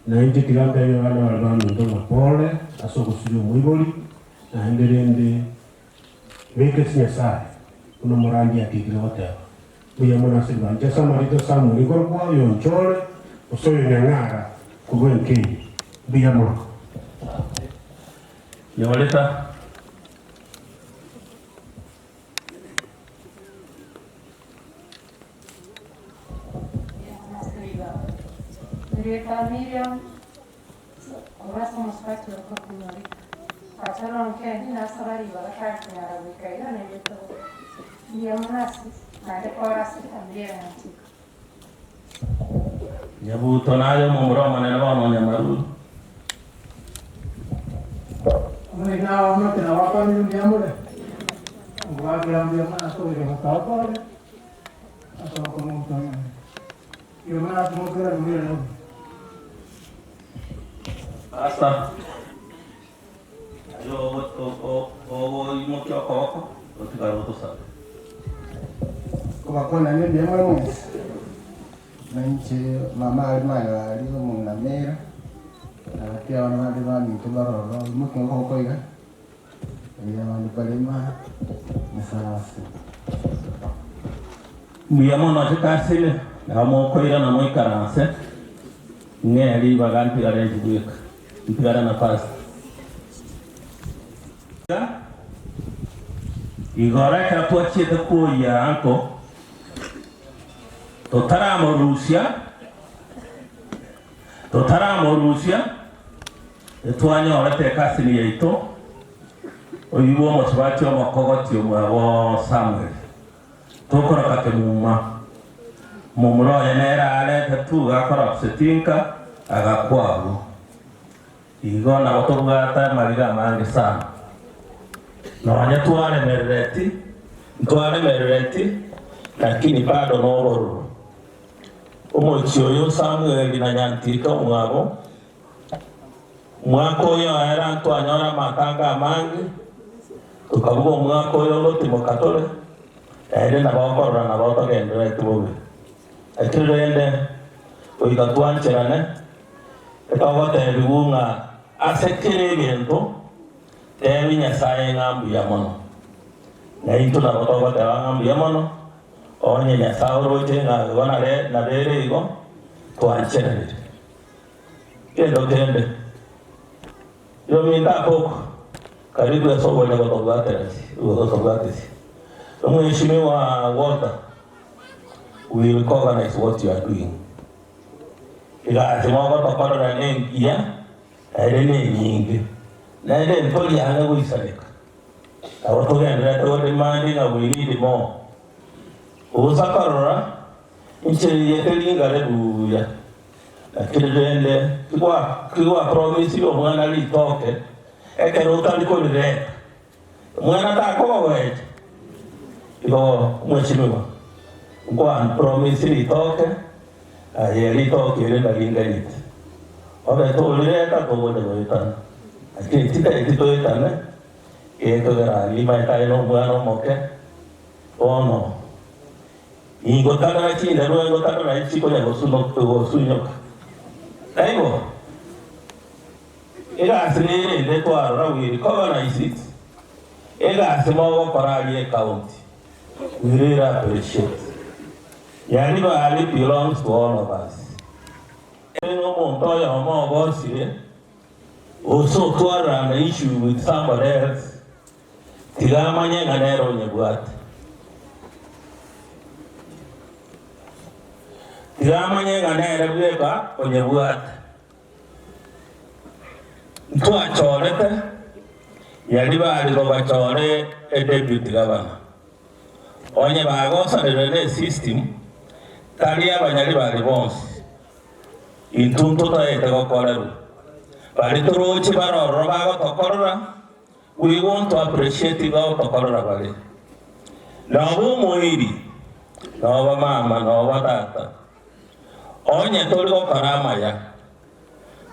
na inche tiga ntebie abana baria baminto ng'a pole ase ogosiria omoibori, naende rende Beka ase Nyasae, buna omorandia atigire goteba, Mbuya mono ase ribaga. Inche ase amarito Samuel nkorokwa oyonchore, gose oyonyang'ara korwa enka eye. Mbuya mono. Nyoreta. Erieta Miriam Korwa ase omosubati ore kokunyoreka. Tata nonkendi nasaba ribaga tari konyara goika iga nainche tobe. Mbuya mono ase naende kore ase efamiri eye yanchika. Nyabuto naye omomura omonene bono Nyamaruru. Omoremi abaamate na abakwanire mbuya more, ogoakera mbuya mono ase ogocha gotoa pole ase obokong'u obotonge. Mbuya mono ase mokoirana moirane buya. Pastor, aye ogoimokia okoboko otigare otosabe. Kobakwanania mbuya more mwensi, na inche mama aria maega aria omong'ina Mera, na gati abana bande baminto mbare ororo, imokia okoboko iga, erio abande barema mosaranse. Mbuya mono ase kasime, nabo mokoirana moikaranse, ng'ee ribaga ntigare inche bweka, ntigare na pastor. Igoro ekero twachiete kwoyia anko, totaramorusia, totaramorusia, etwanyorete ekasini yaito, oyio bw'omosubati omokogoti omwabo Samuel. Tokoroka kemuma. Momura oye nere arete tu gakora gosetinka agakwa abwo. Igo nabo tobwate amariga amange sana. Nonya twaremerereti, ntwaremerereti, lakini bado nobororo. Omochie oyo Samueli na Nyantirika omwabo, Omwaka oyo oera ntwanyora amatanga amange, tokabuga omwaka oyo ngotimoka tore, naende nabo okorora nabo togendererete bobe. Lakini rende goika twancherane, etogotebigwa ng'a ase kera egento tebi Nyasae ng'a mbuya mono. Naintwe nabo togoteba ng'a mbuya mono, onye Nyasae oroche ng'a igo nare nabere igo, twancheranire. Kendo kende, yominto akoko karibu ase obonya gotobwateresia. Omweshimiwa Walter, we recognize what you are doing. Egasi mogotokorera nengiya naende nenyinge, naende ntori ang'e goisaneka. Nabo togendererete godemand ng'a we need more. Bosa korora inche eye teri ngare buya. Lakini rende tigwa promisire omwana ritoke ekero otari korireta, omwana takogoecha. Igo mweshimiwa, nkwa promise ritoke, aye ritoke eri nari nganyete. Obe torireta togocha goetana, lakini titaeti toetane, gekogera nimaete aye na omwana omoke, bono. Ningotanana chindarua, ingotanana chikonya gosunyoka. Taibo? Egasi nere ende twarora we recognize it, egasi mogokora aria ecounty, we really appreciate. Nyaribari belongs to all of us. Ere omonto oyomo ogosire, gose otwarana issue with somebody else, Tiga amanye ng'a nere onyebwate. Tiga amanye ng'a nere bweka onyebwate. Ntwachorete Nyaribari kobachore edeputy governor. Onye bagosanire ne system, tari abanyaribari bonsi. Intwe ntotaete gokorerwa. Baria toroche bare ororo bagotokorera, we want to appreciate iga otokorera bare. Noba omoiri, noba mama, noba tata, onye tori gokora amaya,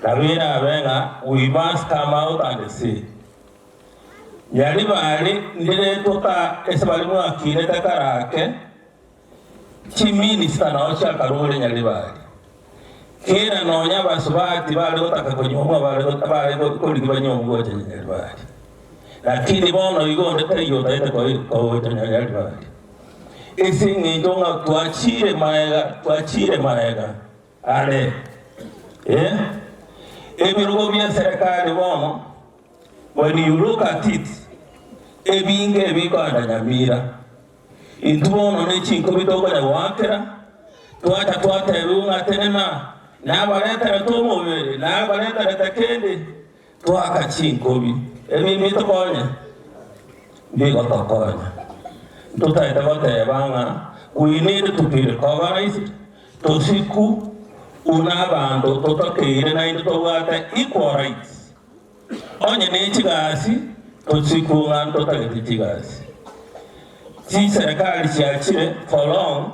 nabo erabe ng'a we must come out and say, Nyaribari ndire tota ase baria mwakinete karake, Chiminista nao chiakarure Nyaribari. Kera nonya abasubati bare gotaka konyuomwa bare bare korigia banyuomwe gocha Nyaribari. Lakini bono igo onde taiyo otaete kogocha Nyaribari. Ase eng'encho ng'a twachire maega, twachire maega are. Eh, ebirogo bia serikali bono, when you look at it, ebinge ebikoenda Nyamira. Intwe bono ne chinkobi tokonya goakera, twacha twatebiwa ng'a tenena, nabareterete omobere, nabareterete kende, twaaka chinkobi. Ebi mbitokonye? Mbigotokonya. Ntotaete goteba ng'a we need to be recognized, tosiku buna abanto totokeire naende tobwate equal rights. Onye ne chigasi, tosikwe ng'a ntotagete chigasi. Chiserekari chiachire for long,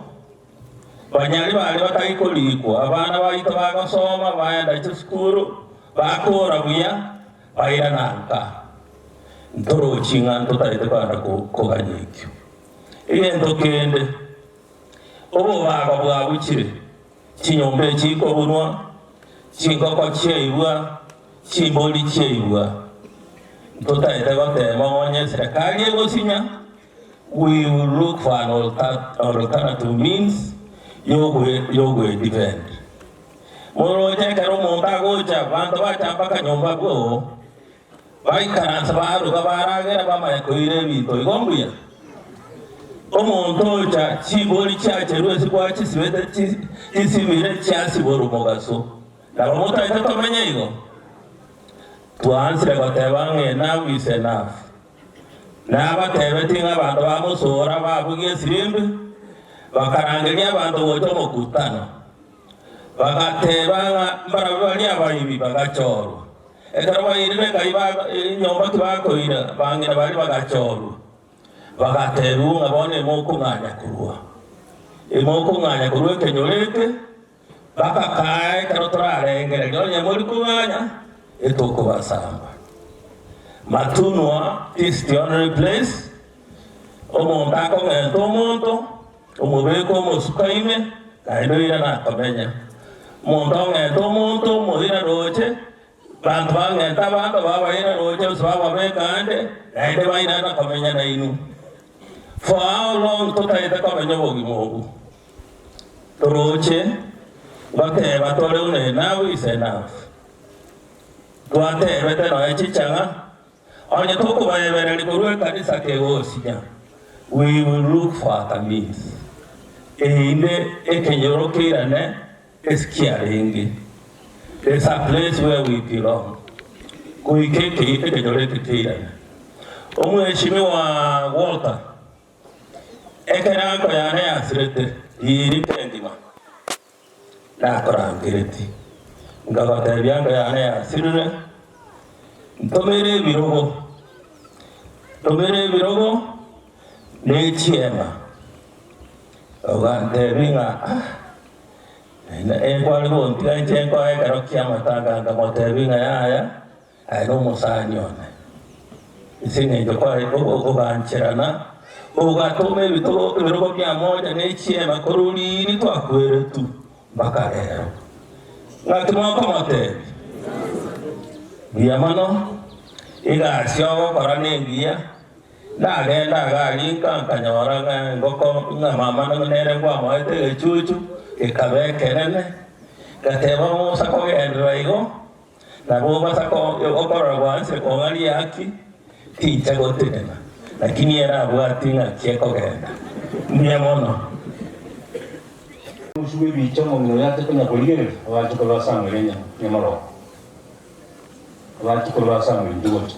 banyari baria batari korikwa, abana baito bagosoma, baenda chisukuru, bakora buya, bairana nka. Ntorochi ng'a ntotagete kogenda koganya ekio. Egento kende, obobago bwabuchire, Chinyomba echikobunwa, chingoko chiaibwa, chimbori chiaibwa. Ntotaete goteba onye eserekari egosinya, we will look for an alternative means yogwe defend. Moroche ekero omonto agocha, abanto bacha mpaka nyomba bwoo, Baikaransa baruga baragera bamanya koira ebinto. Igo mbuya omonto ocha chibori chiacherwe ase gwachisibete chisibire chiasiborwa mogaso. Nabo motaete tomenye igo? Twansire goteba ng'a enough is enough. Nabatebetie ng'a abanto ba Mosora babugia esirimbi, bakarangeria abanto gocha omokutano. Bagateba ng'a mbarabwo baria abaibi bagachorwa. Ekero bairire Ngai enyomba tibakoira, bang'ina baria bagachorwa, bagatebiwa ng'a bono imokong'anya korwa, imokong'anya korwa ekenyoro eke, bakakaa ekero torarengereria onye mori kong'anya, etokobasamba. Matunwa is the only place omonto akong'enta omonto, omobeke omosuko ime, naende oirane akomenya. Omonto ong'ente omonto, omoira roche, banto bang'ente abanto babaira roche gose bababeka ande, naende bairana komenya nainwe. For how long totaete komenya obogima obwo? Toroche, ngoteba tore buna enough is enough. Twatebete nonya chichang'a, Onye tokobaebereria korwa ekanisa kegosinya, we will look for other means, erinde ekenyoro keirane ase kiarenge. There's a place where we belong. Goika ekenyoro eke keirane. Omweshimiwa Walter, ekerango yane yasirete, riiri kengima, Nakorangeretie, nkagoteebia enka yane yasirire, Ntomere ebirogo, ntomere ebirogo ne chiema. Oganteebia ng'a ah, ekware gontiga inche nkoe ekero ki'amatanga, nkamoteebia ng'a yaya, Aye nomosani one. Ase engencho kware ogancherana, ogatoma ebitogo ebirogo bia moja ne chiema korwa riiri twakweretwe mpaka rero. Ng'aki mokomotebia? Mbuya mono, egasi ogokora nengiya. Nagenda iga aria nka nkanyora ng'a engoko ng'a mama nere nkwamoete egechuchu, gekaba ekenene. Ngateba bosa kogenderera igo. Nabo obasa okorora gwanse kong'a riaki, tincha gotenena, lakini ere abwati ng'aki ekogenda. Mbuya mono. omorusiwa ebicha omong'ina oyo ate konya korigereria abachokoro ba Samuel enya nyamorogo. Abachokoro ba Samuel inche gocha.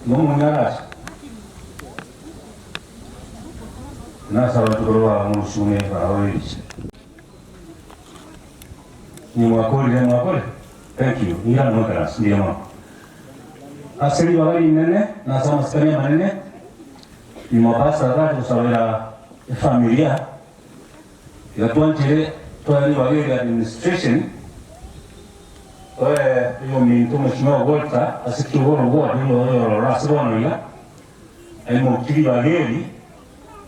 Nomong'ina arache? Nase abachokoro bao morusiwe barabwo ebicha. Inye mwakorire mwakore? Thank you. Ingira moikaranse. Mbuya mono. Ase ribaga rinene na ase amasikani amanene, nyuma pastor agacha gosabera efamilia, iga twanchere toe ribaga eri administration, toe oyominto omweshimiwa Walter ase kiogoro ward oyororo ase bono iga, aimokie ribaga eri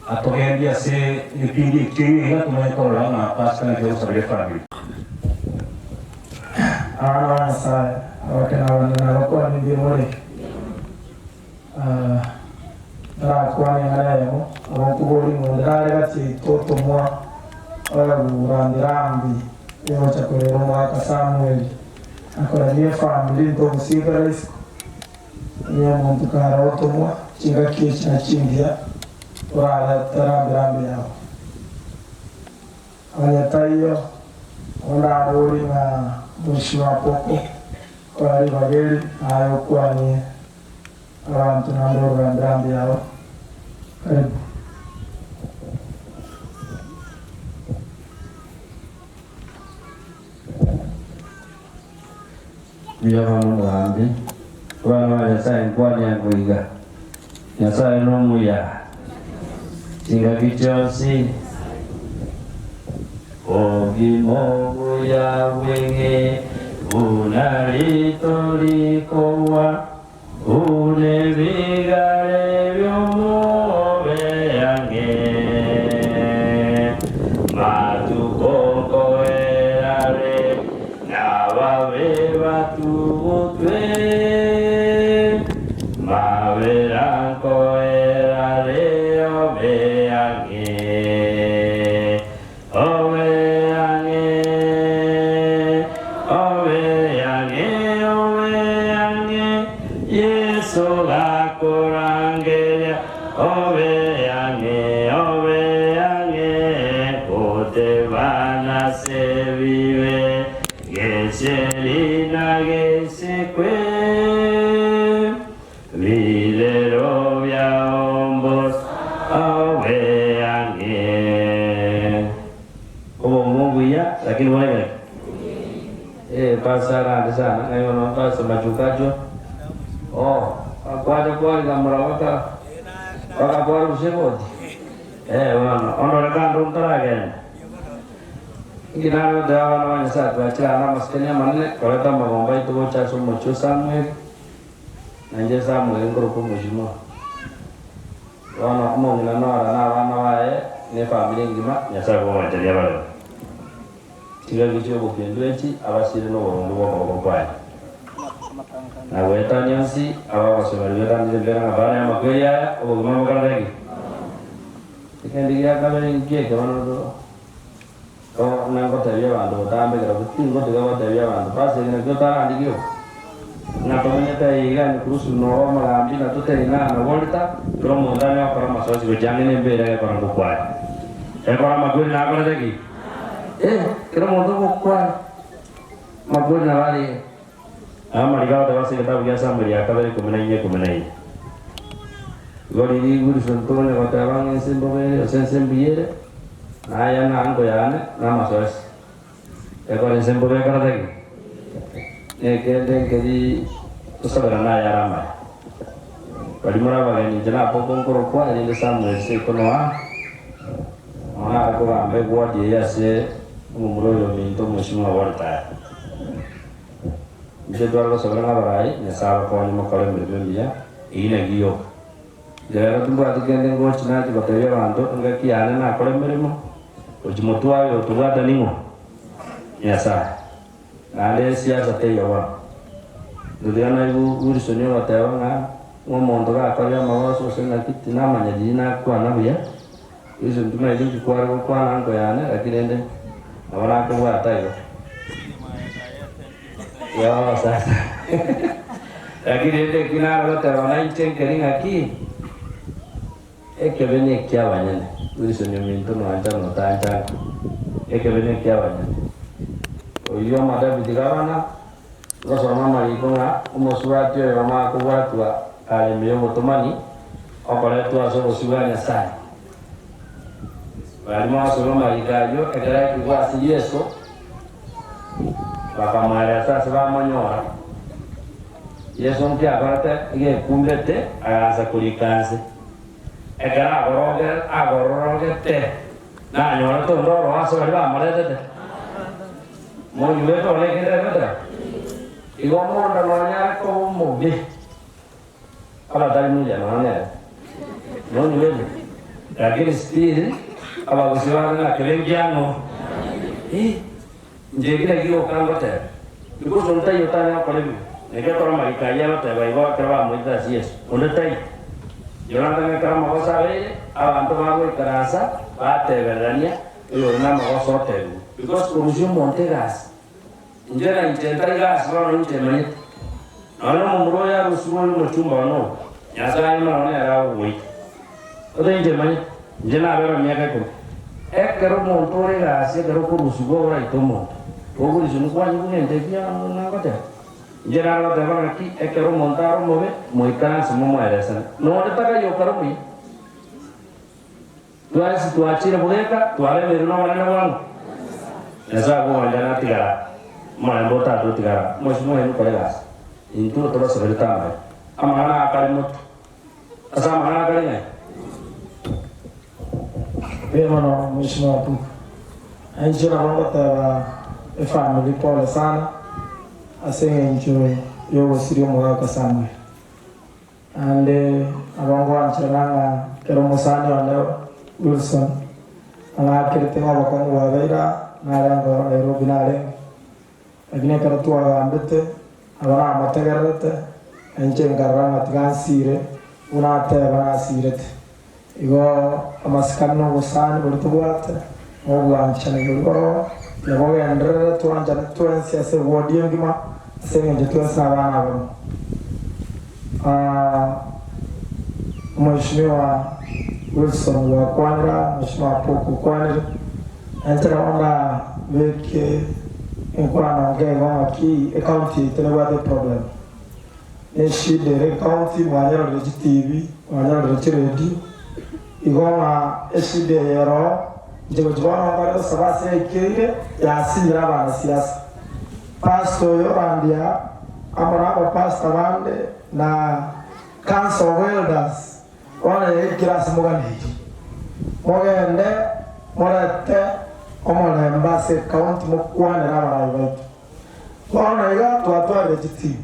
Atogendie ase egepindi ekio ime iga tomanye korora ng'a Pasaka naki egosabera efamiri. Abana ba Nyasae, abake na abanene, nabakwane mbuya more. Ntarakwana eng'ana eyemo, nabo nkoboria ng'a onde nare gati yaito otomwa oyogorambi rambi oyogocha korera omogaka Samweli, akoremia efamiri ntomosigara isiko. Onye omonto kare otomwa chingaki echi na chingiya, orarete rambi-rambi yao. Onye taiyo, nabo ndaborie ng'a Mheshimiwa Poko, kora ribaga eri, naye okwanie abanto naende ore rambi-rambi yao. Karibu. Mbuya mono omogambi, abana ba Nyasae nkwania nkoiga. Nyasae nomuya chingaki chionsi. Obogima obuya bweng'e buna rito rikogwa, buna ebigare bi'omobe ang'e. Matuko nkoerare, nababe batugutwe, mabera nkoerare obe ang'e. Obe ang'e, obe ang'e, obe ang'e, Yeso gakorangeria, obe ang'e, obe ang'e, gotebana as'ebibe, gesieri na gesikwe. Birero biao mbosa obe ang'e. Obogima obuya lakini bore gaki eh pastor arande sana ng'ai bono pastor machukacho oh kwacha kwarigamora baka baka kwarusia egoti eh bono ondore kando ntaragenda inki nare goteba abana ba Nyasaye twachire aa namasikani amanene koreta amagombo aito gocha ase omochie o Samuel. Na inche Samweli nkorokwa omochie. Bono omong'ina Nora na abana baye, na efamiri engima, Nyasae bw'obwanchani abareme. Chingaki chi'obokendu echi abasire noboronge bw'okoboko kwaye. Na goetania onsi abagosemeria betanire mbera ng'a baare amakweri aya, obogima mbokorete ki? Ekende gia kabere nkieke bono Bono ngotebia abanto botambe ekero tingotiga gotebia abanto base ekero nakio otarandigie oo, ng'a tomenyete aiga iga Kurusu noro omogambi na toteina na Volta, Kera omonto anye gokora amasoesi gochia ang'e nembeera egekora ngokwane. Ekora amakweri nakorete ki? Eh, kera omonto ogokwana amakweri nabo arenge. Amariko agoteba ase egetabu gia Samueli ya kabere 14 14. Igo riria Wilson tonya goteba ng'a ense mbobe ere gose ense mbuya ere, na aya nango yane namasoesi. Ekero ense mbobe ekorete ki? Nekende nkeri tosaberane ayare amaya. Baria more abageni inche naboka nkorokwa, erinde Samuel seito Noa, nonya nare kogamba egwadi eye ase omomura oyo ominto omweshimiwa Voltaire. Inche tware gosabera ng'a abarai, Nyasae abakonye mokore emeremo emiya, eyio naki yoka. Inche rero timbwati kende ngochi nache gotebia abanto, engaki yane nakore emeremo, gochia motwe aye otobwate ning'o? Nyasae. Naende esiasa teiyo bono. Totiga naigwe Wilson ogoteba ng'a ng'a omonto gakorire amagoso gose ng'aki tinamanya riria nakwana buya, Wilson timaeti nki kware gokwana nko yane lakini rende nabo nakobwata igo. Yoo sasa lakini rende eki nare goteba nainche nkeri ng'aki. Ekebe na ekiabanyene, Wilson ominto noanchana notanchana, ekebe na ekiabanyene. Oyio omodeputy gavana, ngosoma amariko ng'a omosubati oyomo akobwatwa kare ime y'obotomani, okoretwa ase obosio bwa Nyasae. Baria mwasoma amariko ayio ekero aikigwe ase Yeso, bakamoeresa ase bamonyora. Yeso nki akorete? Iga ekumbete, agaansa korika nse. Ekero agororogete, nanyorete onde oroa ase baria bamoretete. Monyuete one ekende emetera? Igo omonto nonyare koba omobe, abatari muya nonya nere. Monyuete? Lakini still, abagusii bare ng'a kebe nkiang'o. Eh, Inche eki nakio gioka ngoteba, because onde taiyo otanyare gokora ebibe, naki ekero amariko ayio agoteba igo ekero bamoitete ase Yeso, onde taiyo. Jonathan ekero amagoso abeire, abanto bagoikaransa batebererania oyore namagoso otebigwe, because korusia omonto egasi, inche na inche ntari gasi bono inche manyete, nonya omomura oyo arusigwe oyo omochumba one oyo, Nyasaye mono nere agogoita. Gose inche manyete, inche nabere emiaka ikomi. Ekero omonto ore egasi ekero okorusigwa oraite omonto, okorusigwa nikwanyigwa ngento ekiya nagoteba. Inche nagoteba ng'aki ekero omonto are omobe, moikaranse momoeresane. Nonde takaiyo okare omuya. Twensi twachire bogeka, twaremeirwe nobonene bwang'o. Nyasae bw'obwanchani atigara, omorembe o Tata otigara, mosio mwaino kore egasi. Intwe tobasaberete amaya. Amang'ana aya akare motwe. Ase amang'ana akare ng'ai? Mbuya mono Mheshimiwa Apuku. Na inche nabo ngoteba efamily pole sana ase eng'encho yogosiria omogaka Samuel. Naende nabo ngoancherana ng'a ekero omosani one Wilson ang'akerete ng'a obokong'u bwabeire aa, narenge oro Nairobi narenge. Lakini ekero twagambete, nabo namotegererete, na inche nkarora ng'a tiga nsire buna ateba nasirete. Igo amasikani na obosani boria tobwate, na obwanchani boria boroo, tiga bogenderere twanchane twensi ase eward engima, ase eng'encho twensi nabana abamo. Omweshimiwa Wilson gwakwanire aa, Mweshimiwa Apoku okwanire, na inche nabo ndabeke enkwano nkeigo ng'aki ecounty yaito nebwate eproblem. Neshida ere ecounty mwanyerorire chitibi, mwanyerorire chiredio, igo ng'a eshida eye eroo, inche gochia bono nkore gosaba ase yaikeire, yasinyire abanasiasa. Pastor oyo orandia amo na abapastor bande na council of elders bono yaikire ase moganeirie. Mogende morete omorembe ase ecounty mokwanere abarai baito. Bono iga twatwarire chitimu.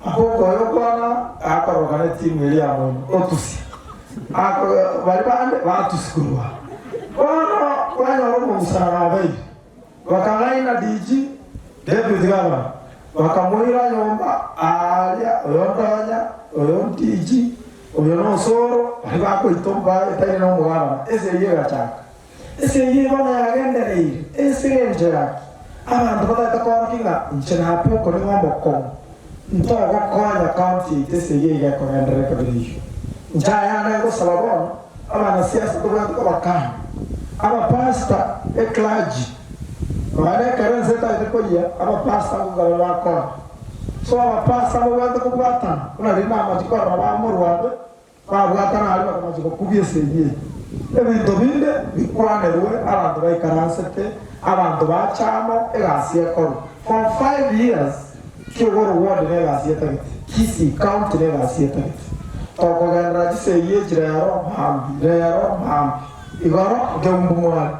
Abwo oyo okwana akororokana etimu eria ya moino otusia. Ako baria bande batusia korwa. Bono kwanyora omogusana obeire. Bakang'aina DG, Deputy Governor, bakamoira nyomba aaria oyo Ndonya, oyo DG, oyo n'Osoro, baria bakoita obaetaine na omogabana, esegi egachaka. Esegi eye bono yagendereire ase engencho yaki? Abanto batagete koorokia ng'a inche nape oko nigo omokong'u, ntogokonya county yaito esegi eye iga ekogenderera ekabira eyio. Inche ayande ngosaba bono, Abanasiasa tobwate kobakania, abapastor, eclergy, nonya nekero ense etagete koyia, abapastor nkogaba bakonya. So abapastor mbabwate kobwatana, buna riria namachia korora bamorwa abe, babwatana aria bakamachia gokubia esegi eye. Ebinto binde bikwanerwe abanto baikaransete, abanto bacha amo, egasi ekorwe. For 5 years, Kiogoro ward negasi etagete, Kisii county negasi etagete. Tokogenderera chisegi echi rero mambi, rero mambi. Igoro nkeumbu mware,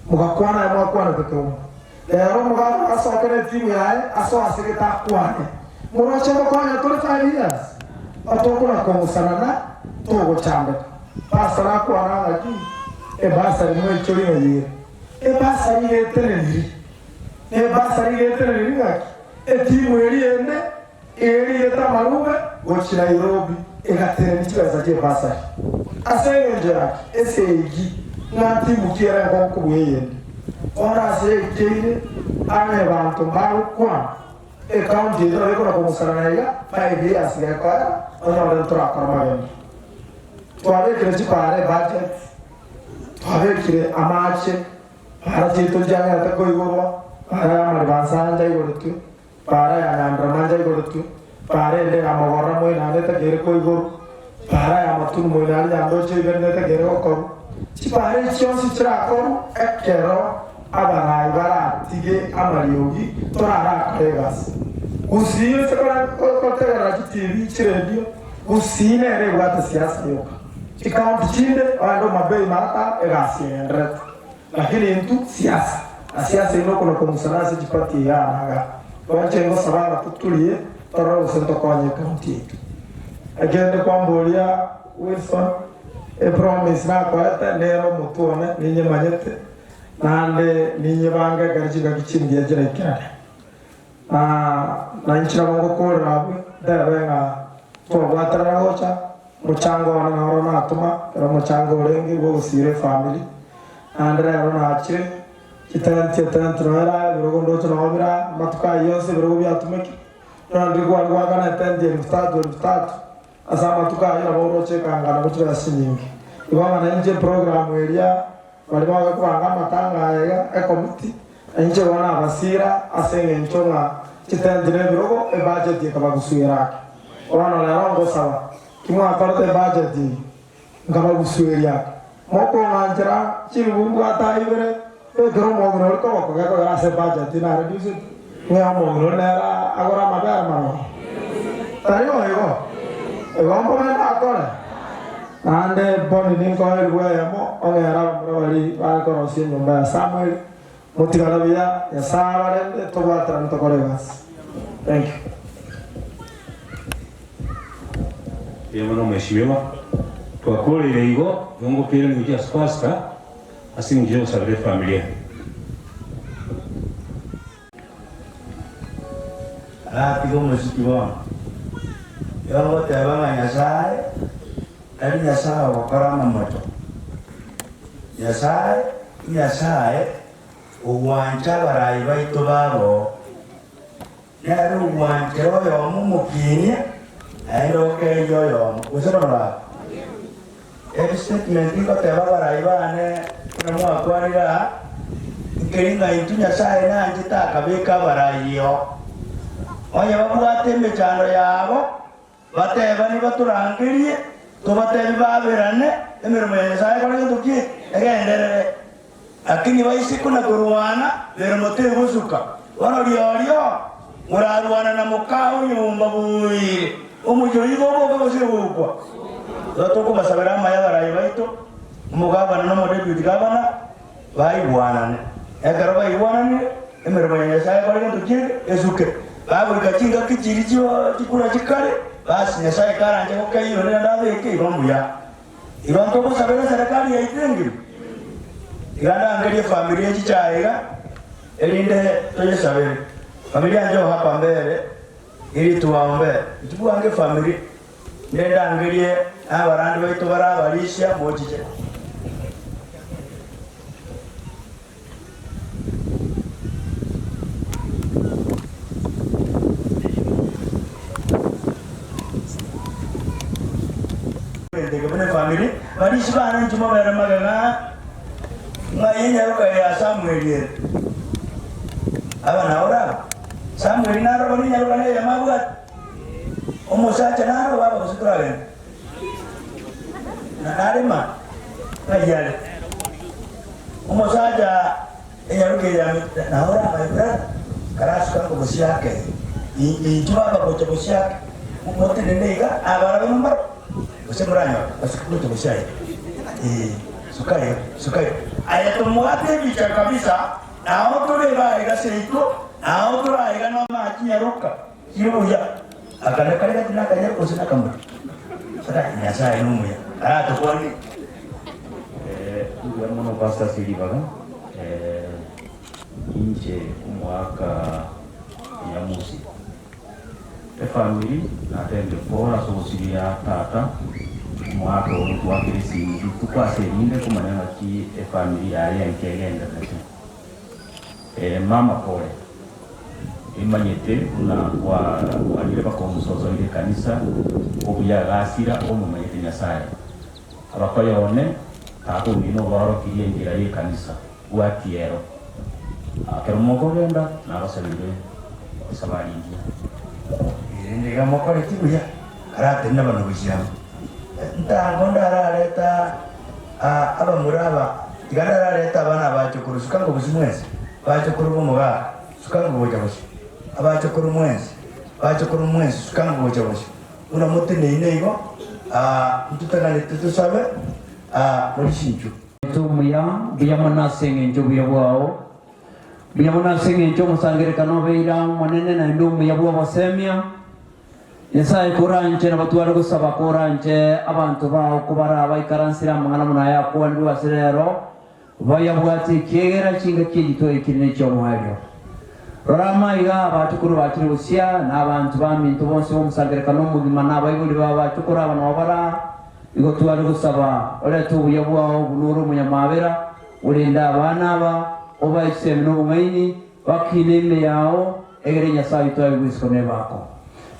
mogakwana aye mwakwanete keumbu. Rero omogaka asoke ne etimu yaye asoe ase gete akwane. Moroche ngokonya tore 5 years, otokona kong'usanana togochandeka. Pastor nakwana ng'aki ebasari mwaichori ng'ai ere. Ebasari iga eteneniri, na ebasari iga eteneniri ng'aki? Etimu eria ende erigete amarube gochia Nairobi egateremia chibesa chi'ebasari. Ase engencho yaki esegi ng'a timu ki ere enkong'u kobua eyende. Bono ase yaikeire ang'e banto mbagokwana ecounty yaito nabo ekona kong'usana na iga 5 years gekoera onyore ntorakora magenderero. Twabekire chipara ebudget, twabekire amache, para chiaito nchiang'erete koigorwa, para ya Maribansa nchaigoretwe, para ya Nyanderema nchaigoretwe, para ende ya Mogorra moinane etakeire koigorwa, para ya Matunu moinane Nyandoche ibere netakeire gokorwa. Chipara echi chionsi chirakorwe ekero abarai baratige amariogi torarakore egasi. Gusii ase kotegerera chitibi, chiredio, Gusii nere ebwate siasa yoka. Chikaunti chinde ogende Homa-Bay mara egasi egendererete. Lakini intwe siasa, na siasa eyio nokona kong'usana ase chipati igaa na igaa. Igo inche ngosaba ng'a toturie torore gose ntokonye ekaunti yaito. Ekende kwamboria Wilson, epromise nakoete nere omotwe one ninyemanyete, naende ninyebange ekero chingaki chingiya chiraikerane. Na nainche nabo ngokoorera abwo, ntebe ng'a twabwaterana gocha, omochango one noro natoma, ekero omochango orenge bw'ogosiira efamiri, naende rero nachire, chitenti etenti noyo ere aa, ebirogo ndoche nobo bire aa, amatuko ayio onsi ebirogo biatumekire, nonya ndiri kware goakana etenti elfu tatu elfu tatu, ase amatuko ayio nabo oroche ekangana bo chibesa chinyinge. Igo ng'a nainche eprogram eria Baria bagokobanga amatanga aya iga ekomiti, na inche bono nabasiira ase engencho ng'a chitenti na ebirogo ebudget ekabagusuera ake. Bono rero ngosaba, ki mwakorete ebudget eyio nkabagusueria ake? Mokong'anchera chilifu mbwate aa ibere, bekere omong'ina oria koboko gekogera ase ebudget nareducete, ng'ee omong'ina oria nere agore amabere marooro? Tari boigo? Igo mbobe ndakore? Naende Boni ninkoe elifu eyemo, ong'ere abamura baria bare korosia enyomba ya Samweli. Motigare buya, Nyasae abarende, tobwaterane tokore egasi. Thank you. Mbuya mono mheshimiwa. Twakoreire igo, igo ngokeire gochia ase pastor ase eng'encho yogosabera efamilia. Aratiga omosiki bono. Igo ngoteba ng'a Nyasae tari Nyasae ogokora amamocho. Nyasae Nyasae ogwancha abarai baito babo. Nere ogwanchera oyomo omokinia naende okeria oyomo. Gose bono baba? Eri statement ngoteba abarai bane buna mwakwanire aa, nkeri ng'a intwe Nyasae nanchete akabeka abarai oo. Onye babwate emechando yabo, batebani batorangerie, tobatebi baberane, emeremo ya Nyasae ekore gento ki? Egenderere. Lakini baise kona korwana, meremo tegosuka. Bono riorio morarwana na moka onyomba boire, omochie oyio toboka gose gokwa. Igo tokobasabera amaya abarai baito, omogabana na omodeputy gavana, baigwanane. Ekero baigwananire, emeremo ya Nyasae ekore gento ki'eke, esuke. Bagoika chingaki chiria chio chikura chikare, basi Nyasae karanche gokeyia onde naende abeke, igo mbuya. Igo ntogosabera eserekari yaito engima, tiga ndangerie efamiri echiche aa iga, erinde toyesabere. Familia njoo hapa mbele ili tuwaombee. Intwe bwango efamiri, nde ndangerie abarandi baito bare abarisia mochiche. Ndege buna efamiri, barisia bane inche mobere magega ng'a enyaroka ya Samueli ere. Aba nao ore aba? Samueli naro bono enyaroka neyemo abwate? Omosacha naro baba gose toragende? Na narema ng'ai are? Omosacha enyaroka eye nao ore aba my brother, karasuka ngo bosiake intwe baba gocha bosiake motenene iga abarabe mbaro gose moranyore basuke gocha bosiaye eh suka iga suka iga aye tomwate ebicha kabisa nao tore iga iga seito nao tore aiga namache nyaroka chire buya aka nakare gati nakanya gose nakamura saka Nyasaye nomuya aratokwanie. Mbuya mono Pastor ase ribaga. Inche omogaka Nyamusi. Efamiri natebire pole ase ogosiria tata, omogaka oyo ntwakere esimi rituko ase erinde komanya ng'aki efamiri yaye enke egendererete. Mama pole, nimanyete buna kwarwanire mpaka omososoire ekanisa, obuya agasira omomanyete Nyasaye. Abakoyo one, tata omino obaorokirie enchera y'ekanisa, bwatia ero. Ekero mokogenda, nabasabeire esabari engiya. Erinde iga mokoreti buya, karatenena buna gochia amo. Ntango ndarareta abamura aba, tiga ndarareta abana abachokoro, suka ngobosi mwensi, bachokoro b'omogaka, suka ngogocha bosio, abachokoro mwensi, bachokoro mwensi, suka ngogocha bosio. Buna moteneine igo, ntotaganetie tosabe morisie inchuo. Oito omuya, mbuya mono ase engencho y'obuya bwao. Mbuya mono ase engencho omosangererekano obeire omonene naende omuya bw'obosemia. Nyasae koranche na batware gosaba koranche abanto bao kobara baikaransire amang'ana buna aya akwanirwe ase rero, bayabwate ekiagera chingaki echi twaikire nechi'omoerio. Rora amaiga abachukuru bachire gosia, na abanto baminto bonsi b'omosangererekano omogima na abaibori b'abachukuru aba nao bara, igo tware gosaba orete obuya bwao buna ore omonyamabera, orende abana aba, obae chisemi na obong'aini, bakine ime yao, egere Nyasae oito aigwe isiko nebako.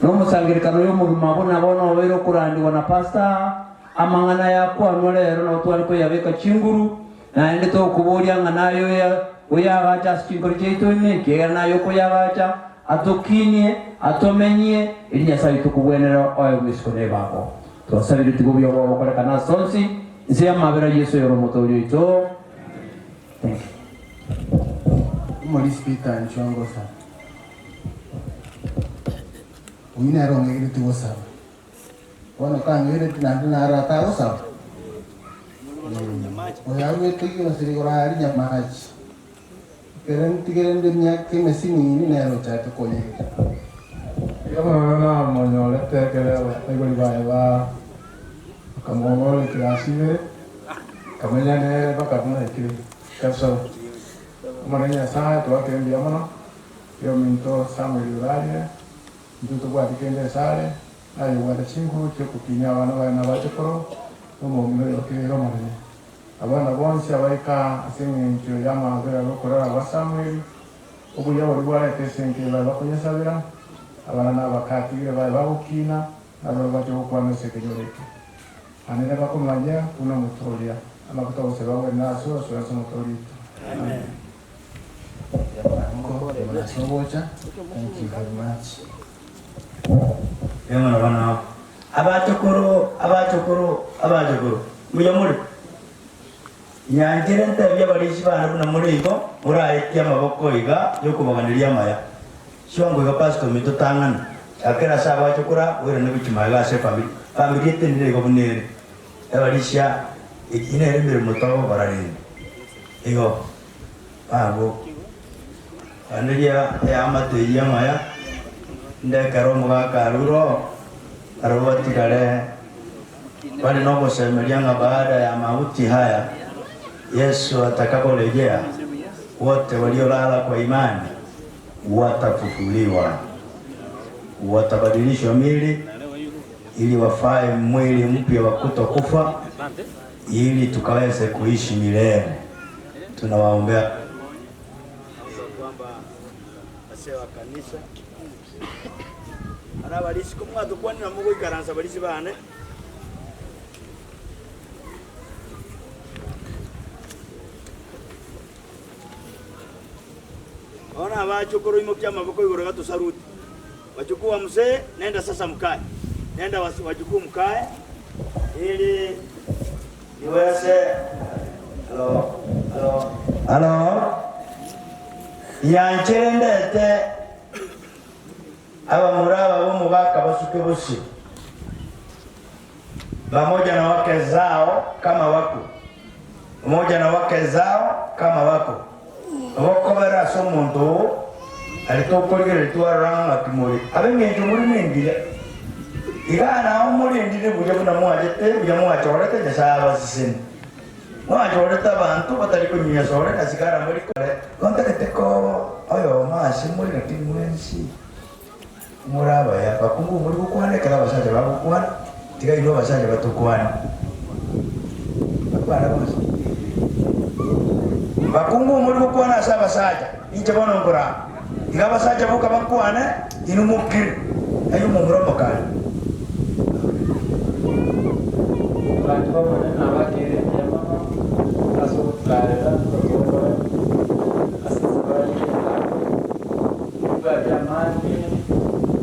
Na omosangererekano oyo omogima buna bono obeire okorandigwa na pastor, amang'ana aya akwanwa rero nabo tware koyabeka chinguru, naende tokoboria ng'a naye oyo oyagache ase chinkoro chiaito ime, ekiagera naye okoyagacha, atokinie, atomenyie, erio Nyasae oito kobwenera oegwe isiko nebako. Twasabire tiga obuya bwao bokorekane ase onsi, inse y'amabera a Yeso oyore Omotoori oito. Thank you. Omorisia Peter Nchongosa, Oyio nere ong'egereti gosaba. Bono kang'egereti naende naro atagosaba? Oyo aruete gionsi rigoro aria nyamachi. Ekero ntigere nde emiaka emesinini nere ochake konyegeria. Omwana namonyorete ekero abaibori baye bakamobora ekirasi ibere, akamenya nere mpaka buna ekire egesoro. Omonene Nyasae twakire mbuya mono, oyominto Samuel orarire, intwe tobwati kende asare, naye obwate chinguru chiokokinia abana baye na abachokoro, na omong'ina oyo okirire Omonene. Abana bonsi abaika ase engencho y'amaabera y'okorara gwa Samweli, obuya boria bwarete ase enka eye baye bakonyesabera, abana na abakatigire baye bagokiina, nabarabwo bache gokwana ase ekenyoro eke. Naende bakomanya buna omotoria, amaguta gose bagwene ase osoe ase omotoria oito. Amen. Thank you very much. Mbuya mono. Abachokoro, abachokoro, abachokoro, mbuya more? Nyanchera ntebie abarisia bane buna more igo, moraetie amaboko iga yokobaganeria amaya. Siwango iga pastor ominto tang'ana, chakera ase abachokoro aa, oirane gochia magega ase efamiri. Famiri etenire igo buna ere. Abarisia, eki nere emeremo togokora rende. Igo, bago. Ganeria eamate eyio amaya, ndekere omogaka arure oo, barabwo batigare bare nogosemeria ng'a baada ya mauti haya Yesu atakaporejea, wote waliolala kwa imani watafufuliwa, watabadilishwa mili ili wafae mwili mpya wa kutokufa, ili tukaweze kuishi milele. Tunawaombea kwamba ase abakanisa ara abarisi komwatokwanera mogoikaransa abarisi bane. Bono abachokoro imokia amaboko igoro gatosaruti. Wajukuu wa mzee nenda sasa mkae. Nenda wajukuu mkae ili niweze Halo, halo. Halo, nyanchere ndete abamura aba b'omogaka basuke bosio, pamoja na wake zao kama wako, pamoja na wake zao kama wako. Ogokobera ase omonto oo, aria tokorigereria twarora ng'a ng'aki more ab'engencho more nengiya. Igaa nao morendire buya buna mwachete, buya mwachorete Nyasae abasesenie. Mwachorete abanto batari konyunya sore na sigara mbari kore. Gontagete koba oyomo ase more lakini mwensi more abaya. Bakungu mori gokwana ekero abasacha bagokwana, tiga inwe abasacha batokwane. Bakwane bonsi. Bakungu mori gokwana ase abasacha, inche bono nkorama. Tiga abasacha boka bakwane, inwe mokire. Aye omomura omokare. Abanto b'Omonene nabakeire mbuya mono ase ogototaarera totokore ase esabari eye entambe. Nimbwate amange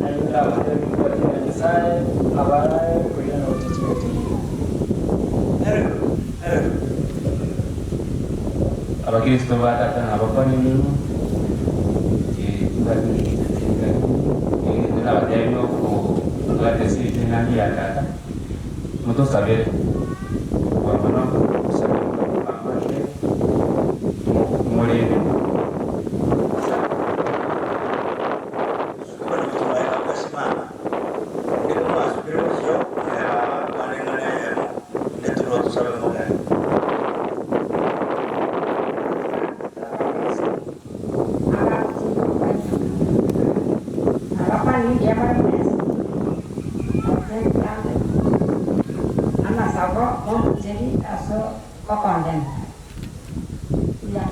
nario ndabateebie mbwate ng'a Nyasae abarae koirana gochia chingaki chiria. Abakristo ba tata nabakwane ninwe, inche timbwati ring'ana ring'ana, nabateebie okobwata ase ring'ana ria tata. Motosabere kobua mono, mosabere mobamate, morende. Abakwana mbuya more mwensi, ase entambe amasabo y'omocheri ase okondema. Mbuya.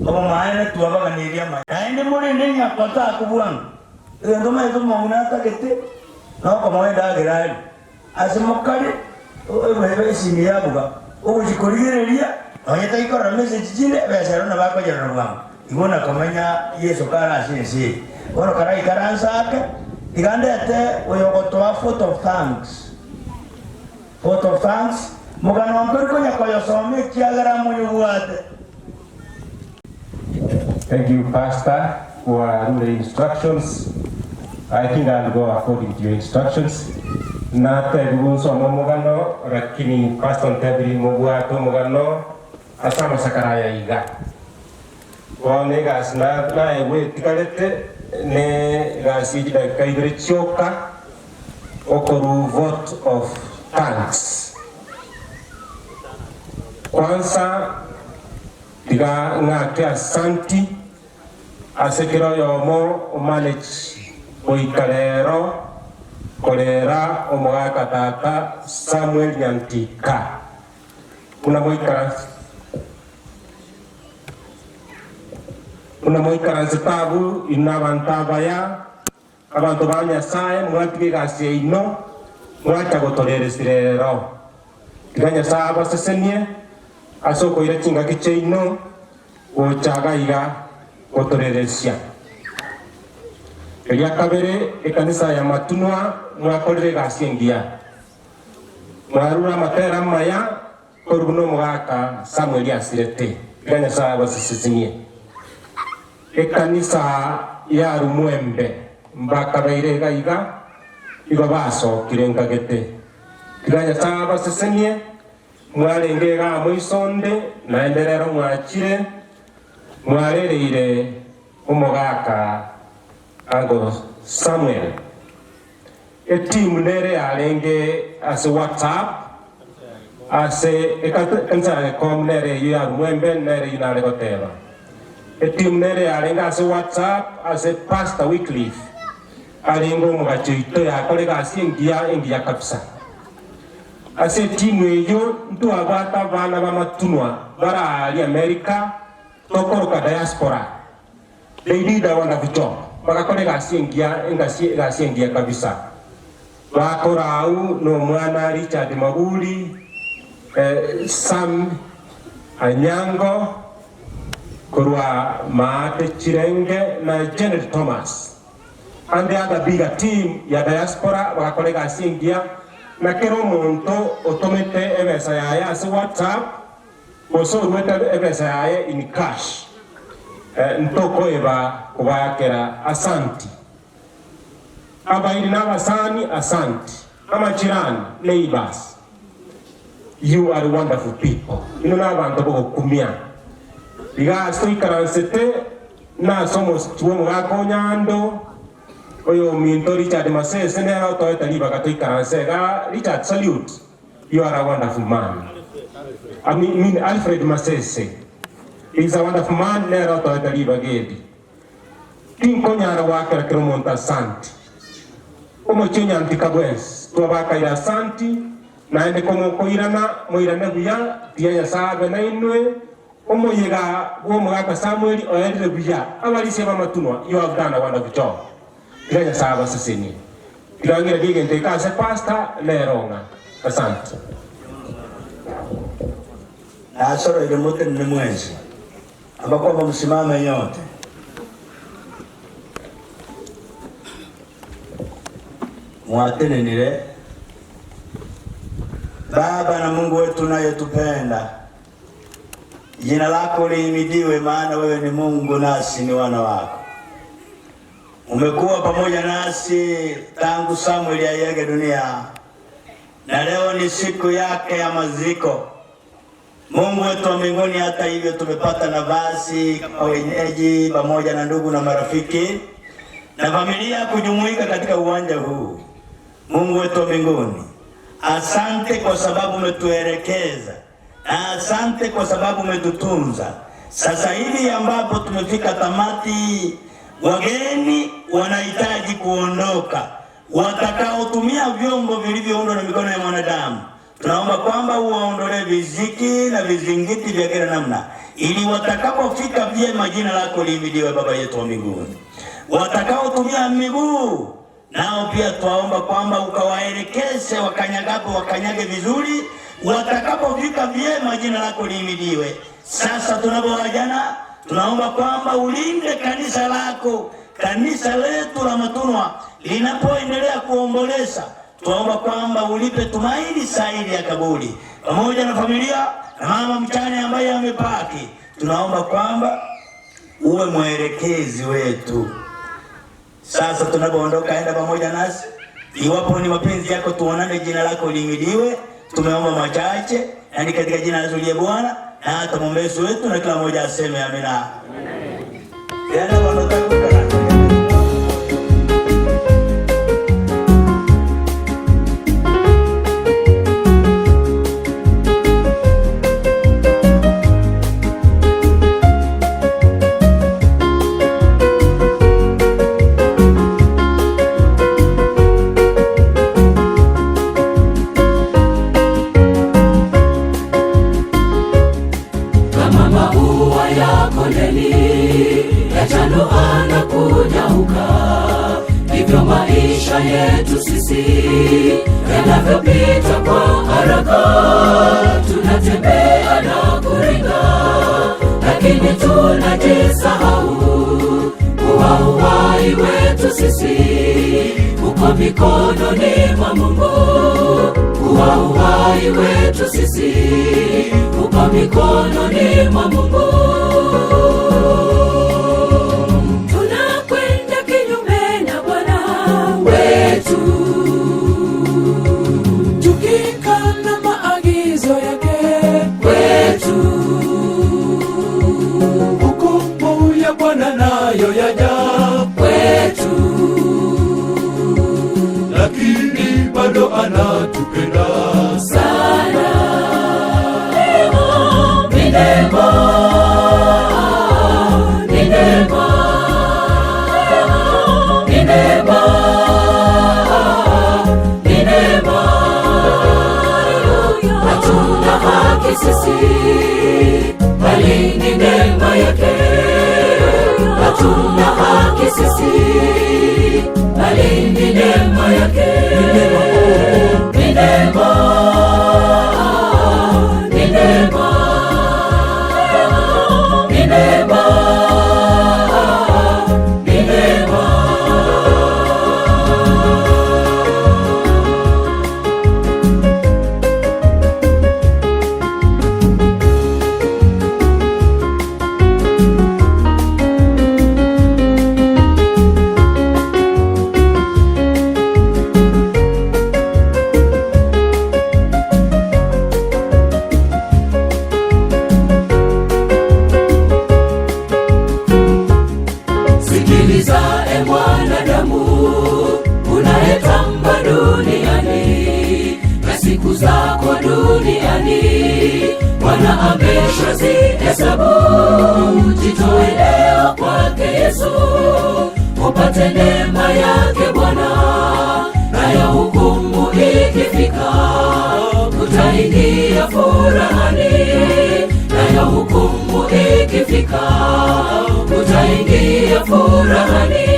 Obomaene twabaganirie amaya. Naende morende nyakwa takobwanga egento omanyete omong'ina atagete, nokomoa endagera arie. Ase mokare ebe esimi yabuga, ogochia korigereria, nonya taikorora message chinde, ebesa ero nabo akoyerora bwango. Igo nakomenya Yeso kare ase ense eye. Bono karaikaranse ake, tiga ndete oyogotoa vote of thanks. Vote of thanks, mogano ntori konya koyosoma ekiagera moyobwate. Thank you pastor for the instructions. I think I'll go according to your instructions. Natebiwe nsome omogano lakini pastor ntebiri mobwate omogano ase amasakara aya iga. Bono egasi naegwe etigarete ne egasi ye chidakika ibere chioka okorwa vote of thanks. Kwanza Tiga ng'ake asanti ase kera oyomo omanech goika rero korera omogaka tata Samuel Nyantika buna moikaranse buna moikaransete abwo inwe abanto abaya abanto ba Nyasae mwatiga egasi yaino mwacha gotoreresia rero. Tiga Nyasae abasesenie ase okoira chingaki chiaino gocha iga iga gotoreresia. Eria kabere, ekanisa ya Matunwa mwakorire egasi engiya. Mwarure amatera amaya korwa buna omogaka Samweli asirete. Tiga Nyasae abasesenie. Ekanisa ya Rumwembe mbakabeire iga iga, igo basokire nkagete. Tiga Nyasae abasesenie, mwarenge iga amo isonde, naende rero mwachire, mwarereire omogaka Uncle Samuel. Etimu nere yarenge ase WhatsApp ase ekanisa ya Gekom nere eyio ya Rumwembe nere eyio nare goteba. Etimu nere yarenge ase WhatsApp ase Pastor Wycliffe arenge omogachi oito yakora egasi engiya engiya kabisa. Ase etimu eyio ntwabwate abana b'amatunwa bare aaria America tokoroka diaspora. They did a wonderful job, bagakora egasi engiya engasi egasi engiya kabisa. Bakora au nomwana Richard Maguri, eh, Sam Anyango korwa Maate Chirenge na Janet Thomas and the other bigger team ya diaspora bagakora egasi engiya na kera omonto otomete ebesa yaye ase WhatsApp Gose oruete ebesa yaye in cash, ntokoeba kobaakera asanti. Abairi na abasani asanti, amachirani, neighbours, you are wonderful people. Inwe nabanto bogokumia. Iga ase toikaransete nase omosiki bw'omogaka o Nyando, oyominto Richard Masese nere otoete ribaga toikaranse igaa. Richard salute. You are a wonderful man. I mean Alfred Masese is a wonderful man nere otoete ribaga eri. Tinkonyara goakera kera omonto asanti. Omochie onyantika bwensi twabakaire asanti naende komokoirana moirane buya tiga Nyasae abe nainwe omoyega bw'omogaka Samuel oerire buya abarisia b'amatunwa you have done a wonderful job. Tiga Nyasae abasesenie. Tiga ng'iranie egento eke ase pastor nere ong'a. Asante. Nasoroire motenene mwensi, abakwamba mosimame nyote. Mwatenenire. Baba na Mungu wetu unayetupenda, jina lako lihimidiwe, maana wewe ni Mungu nasi ni wana wako. Umekuwa pamoja nasi tangu Samueli aiage dunia, na leo ni siku yake ya maziko. Mungu wetu wa mbinguni, hata hivyo tumepata nafasi kama wenyeji pamoja na ndugu na marafiki na familia kujumuika katika uwanja huu. Mungu wetu wa mbinguni, asante kwa sababu umetuelekeza na asante kwa sababu umetutunza. Sasa hivi ambapo tumefika tamati, wageni wanahitaji kuondoka, watakaotumia vyombo vilivyoundwa na mikono ya mwanadamu tunaomba kwamba uwaondolee viziki na vizingiti vya kila namna, ili watakapofika vyema, jina lako lihimidiwe, Baba yetu wa mbinguni. Watakaotumia miguu nao pia twaomba kwamba ukawaelekeze, wakanyagapo wakanyage vizuri, watakapofika vyema, jina lako lihimidiwe. Sasa tunapoagana, tunaomba kwamba ulinde kanisa lako, kanisa letu la Matunwa linapoendelea kuomboleza twaomba kwamba ulipe tumaini saidi ya kaburi pamoja na familia na mama mchane ambaye amepaki. Tunaomba kwamba uwe mwelekezi wetu sasa tunapoondoka, enda pamoja nasi. Iwapo ni mapenzi yako, tuonane, jina lako lihimidiwe. Tumeomba machache na ni katika jina la Yesu liye Bwana na hata mwombezi wetu, na kila mmoja aseme amina. Kama maua ya kondeni yachanua na kunyauka, ndivyo maisha yetu sisi yanavyopita kwa haraka. Tunatembea na kuringa, lakini tunajisahau kuwa uhai wetu sisi uko mikononi mwa Mungu, kuwa uhai wetu sisi uko mikononi mwa Mungu. Tunakwenda kinyume na Bwana wetu, tukikana maagizo yake kwetu. Hukumu ya Bwana nayo yaja kwetu, lakini bado anatupenda sana. Ni neema, ni neema, ni neema, ni neema. Hatuna haki sisi, bali ni neema yake. Hatuna haki sisi, bali ni neema yake. Ni neema, ni neema, ni neema, ni neema. Sikiliza e mwanadamu, unayetamba duniani na siku zako duniani, Bwana ameshazihesabu. Jitoe leo kwake Yesu, upate neema yake Bwana, nayo hukumu ikifika, utaingia furahani. Nayo hukumu ikifika, utaingia furahani.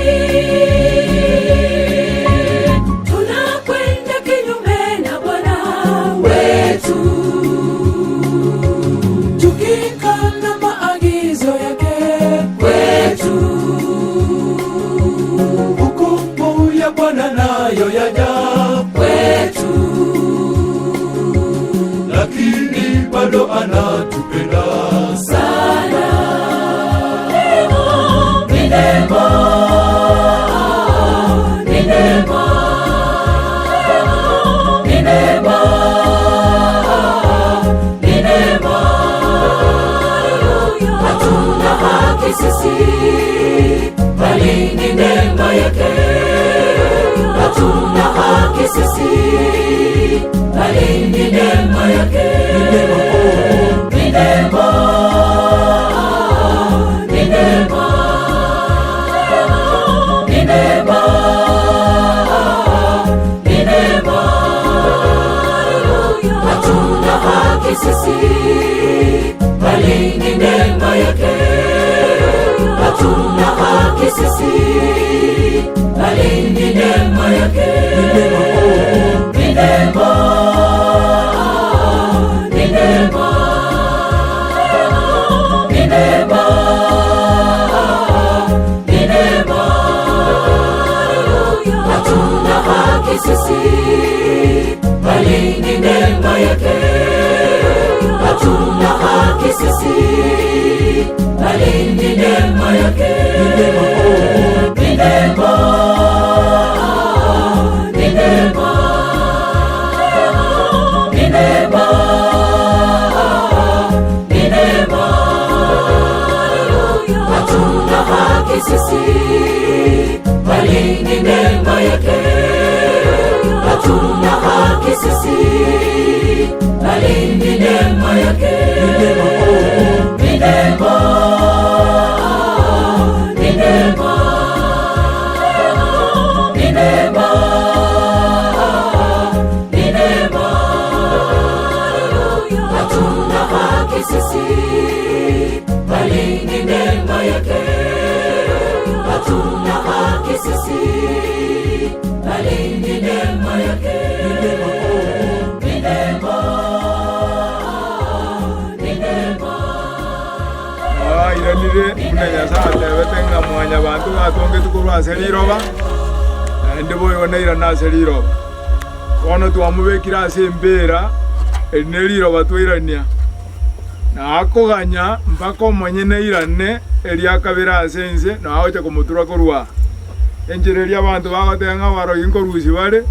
bado anatupenda sana. Ni neema, ni neema, ni neema, ni neema. Hatuna haki sisi, bali ni neema yake. Hatuna haki sisi, bali ni neema yake. Ni neema, ni neema, ni neema, ni neema. Hatuna haki sisi, bali ni neema yake. Hatuna haki sisi, bali ni neema yake. Ni neema, ni neema, ni neema, ni neema. Hatuna haki sisi, bali ni neema yake. Hatuna haki sisi, bali ni neema yake. Ni neema, ni neema, ni neema, ni neema. Hatuna haki sisi, bali ni neema yake. Hatuna haki sisi, bali ni neema yake. Ni neema, ni neema, ni neema, ni neema. Hatuna haki sisi, bali ni neema yake. Hatuna haki sisi, bali ni neema yake. Ni neema, ni neema. Airanire buna Nyasaye atebete ng'a mwanya banto batongeti korwa ase riroba, naende boigo nairane ase riroba. Bono twamobekire ase embera, eri neriroba twairania, na akoganya mpaka omonyene airane eria akabere ase ense, na agocha komotura korwa aa. Enchera eria abanto bagoteba ng'a abarogi nkorusia bare,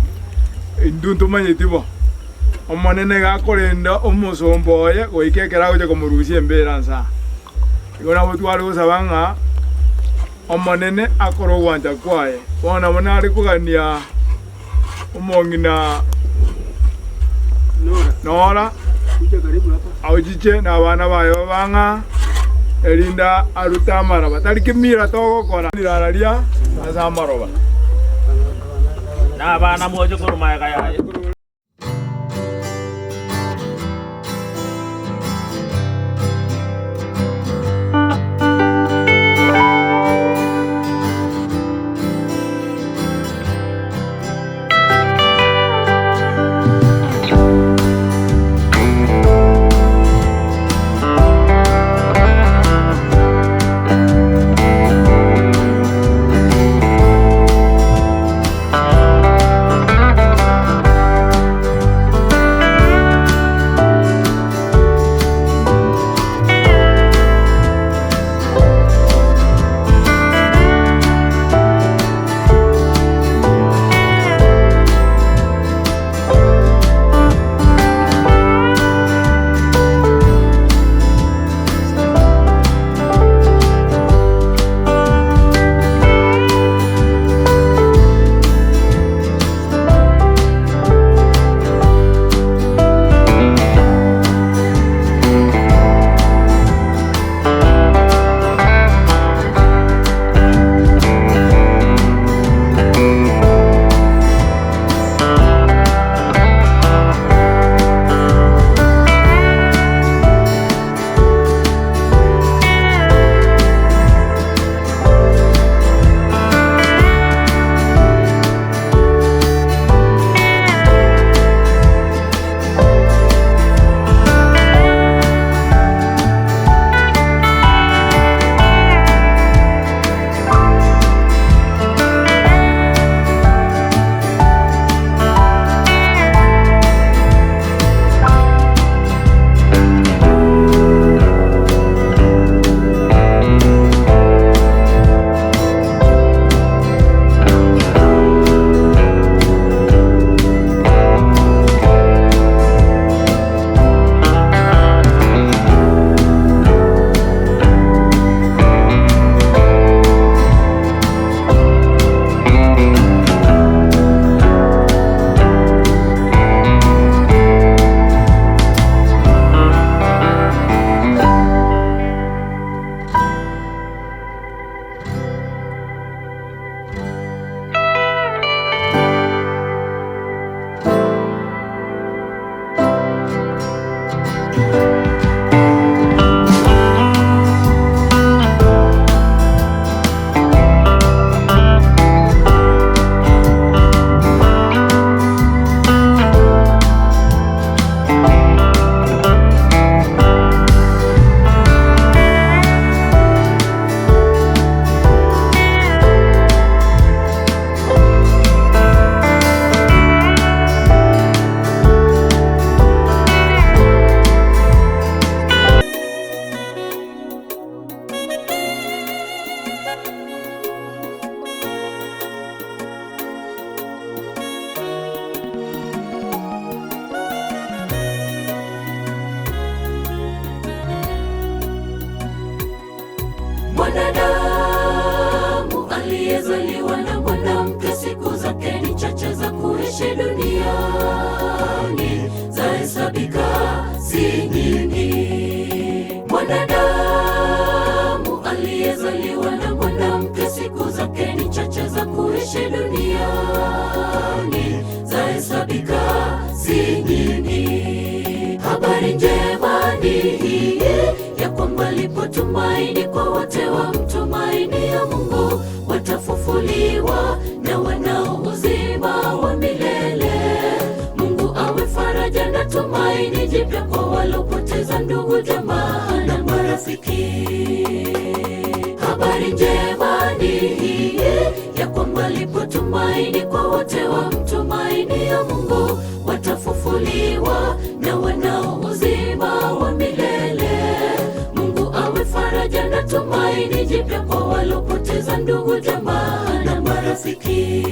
intwe ntomanyeti bo. Omonene iga akorenda omosomba oye goika ekero agocha komorusia embera nse aa. Igo nabo tware gosaba ng'a Omonene akore ogwancha kwaye. Bono nabo nare kogania omong'ina Nora aochiche na abana baye babe ang'a, erinde arute amaroba. Tari kemira togokora rirara ria ase amaroba. Na abana moche korwa magega yaye. si nyingi. Mwanadamu aliyezaliwa na mwanamke, siku zake ni chache za kuishi duniani, zahesabika si nyingi. Habari njema ni hii ya kwamba lipo tumaini kwa wote wamtumainio Mungu, watafufuliwa na wanao uzima wa milele. Mungu awe faraja na tumaini jipya kwa walopoteza ndugu, jamaa na marafiki. Habari njema ni hii ya kwamba lipo tumaini kwa wote wamtumainio Mungu, watafufuliwa na wanao uzima wa milele. Mungu awe faraja na tumaini jipya kwa walopoteza ndugu, jamaa na marafiki.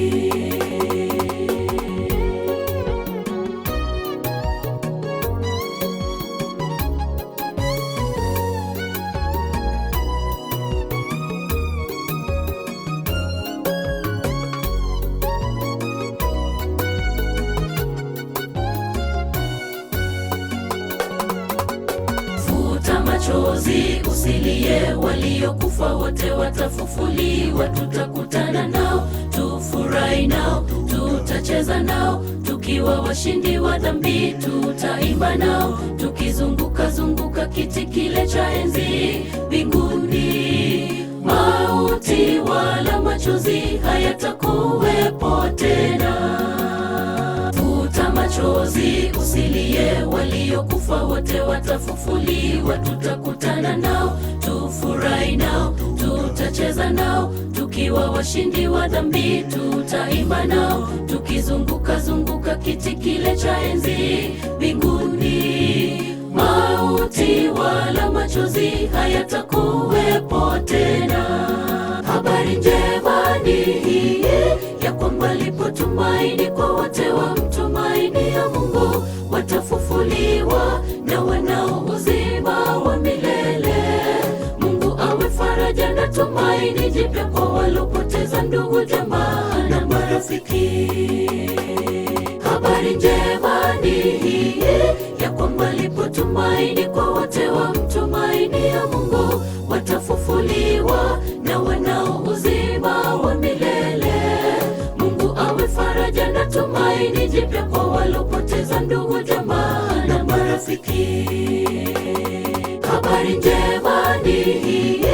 Futa machozi usilie, waliokufa wote watafufuliwa. Tutakutana nao, tufurahi nao, tutacheza nao, tukiwa washindi wa dhambi. Tutaimba nao, tukizunguka zunguka kiti kile cha enzi mbinguni. Mauti wala machozi hayatakuwepo tena. Futa machozi usilie, waliokufa wote watafufuliwa. Tutakutana nao, tufurahi nao, tutacheza nao, tukiwa washindi wa dhambi. Tutaimba nao, tukizunguka zunguka kiti kile cha enzi mbinguni. Mauti wala machozi hayatakuwepo tena. Habari njema ni hii ya kwamba lipo tumaini kwa wote wamtumainio Mungu, watafufuliwa na wanao uzima wa milele. Mungu awe faraja na tumaini jipya kwa walopoteza ndugu, jamaa na marafiki. Habari njema ni hii ya kwamba lipo tumaini kwa wote wamtumainio Mungu, watafufuliwa na wanao uzima wa milele. Mungu awe faraja na tumaini jipya kwa walopoteza ndugu, jamaa na marafiki. Habari njema ni hii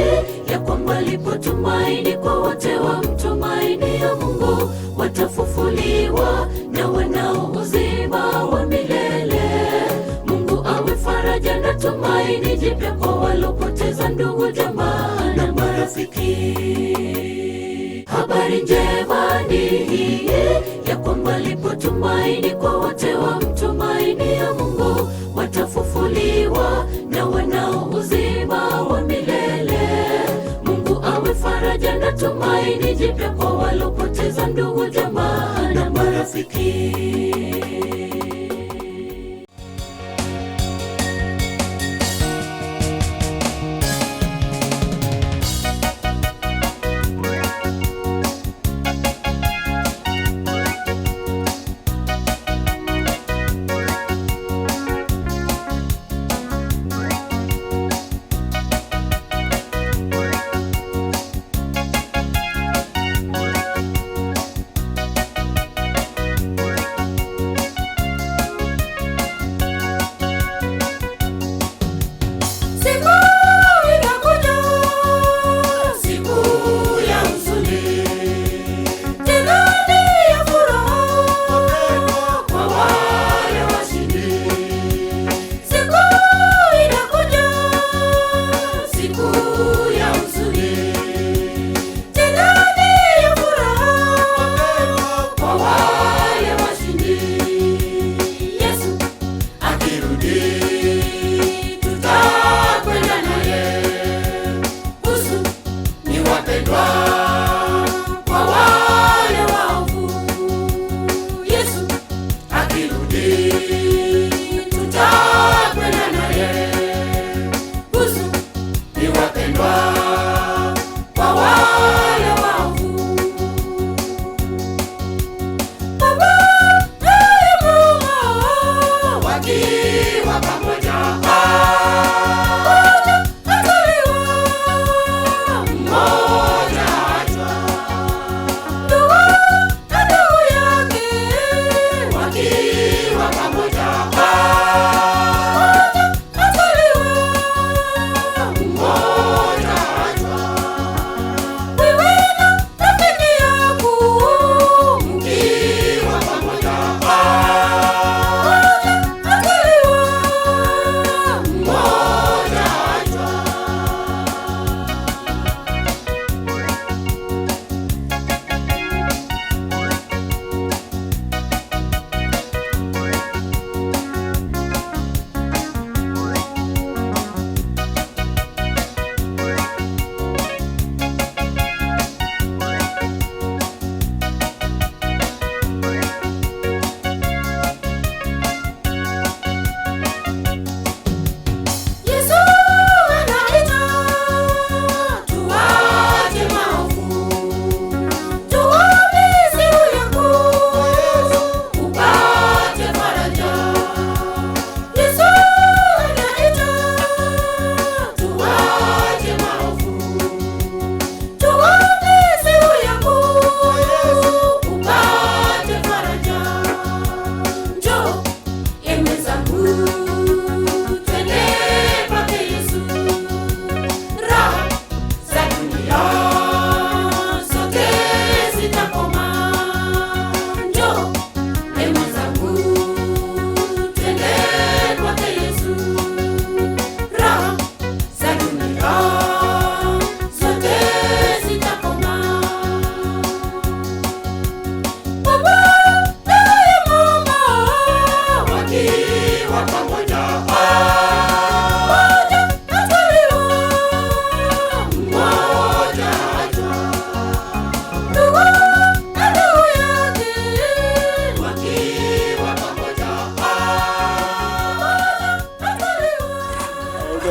ya kwamba lipo tumaini kwa wote wamtumainio Mungu, watafufuliwa na wanao uzima wa milele. Mungu awe faraja na tumaini jipya kwa walopoteza ndugu, jamaa na marafiki. Habari njema ni hii ya kwamba lipo tumaini kwa wote wamtumainio Mungu, watafufuliwa na wanao uzima wa milele. Mungu awe faraja na tumaini jipya kwa walopoteza ndugu, jamaa na marafiki. Siku inakuja, siku ya huzuni, tena ni ya furaha kwa wale washindi. Siku inakuja, siku ya huzuni, tena ni ya furaha kwa wale washindi. Yesu akirudi tutakwenda naye. Husu ni wapendwa kwa wale waovu. Yesu akirudi tutakwenda naye. Husu ni wapendwa kwa wale waovu. Baba naye Mungu wakiwa pamoja.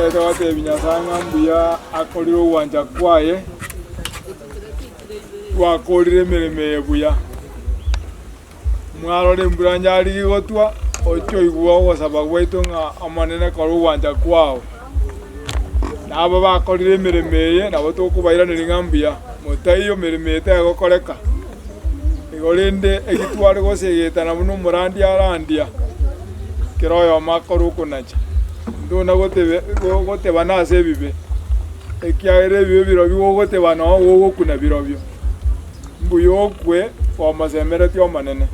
Togete gotebi Nyasae ng'a mbuya akorire ogwancha kwaye, twakorire emeremo eye buya. Mwarora embura nyarigi gotwa, oche oigwe ogosaba gwaito ng'a Omonene kora ogwancha kwao. Na aba bakorire emeremo eye nabo tokobairaneria ng'a mbuya, motaiyo meremo eye tegokoreka. Igo rende eki tware gosegetana buna omorandia arandia, kera oyomo akore okonacha. Ntona gotebe gotebana ase ebibe, ekiagera ebibe birobio gogotebana oo gogokuna birobio. Mbuya okwe komosemeretie Omonene.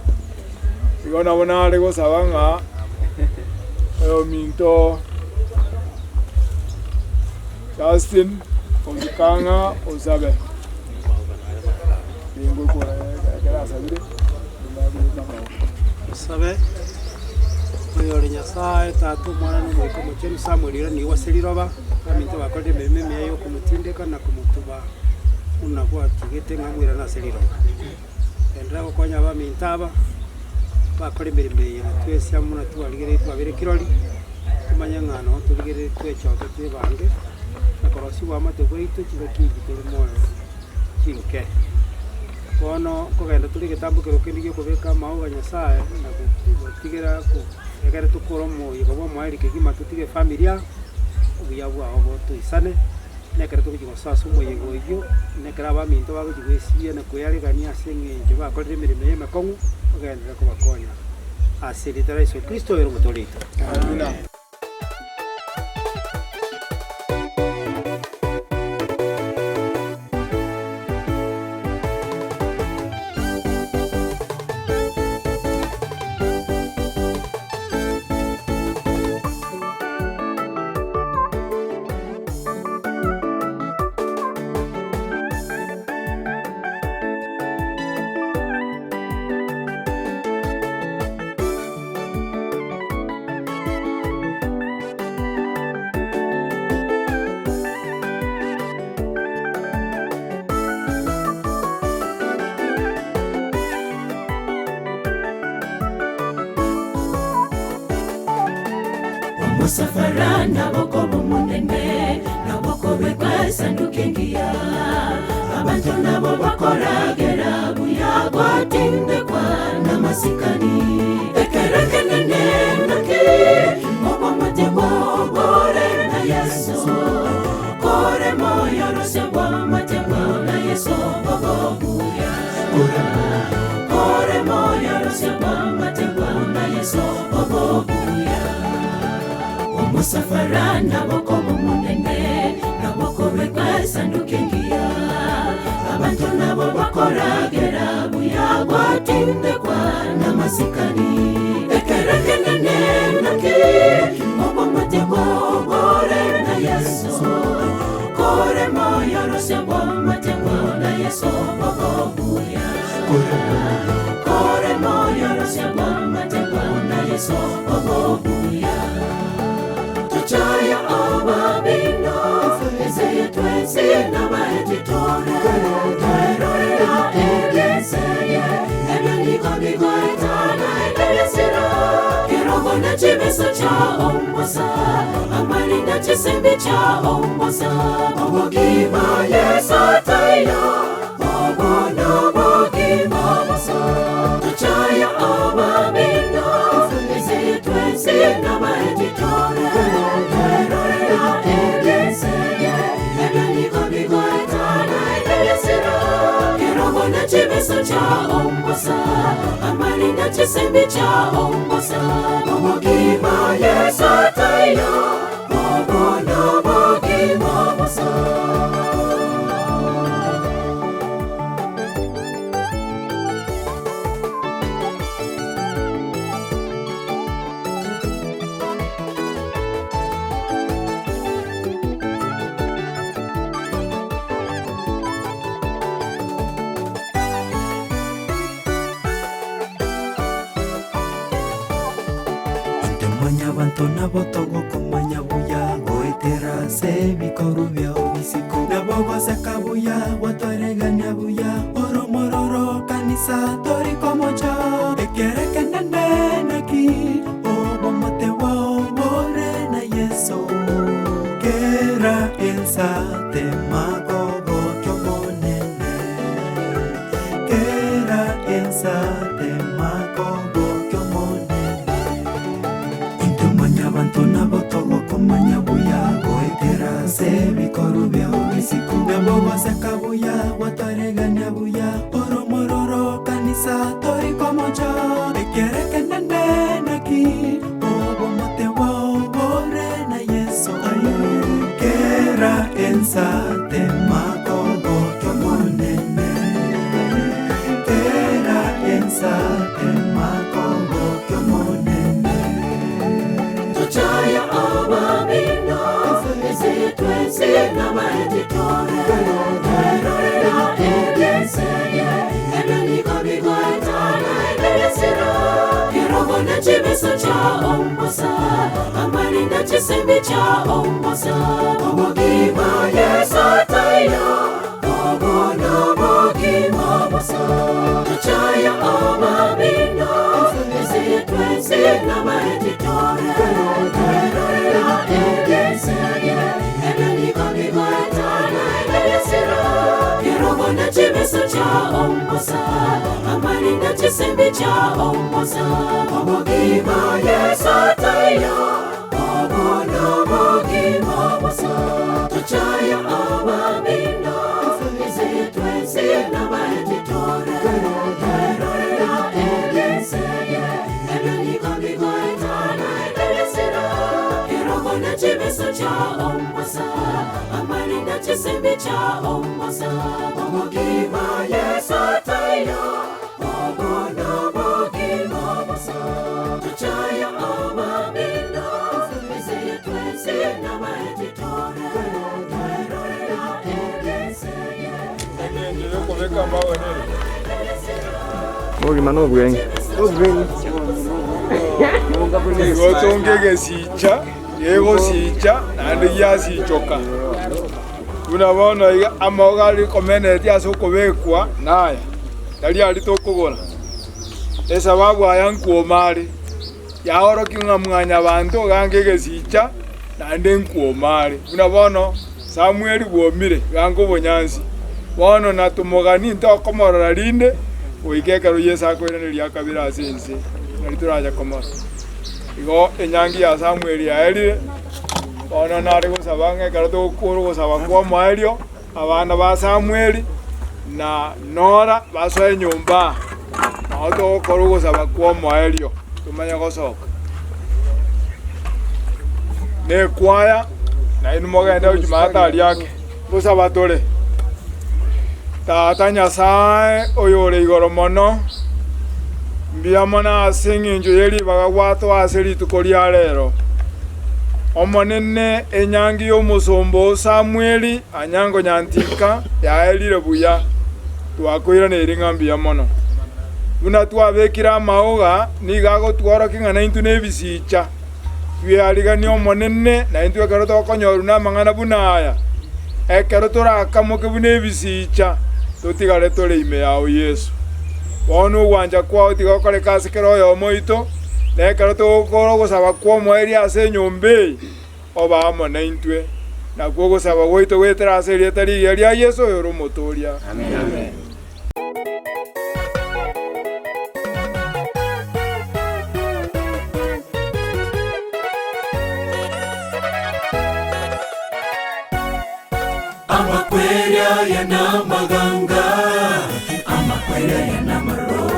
Igo nabo nare gosaba ng'a oyominto Justin osika ng'a osabe. Osabe, Oyore Nyasae, Tata, Omwana, na Omoika Omochenu, Samuel ira nigo ase riroba, abaminto bakorire emeremo emiya y'okomotindeka na komotuba buna gwatigete ng'a moirane ase riroba. Enderera gokonya abaminto aba, bakore emeremo eye na twensi amo buna twarigereiri twabere kirori, tomanye ng'a noo torigereiri twechoke twebange, na korosia oboamate bwaito chingaki echi tore moyo chinke. Bono nkogenda tore egetambokero kende gi'okobeka amauga Nyasae na gotigera ekero tokore omoyega bw'omoerio kegima totige efamilia, obuya bwao botoisane, na ekero togochia gosoa ase omoyega oyio, na ekero abaminto bagochia goesibia na koearegania ase eng'encho bakorire emeremo eye emekong'u, ogenderere kobakonya ase erieta ria Yeso Kristo ere Omotoori oito. Amina. Omosafara nabokoba omonene nabokobekwa esanduki engiya abanto nabo bakoragera buya gwatindekwa namasikani ekero ekenene naki obomote bwobore na Yeso kore moyo rose bwamate na Yeso obobuya kore moyo rose bwamate na Yeso obobuya omusafara nabokoba omonene nabokobekwa esanduki engiya abanto nabo bakoragera buya gwatindekwa namasikani ekero ekenene naki obomote bwobore na Yeso kore moyo rose bwamate na Yeso obobuya kore moyo rose bwamate na Yeso obobuya tuchaya ababino ezeye twensi nabaetitore twerorera egeseye ebyo niko bigoetana egebesiro kirogo na chibeso cha ombosa amarinda chisembe cha ombosa obogima Yesu tayo obono bogima bosa tuchaya ababino ezeye twensi nabaetitore twerorera egeseye ebyo niko bigoetana egebesiro kirogo na chibeso cha ombosa amarinda chisembe cha ombosa obogima Yesu tayo obono bogima bosa. Inde mwanyabanto nabo togokomanya buya goetera ase ebikoru biao bisiko nabo goseka buya gwatwaregania buya oromororo kanisa torikomocha ekere kenene naki obomote bwao bore na Yeso. ensa temakogokia omonene Kera ensa temakogokia omonene Intwe mwanyabanto nabo togokomanya buya goetera ase ebikorwa biao bisiko Nabo goseka buya gwatoregania buya ore omororo kanisa tori komocha Ekero ekenene naki obomote bwao bore na Yeso aye Kera ensa temakogokia omonene Kera ensa temakogokia omonene Tuchaya abamino Ezitwensi n'abahetitore Erorera ebyenseye Ebyo bigoetana ebiresiro Kirogo n'ekibeso kya omusa Amarinda kisembi kya omusa Obugima Yesu atayo Obona obugima busa Tuchaya abamino Ezitwensi n'abahetitore Erorera ebyenseye Ebyo bigoetana ebiresiro Kirogo n'ekibeso kya omusa Amarinda kisembi kya omusa Obugima Yesu atayo Obona obugima busa Tuchaya abamino Ezitwensi n'abahetitore Erorera ebyenseye Ebyo bigoetana ebiresiro Kirogo n'ekibeso kya omusa Amarinda kisembi kya omusa Obugima Yesu atayo Obona obugima busa Tuchaya abamino Ezitwensi n'abahetitore Erorera ebyenseye Obogima na obwenge. Nigo tongegesicha gegosicha naende giasichoka buna bono iga amaoga arikomeneti ase okobekwa naya tari ari tokogora esababu aya nkuoma are yaorokia ng'a mwanyabanto iga egesicha naende nkuoma are buna bono Samuel bwomire iga obonyansi bono natomogani ntokomorora rinde goika ekero Yeso akoiraneria akabere ase ense nari toracha komora igo enyangi ya Samuel yaerire bono nare gosaba ng'a ekero togokora ogosaba kwa omoerio abana ba Samuel na Nora basoe nyomba nabo togokora ogosaba kwa omoerio tomanye gosoka na ekwaya nainwe mogende jumatari ake gosaba tore Tata Nyasaye oyore igoro mono mbuya mono ase eng'encho ya ribaga gwatoa ase rituko ria rero omonene enyangi ya omosomba o Samuel anyango nyantika yaerire buya twakoiraneire ng'a mbuya mono buna twabekire amaoga nigo agotworokia ng'a naintwe na ebisicha twearigania omonene naintwe ekero tokonyorwa na amang'ana buna aya ekero torakamoke buna ebisicha totigare tore ime yao Yeso bono ogwancha kwao tiga gokoreka ase kera oyomo oito na ekero togokora ogosaba kwa omoerio ase enyomba eye oba amo naintwe nakwo ogosaba gwaito goetera ase erieta rigiya ria Yeso oyore omotoria. Amen. Amakweria aya n'amaganga amakweria aya n'amaroro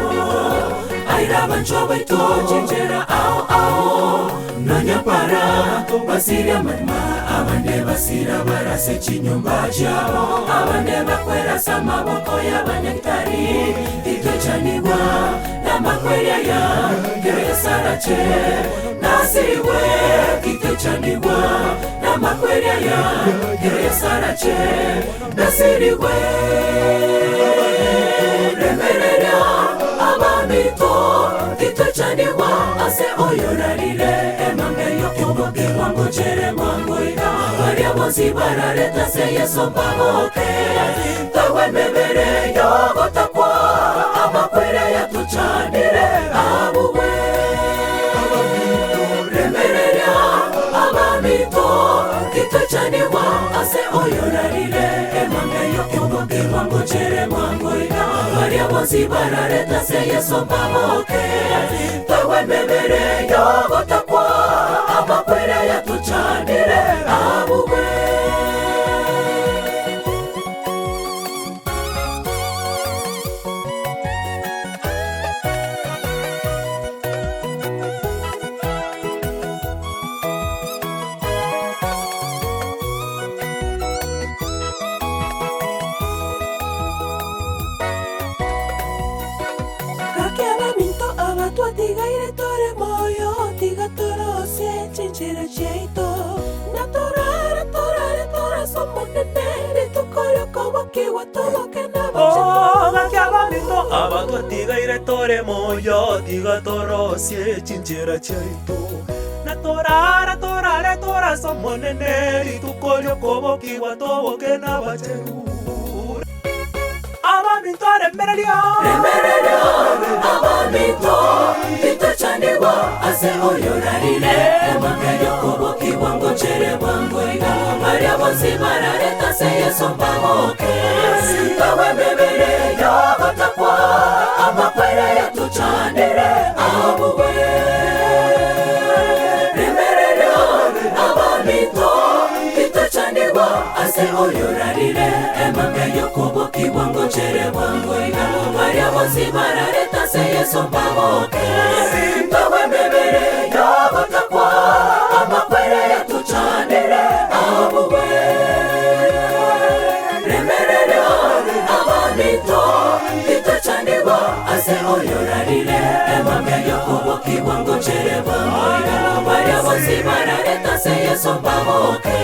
aira abancho baito chinchera ao ao nonyapara basiria amarima abande basira barase chinyomba chiabo abande bakwerasa amaboko y'abanyagitari titwechanigwa n'amakweria aya kero yesarache nasirigwe titwechanigwa n'amakweria aya kero yesarache nasirigwe remereria abamito titwechanigwa ase oyorarire emambe yokobokigwa ngochere mwangoiga baria bonsi barareta se Yeso mbagoke tawe mebere yogotakwa amakwere yatuchanire abugwe remereria abamito titwechanigwa ase oyo bonsi barareta se Yesu mbaboke Twewe mebere yogotakwa amakwere yatuchanire abugwe Gakeba minto abatwatigaire tore moyo tiga torose chinchera chiaito na torara torare torasomonene ritukoryokobokiwa toboke gakiabaminto abatwatigaire tore moyo tiga torosie chinchera chiaito na torara torare torasomonene ritukoryokobokiwa toboke nabacheru abaminto remererio Remererio abaminto titochanigwa ase oyorarire emambe yokobokibwa ngochere bwango iga baria bonsi barareta se Yesu mbaboke kawe mebere yogotakwa amakwere yatuchanire abugwe remererio abaminto titochanigwa ase oyorarire emambe yokobokibwa ngochere bwango iga baria bonsi barareta se Yesu mbaboke kawe mebere yogotakwa amakwere yatuchanire abugwe remererio abaminto titochanigwa ase oyorarire emambe yokobokibwa ngochere bwango iga baria bonsi barareta se Yesu mbaboke